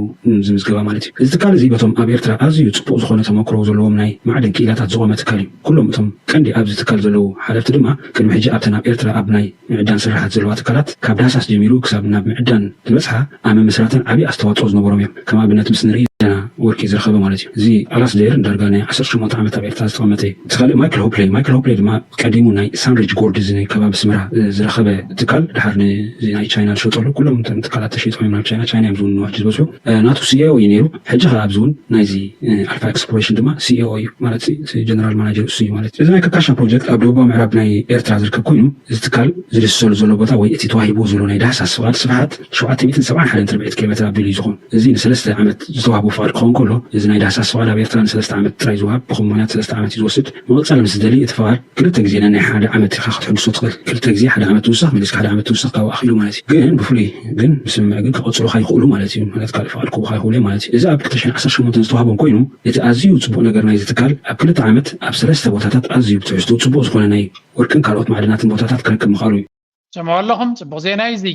ዝምዝገባ ማለት እዩ። እዚ ትካል እዚ በቶም ኣብ ኤርትራ ኣዝዩ ጽቡቕ ዝኾነ ተመክሮ ዘለዎም ናይ ማዕድን ክኢላታት ዝቖመ ትካል እዩ። ኩሎም እቶም ቀንዲ ኣብዚ ትካል ዘለዉ ሓለፍቲ ድማ ቅድሚ ሕጂ ኣብተን ኣብ ኤርትራ ኣብ ናይ ምዕዳን ስርሓት ዘለዋ ትካላት ካብ ዳህሳስ ጀሚሩ ክሳብ ናብ ምዕዳን ዝበጽሓ ኣብ ምምስራተን ዓቢ ኣስተዋጽኦ ዝነበሮም እዮም። ከም ኣብነት ምስ ንርኢ ዘለና ወርቂ ዝረኸበ ማለት እዩ። እዚ ኣላስዴር ዳርጋ ናይ ዓሰርተ ሸሞንተ ዓመት ኣብ ኤርትራ ዝተቐመጠ እዩ። እቲ ካልእ ማይክል ሆፕሌ፣ ማይክል ሆፕሌ ድማ ቀዲሙ ናይ ሳንሪጅ ጎልድ፣ እዚ ናይ ከባቢ ኣስመራ ዝረኸበ ትካል፣ ድሓር ንዚ ናይ ቻይና ዝሸጠሉ። ኩሎም እቶም ትካላት ተሸይጦም እዮም ናብ ቻይና፣ ቻይና እዮም ዝውንንዎ ሕጂ ዝበዝሑ። ናቱ ሲኢኦ እዩ ነይሩ። ሕጂ ከኣ ኣብዚ እውን ናይዚ ኣልፋ ኤክስፕሎሬሽን ድማ ሲኢኦ እዩ ማለት፣ ጀነራል ማናጀር እሱ እዩ ማለት። እዚ ናይ ከካሻ ፕሮጀክት ኣብ ደቡባዊ ምዕራብ ናይ ኤርትራ ዝርከብ ኮይኑ፣ እዚ ትካል ዝድህሰሉ ዘሎ ቦታ ወይ እቲ ተዋሂብዎ ዘሎ ናይ ዳህሳስ ፍቓድ ስፍሓት ሸውዓተ ሚእትን ሰብዓን ሓደን ትርብዒት ኪሎ ሜትር ኣቢሉ እዩ ዝኾን። እዚ ንሰለስተ ዓመት ዝተዋህቦ ፍቓድ ክኸውን ከሎ፣ እዚ ናይ ዳህሳስ ፍቓድ ኣብ ኤርትራ ንሰለስተ ዓመት ጥራይ ዝወሃብ፣ ብኸም ምኽንያት ሰለስተ ዓመት እዩ ዝወስድ። መቐጸል ምስ ትደሊ እቲ ፍቓድ ክልተ ግዜ ነናይ ሓደ ዓመት ኢኻ ክትሕድሶ ትኽእል። ክልተ ግዜ ሓደ ዓመት ትውስኽ፣ መሊስካ ሓደ ዓመት ትውስኽ፣ ካብኡ ኣኺሉ ማለት እዩ። ግን ብፍሉይ ግን ብስምምዕ ግን ክቐጽሉኻ ይኽእሉ ማለት እዩ። ማለት ካልእ ፍቓድ ክህቡኻ ይኽእሉ እዮም ማለት እዩ። እዚ ኣብ ክልተ ሽሕን ዓሰርተ ሸሞንተን ዝተዋህቦም ኮይኑ፣ እቲ ኣዝዩ ጽቡቕ ነገር ናይዚ ትካል ኣብ ክልተ ዓመት ኣብ ሰለስተ ቦታታት ኣዝዩ ብትሕዝቶ ጽቡቕ ዝኾነ ናይ ወርቅን ካልኦት ማዕድናትን ቦታታት ክረክብ ምኽኣሉ እዩ። ሰምዑ ኣለኹም፣ ጽቡቕ ዜና እዩ እዚ።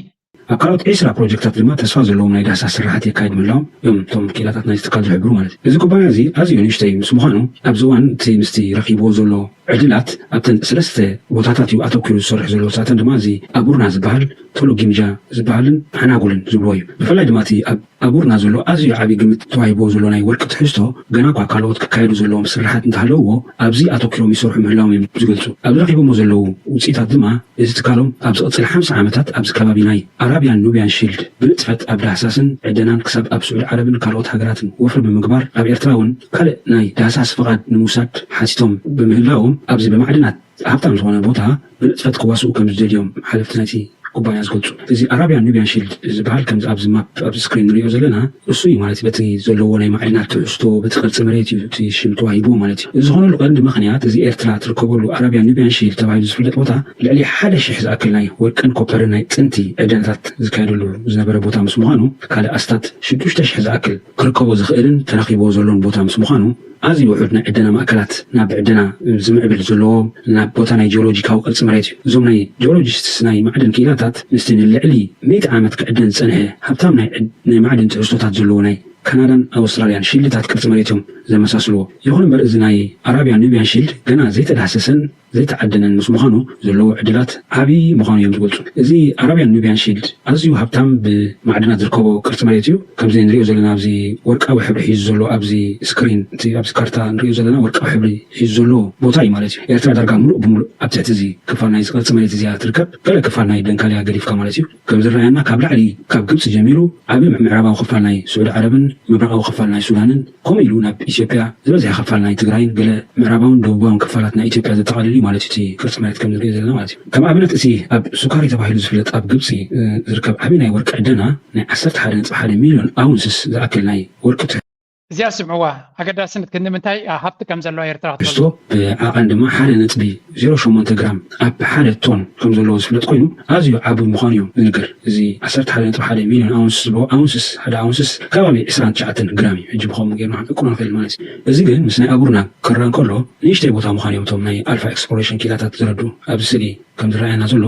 ኣብ ካልኦት ዒስራ ፕሮጀክታት ድማ ተስፋ ዘለዎም ናይ ዳህሳስ ስራሓት የካይድ ምህላዎም እዮም እቶም ክኢላታት ናይዚ ትካል ዝሕብሩ ማለት እዩ። እዚ ኩባንያ እዚ ኣዝዩ ንእሽተይ ምስ ምዃኑ፣ ኣብዚ እዋን እቲ ምስቲ ረኺብዎ ዘሎ ዕድላት ኣብተን ሰለስተ ቦታታት እዩ ኣተኲሩ ዝሰርሕ ዘሎ። ንሳተን ድማ እዚ ኣቡርና ዝበሃል፣ ቶሎ ጊምጃ ዝበሃልን ሓናጉልን ዝብልዎ እዩ። ብፍላይ ድማ እቲ ኣብ ኣቡርና ዘሎ ኣዝዩ ዓቢ ግምት ተዋሂብዎ ዘሎ ናይ ወርቂ ትሕዝቶ፣ ገና እኳ ካልኦት ክካየዱ ዘለዎም ስራሓት እንተሃለውዎ፣ ኣብዚ ኣተኲሮም ይሰርሑ ምህላዎም እዮም ዝገልጹ። ኣብዚ ረኺቦሞ ዘለዉ ውጽኢታት ድማ፣ እዚ ትካሎም ኣብ ዝቕጽል ሓምሳ ዓመታት ኣብዚ ከባቢ ናይ ኣራብያን ኑብያን ሺልድ ብንጥፈት ኣብ ዳህሳስን ዕደናን ክሳብ ኣብ ስዑዲ ዓረብን ካልኦት ሃገራትን ወፍሪ ብምግባር፣ ኣብ ኤርትራ እውን ካልእ ናይ ዳህሳስ ፍቓድ ንምውሳድ ሓቲቶም ብምህላዎም፣ ኣብዚ ብማዕድናት ሃብታም ዝኾነ ቦታ ብንጥፈት ክዋስኡ ከም ዝደልዮም ሓለፍቲ ናይቲ ኩባንያ ዝገልጹ። እዚ ኣራብያን ኑብያን ሺልድ ዝበሃል፣ ከምዚ ኣብዚ ማፕ ኣብዚ ስክሪን ንሪኦ ዘለና፣ እሱ እዩ ማለት እዩ። በቲ ዘለዎ ናይ ማዕድናት ትሕዝቶ፣ በቲ ቅርጺ መሬት እዩ እቲ ሽም ተዋሂብዎ ማለት እዩ። እዚ ዝኾነሉ ቀንዲ ምኽንያት፣ እዚ ኤርትራ ትርከበሉ ኣራብያን ኑብያን ሺልድ ተባሂሉ ዝፍለጥ ቦታ፣ ልዕሊ ሓደ ሽሕ ዝኣክል ናይ ወርቅን ኮፐርን ናይ ጥንቲ ዕደናታት ዝካየደሉ ዝነበረ ቦታ ምስ ምዃኑ፣ ካልእ ኣስታት ሽዱሽተ ሽሕ ዝኣክል ክርከቦ ዝኽእልን ተረኺብዎ ዘሎን ቦታ ምስ ምዃኑ፣ ኣዝዩ ውሑድ ናይ ዕደና ማእከላት ናብ ዕደና ዝምዕብል ዘለዎ ናብ ቦታ ናይ ጂኦሎጂካዊ ቅርጺ መሬት እዩ። እዞም ናይ ጂኦሎጂስትስ ናይ ማዕድን ክኢላታት ምስቲ ንልዕሊ ሚእቲ ዓመት ክዕደን ዝጸንሐ ሃብታም ናይ ዕድ-፣ ናይ ማዕድን ትሕዝቶታት ዘለዎ ናይ ካናዳን ኣውስትራልያን ሺልድታት ቅርጺ መሬት እዮም ዘመሳስልዎ። ይኹን እምበር፣ እዚ ናይ ኣራብያን ኑብያን ሺልድ ገና ዘይተዳህሰሰን ዘይተዓደነን ምስ ምዃኑ፣ ዘለዎ ዕድላት ዓቢ ምዃኑ እዮም ዝገልጹ። እዚ ኣራብያን ኑብያን ሺልድ ኣዝዩ ሃብታም ብማዕድናት ዝርከቦ ቅርጺ መሬት እዩ። ከምዚ ንሪኦ ዘለና ኣብዚ ወርቃዊ ሕብሪ ሒዙ ዘሎ፣ ኣብዚ ስክሪን፣ እቲ ኣብዚ ካርታ ንሪኦ ዘለና ወርቃዊ ሕብሪ ሒዙ ዘሎ ቦታ እዩ ማለት እዩ። ኤርትራ ዳርጋ ምሉእ ብምሉእ ኣብ ትሕቲ እዚ ክፋል ናይዚ ቅርጺ መሬት እዚኣ ትርከብ። ገለ ክፋል ናይ ደንካልያ ገዲፍካ ማለት እዩ። ከም ዝረኣየና ካብ ላዕሊ ካብ ግብጺ ጀሚሩ ዓቢ ምዕራባዊ ክፋል ናይ ስዑዲ ዓረብን ምብራቓዊ ክፋል ናይ ሱዳንን ከምኡ ኢሉ ናብ ኢትዮጵያ ዝበዝሐ ክፋል ናይ ትግራይን ገለ ምዕራባውን ደቡባውን ክፋላት ናይ ኢትዮጵያ ዘጠቓልል እዩ ማለት እዩ። እቲ ቅርጺ መሬት ከም ንሪኦ ዘለና ማለት እዩ። ከም ኣብነት እቲ ኣብ ሱካሪ ተባሂሉ ዝፍለጥ ኣብ ግብጺ፣ እ፣ ዝርከብ ዓቢ ናይ ወርቂ ዕደና ናይ ዓሰርተ ሓደ ነጥቢ ሓደ ሚልዮን ኣውንስስ ዝኣክል ናይ ወርቂ ትሕ-፣ እዚኣ ስምዕዋ፣ ኣገዳስነት ክንዲ ምንታይ፣ ኣ፣ ሃብቲ ከም ዘለዋ ኤርትራ ክትፈልጡ። ትሕዝቶ ብዓቐን ድማ ሓደ ነጥቢ ዜሮ ሸሞንተ ግራም ኣብ ሓደ ቶን ከም ዘለዎ ዝፍለጥ ኮይኑ፣ ኣዝዩ ዓቢ ምዃኑ እዮም ዝንገር። እዚ ዓሰርተ ሓደ ነጥቢ ሓደ ሚልዮን ኣውንስ ዝበሃሉ፣ ኣውንስስ፣ ሓደ ኣውንስስ ከባቢ ዕስራን ትሽዓተን ግራም እዩ። ሕጂ ብኸምኡ ጌርና ክንዕቅኖ ንኽእል ማለት እዩ። እዚ ግን ምስ ናይ ኣቡርና ክረኣ እንከሎ፣ ንእሽተይ ቦታ ምዃኑ እዮም እቶም ናይ ኣልፋ ኤክስፕሎሬሽን ክኢላታት ዘረድኡ። ኣብዚ ስእሊ ከም ዝረኣየና ዘሎ፣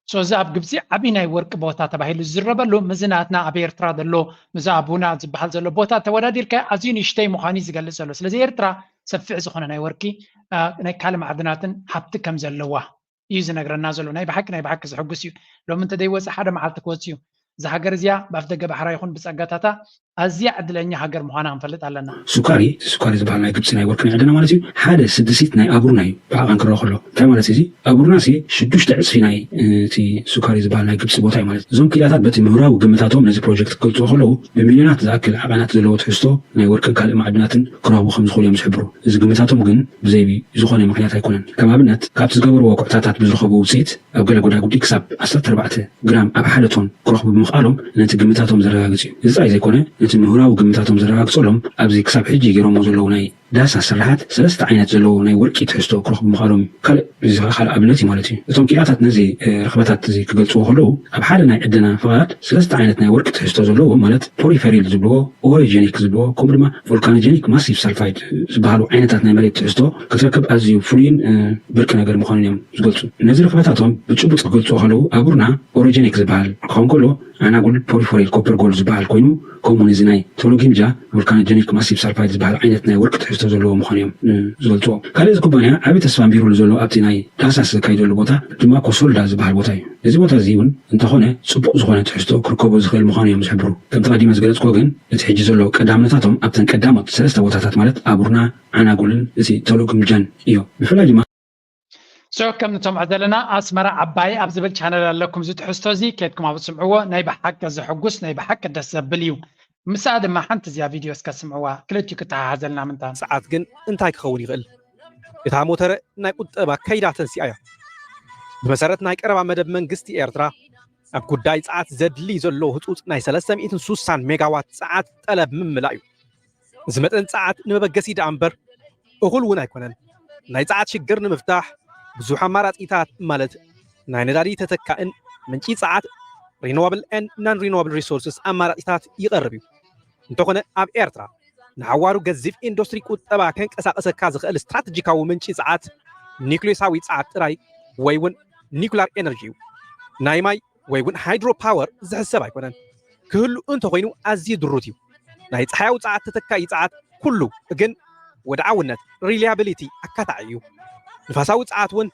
ሶ እዚ ኣብ ግብጺ ዓቢ ናይ ወርቂ ቦታ ተባሂሉ ዝዝረበሉ፣ ምስዚ ናትና ኣብ ኤርትራ ዘሎ፣ ምስዚ ኣቡና ዝበሃል ዘሎ ቦታ ተወዳዲርካ ኣዝዩ ንእሽተይ ምዃኑ እዩ ዝገልጽ ዘሎ። ስለዚ ኤርትራ ሰፊሕ ዝኾነ ናይ ወርቂ፣ ኣ፣ ናይ ካልእ ማዕድናትን ሃብቲ ከም ዘለዋ እዩ ዝነግረና ዘሎ። ናይ ብሓቂ፣ ናይ ብሓቂ ዘሐጉስ እዩ። ሎሚ እንተደይወጽእ ሓደ መዓልቲ ክወጽእ እዩ። እዛ ሃገር እዚኣ ብኣፍደገ ባሕራ ይኹን ብጸጋታታ ኣዝያ ዕድለኛ ሃገር ምዃና ክንፈልጥ ኣለና። ሱካሪ፣ ሱካሪ ዝበሃል ናይ ግብጺ ናይ ወርቂ ናይ ዕደና ማለት እዩ። ሓደ ስድሲት ናይ ኣቡርና እዩ ብዓቐን ክረኣ ከሎ። እንታይ ማለት እዩ እዚ? ኣቡርና ሲ ሽዱሽተ ዕጽፊ ናይ፣ እ፣ እቲ ሱካሪ ዝበሃል ናይ ግብጺ ቦታ እዩ ማለት እዩ። እዞም ክኢላታት በቲ ምሁራዊ ግምታቶም ነዚ ፕሮጀክት ክገልጽዎ ከለዉ፣ ብሚልዮናት ዝኣክል ዓቐናት ዘለዎ ትሕዝቶ ናይ ወርቅን ካልእ ማዕድናትን ክረኽቡ ከም ዝኽእሉ እዮም ዝሕብሩ። እዚ ግምታቶም ግን ብዘይ ዝኾነ ምኽንያት ኣይኮነን። ከም ኣብነት፣ ካብቲ ዝገበርዎ ኩዕታታት ብዝረኸብዎ ውጽኢት፣ ኣብ ገለ ጎዳጉዲ ክሳብ ዓሰርተ ኣርባዕተ ግራም ኣብ ሓደ ቶን ክረኽቡ ብምኽኣሎም ነቲ ግምታቶም ዘረጋግጽ እዩ። እዚ ጥራይ ዘይኮነ፣ ነቲ ምሁራዊ ግምታቶም ዘረጋግጸሎም ኣብዚ ክሳብ ሕጂ ገይሮምዎ ዘለዉ ናይ ዳህሳስ ስርሓት ሰለስተ ዓይነት ዘለዎ ናይ ወርቂ ትሕዝቶ ክረኽቡ ምኽኣሎም እዩ። ካልእ፣ እዚ ኸኣ ካልእ ኣብነት እዩ ማለት እዩ። እቶም ክኢላታት ነዚ፣ እ፣ ርኽበታት እዚ ክገልጽዎ ከለዉ፣ ኣብ ሓደ ናይ ዕደና ፍቓድ ሰለስተ ዓይነት ናይ ወርቂ ትሕዝቶ ዘለዎ ማለት ፖሪፈሪል ዝብልዎ፣ ኦሪጀኒክ ዝብልዎ፣ ከምኡ ድማ ቮልካኖጀኒክ ማሲቭ ሳልፋይድ ዝበሃሉ ዓይነታት ናይ መሬት ትሕዝቶ ክትረክብ ኣዝዩ ፍሉይን፣ እ፣ ብርቂ ነገር ምዃኑን እዮም ዝገልጹ። ነዚ ርኽበታቶም ብጭቡጥ ክገልጽዎ ከለዉ፣ ኣቡርና ኦሪጀኒክ ዝበሃል ክኸውን ከሎ፣ ኣናጉል ፖሪፎሪል ኮፐር ጎልድ ዝበሃል ኮይኑ፣ ከምኡ ነዚ ናይ ቶሎጊምጃ ቮልካኖጀኒክ ማሲቭ ሳልፋይድ ዝበሃል ዓይነት ናይ ወርቂ ትሕዝቶ ሰብ ዘለዎ ምዃኑ እዮም ዝገልፅዎ። ካልእ እዚ ኩባንያ ዓብዪ ተስፋ ኣንቢሩሉ ዘሎ ኣብቲ ናይ ዳህሳስ ዘካይደሉ ቦታ ድማ ኮሶልዳ ዝበሃል ቦታ እዩ። እዚ ቦታ እዚ እውን እንተኾነ ፅቡቕ ዝኾነ ትሕዝቶ ክርከቦ ዝኽእል ምዃኑ እዮም ዝሕብሩ። ከምቲ ቀዲመ ዝገለፅክዎ ግን እቲ ሕጂ ዘሎ ቀዳምነታቶም ኣብተን ቀዳሞት ሰለስተ ቦታታት ማለት ኣቡርና፣ ዓናጉልን እቲ ተሎግምጃን እዩ። ብፍላይ ድማ So ከም ንሰምዖ ዘለና ኣስመራ ዓባይ ኣብ ዝብል ቻነል ኣለኩም። እዚ ትሕዝቶ እዚ ኬድኩም ኣብ ስምዕዎ ናይ ብሓቂ ዘሐጉስ ናይ ብሓቂ ደስ ዘብል እዩ። ምስኣ ድማ ሓንቲ እዚኣ ቪድዮ እስከ ስምዕዋ ክልቲኡ ክተሓሓዘልና ምንታን። ጸዓት ግን እንታይ ክኸውን ይኽእል? እታ ሞተረ ናይ ቁጠባ ከይዳ ተንሲኣ እያ። ብመሰረት ናይ ቀረባ መደብ መንግስቲ ኤርትራ ኣብ ጉዳይ ጸዓት ዘድሊ ዘሎ ህጹጽ ናይ ሰለስተ ሚእትን ሱሳን ሜጋዋት ጸዓት ጠለብ ምምላእ እዩ። እዚ መጠን ጸዓት ንመበገሲ ደኣ እምበር እኹል እውን ኣይኮነን። ናይ ጸዓት ሽግር ንምፍታሕ ብዙሕ ኣማራጺታት ማለት ናይ ነዳዲ ተተካእን ምንጪ ጸዓት፣ renewable and non-renewable resources ኣማራጺታት ይቐርብ እዩ። እንተኾነ ኣብ ኤርትራ ንሓዋሩ ገዚፍ ኢንዱስትሪ ቁጠባ ከንቀሳቐሰካ ዝኽእል ስትራተጂካዊ ምንጪ ጸዓት ኒውክሌሳዊ ጸዓት ጥራይ ወይ እውን ኒኩላር ኤነርጂ እዩ። ናይ ማይ ወይ እውን ሃይድሮ ፓወር ዝሕሰብ ኣይኮነን። ክህሉ እንተኾይኑ ኣዝዩ ድሩት እዩ። ናይ ጸሓያዊ ጸዓት ተተካኢ ጸዓት ኩሉ ግን ወድዓውነት፣ ሪሊያብሊቲ፣ ኣካታዒ እዩ። ንፋሳዊ ጸዓት እውን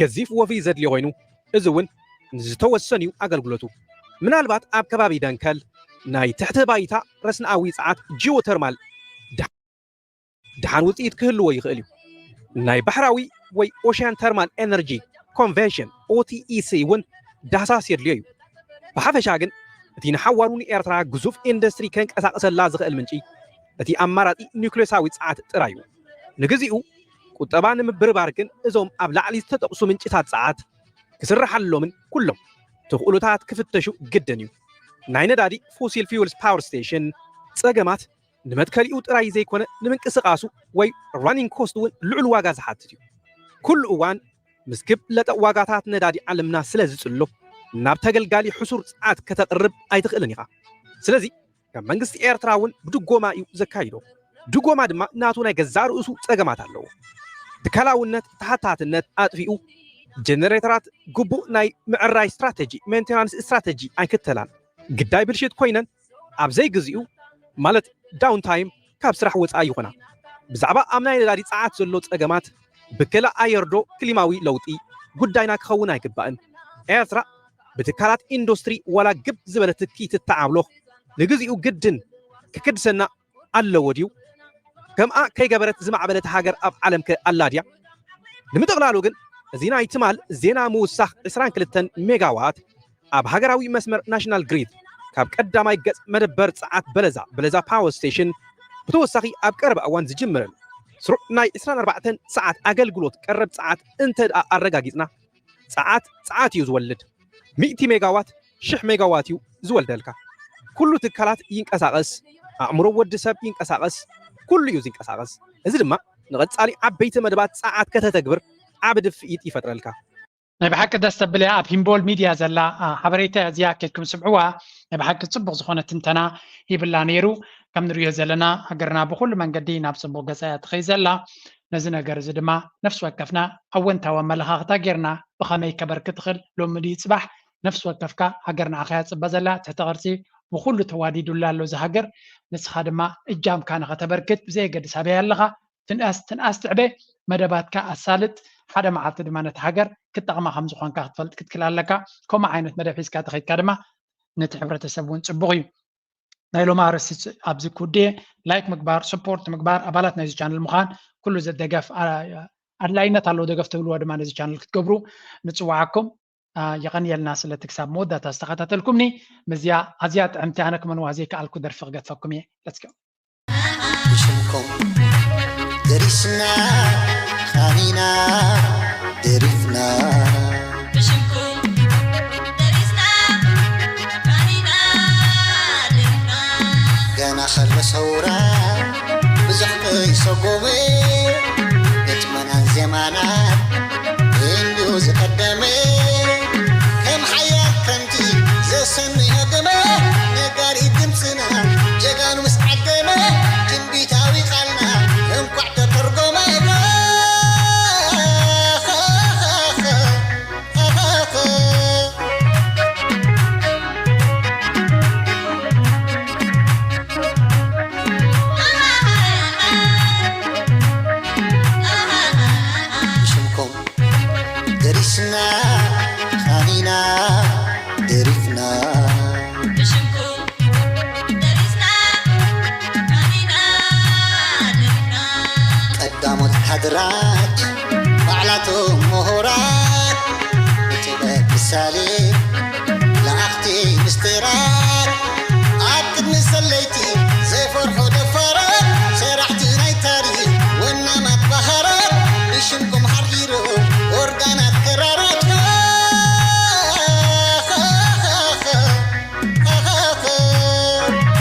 ገዚፍ ወፍሪ ዘድልዮ ኮይኑ እዚ እውን ንዝተወሰኑ እዩ ኣገልግሎቱ። ምናልባት ኣብ ከባቢ ደንከል ናይ ትሕተ ባይታ ረስንኣዊ ጸዓት ጂኦተርማል ደሓን ውፅኢት ክህልዎ ይኽእል እዩ። ናይ ባሕራዊ ወይ ኦሽያን ተርማል ኤነርጂ ኮንቨንሽን ኦቲኢሲ እውን ዳህሳስ የድልዮ እዩ። ብሓፈሻ ግን እቲ ንሓዋሩ ንኤርትራ ግዙፍ ኢንዱስትሪ ከንቀሳቕሰላ ዝኽእል ምንጪ እቲ ኣማራፂ ኒውክሌሳዊ ፀዓት ጥራይ እዩ። ንግዚኡ ቁጠባ ንምብርባር ግን እዞም ኣብ ላዕሊ ዝተጠቕሱ ምንጭታት ፀዓት ክስርሓሎምን ኩሎም ተኽእሎታት ክፍተሹ ግድን እዩ። ናይ ነዳዲ ፎሲል ፊውልስ ፓወር ስቴሽን ፀገማት ንመትከሊኡ ጥራይ ዘይኮነ ንምንቅስቓሱ ወይ ራኒንግ ኮስት እውን ልዑል ዋጋ ዝሓትት እዩ። ኩሉ እዋን ምስ ክብ ለጠቕ ዋጋታት ነዳዲ ዓለምና ስለ ዝጽሎ ናብ ተገልጋሊ ሕሱር ጸዓት ከተቕርብ ኣይትኽእልን ኢኻ። ስለዚ ከም መንግስቲ ኤርትራ እውን ብድጎማ እዩ ዘካይዶ። ድጎማ ድማ ናቱ ናይ ገዛእ ርእሱ ጸገማት ኣለዎ። ትካላውነት ተሓታትነት ኣጥፊኡ ጀነሬተራት ግቡእ ናይ ምዕራይ ስትራተጂ ሜንቴናንስ ስትራተጂ ኣይክተላን ግዳይ ብልሽት ኮይነን ኣብ ዘይግዚኡ ማለት ዳውን ታይም ካብ ስራሕ ወፃኢ ይኾና። ብዛዕባ ኣብ ናይ ነዳዲ ፀዓት ዘሎ ፀገማት ብከላ ኣየር ዶ ክሊማዊ ለውጢ ጉዳይና ክኸውን ኣይግባእን። ኤርትራ ብትካላት ኢንዱስትሪ ዋላ ግብ ዝበለ ትኪ ትተዓብሎ ንግዚኡ ግድን ክክድሰና ኣለዎ ድዩ? ከምኣ ከይገበረት ዝማዕበለት ሃገር ኣብ ዓለም ከ ኣላ ድያ? ንምጥቕላሉ ግን እዚ ናይ ትማል ዜና ምውሳኽ ዕስራን ክልተን ሜጋዋት ኣብ ሃገራዊ መስመር ናሽናል ግሪድ ካብ ቀዳማይ ገጽ መደበር ጸዓት በለዛ፣ በለዛ ፓወር ስቴሽን፣ ብተወሳኺ ኣብ ቀረባ እዋን ዝጅምርን ስሩዕ ናይ ዕስራን ኣርባዕተን ሰዓት ኣገልግሎት ቀረብ ጸዓት እንተ ደኣ ኣረጋጊጽና፣ ጸዓት ጸዓት እዩ ዝወልድ። ሚእቲ ሜጋዋት ሽሕ ሜጋዋት እዩ ዝወልደልካ። ኩሉ ትካላት ይንቀሳቐስ፣ ኣእምሮ ወዲ ሰብ ይንቀሳቐስ፣ ኩሉ እዩ ዝንቀሳቐስ። እዚ ድማ ንቐጻሊ ዓበይቲ መደባት ጸዓት ከተተግብር ዓቢ ድፍኢት ይፈጥረልካ። ናይ ብሓቂ ደስ ተብል እያ። ኣብ ሂምቦል ሚድያ ዘላ ሓበሬታ እዚኣ ከድኩም ስምዕዋ። ናይ ብሓቂ ፅቡቅ ዝኾነ ትንተና ሂብላ ነይሩ። ከም ንሪኦ ዘለና ሃገርና ብኩሉ መንገዲ ናብ ፅቡቅ ገፃ እያ ትኸይ ዘላ። ነዚ ነገር እዚ ድማ ነፍሲ ወከፍና ኣወንታዊ ኣመለኻኽታ ጌርና ብኸመይ ከበርክ ትኽእል ሎሚ ድዩ ፅባሕ ነፍሲ ወከፍካ ሃገር ንዓኻ እያ ፅበ ዘላ ትሕተ ቅርፂ ብኩሉ ተዋዲዱላ ኣሎ እዚ ሃገር ንስኻ ድማ እጃምካ ንኸተበርክት ብዘየገድስ ኣበይ ኣለኻ ትንኣስ ትንኣስ ትዕበ መደባትካ ኣሳልጥ ሓደ መዓልቲ ድማ ነቲ ሃገር ክጠቕማ ከም ዝኾንካ ክትፈልጥ ክትክል ኣለካ ከምኡ ዓይነት መደብ ሒዝካ ተኸይድካ ድማ ነቲ ሕብረተሰብ እውን ፅቡቕ እዩ ናይ ሎሚ ኣርእስቲ ኣብዚ ክውድየ ላይክ ምግባር ስፖርት ምግባር ኣባላት ናይዚ ቻነል ምዃን ኩሉ ደገፍ ኣድላይነት ኣለዎ ደገፍ ትብልዎ ድማ ነዚ ቻነል ክትገብሩ ንፅዋዓኩም የቐንየልና ስለቲ ክሳብ መወዳእታ ዝተኸታተልኩምኒ ምዝያ ኣዝያ ጥዕምቲ ኣነ ክመንዋ ዘይከኣልኩ ደርፊ ክገድፈኩም እየ let's go ብሽምኩም ደሪስና ቃኒና ደሪፍና ብሽምኩም ደሪስና ቃኒና ደሪፍና ገና ከሎ ሰውራ ብዙሕ ከይሰጎመ ግጥመናን ዜማናን እንዲዩ ዝቐደመ ከም ሓያል ክረምቲ ዘሰንዮ ደመ ነጋሪት ድምፅና ጀጋኑ ምስ ዓደመ ትንቢታዊ ቃልና እንኳዕ ተተርጎመ ጥራይ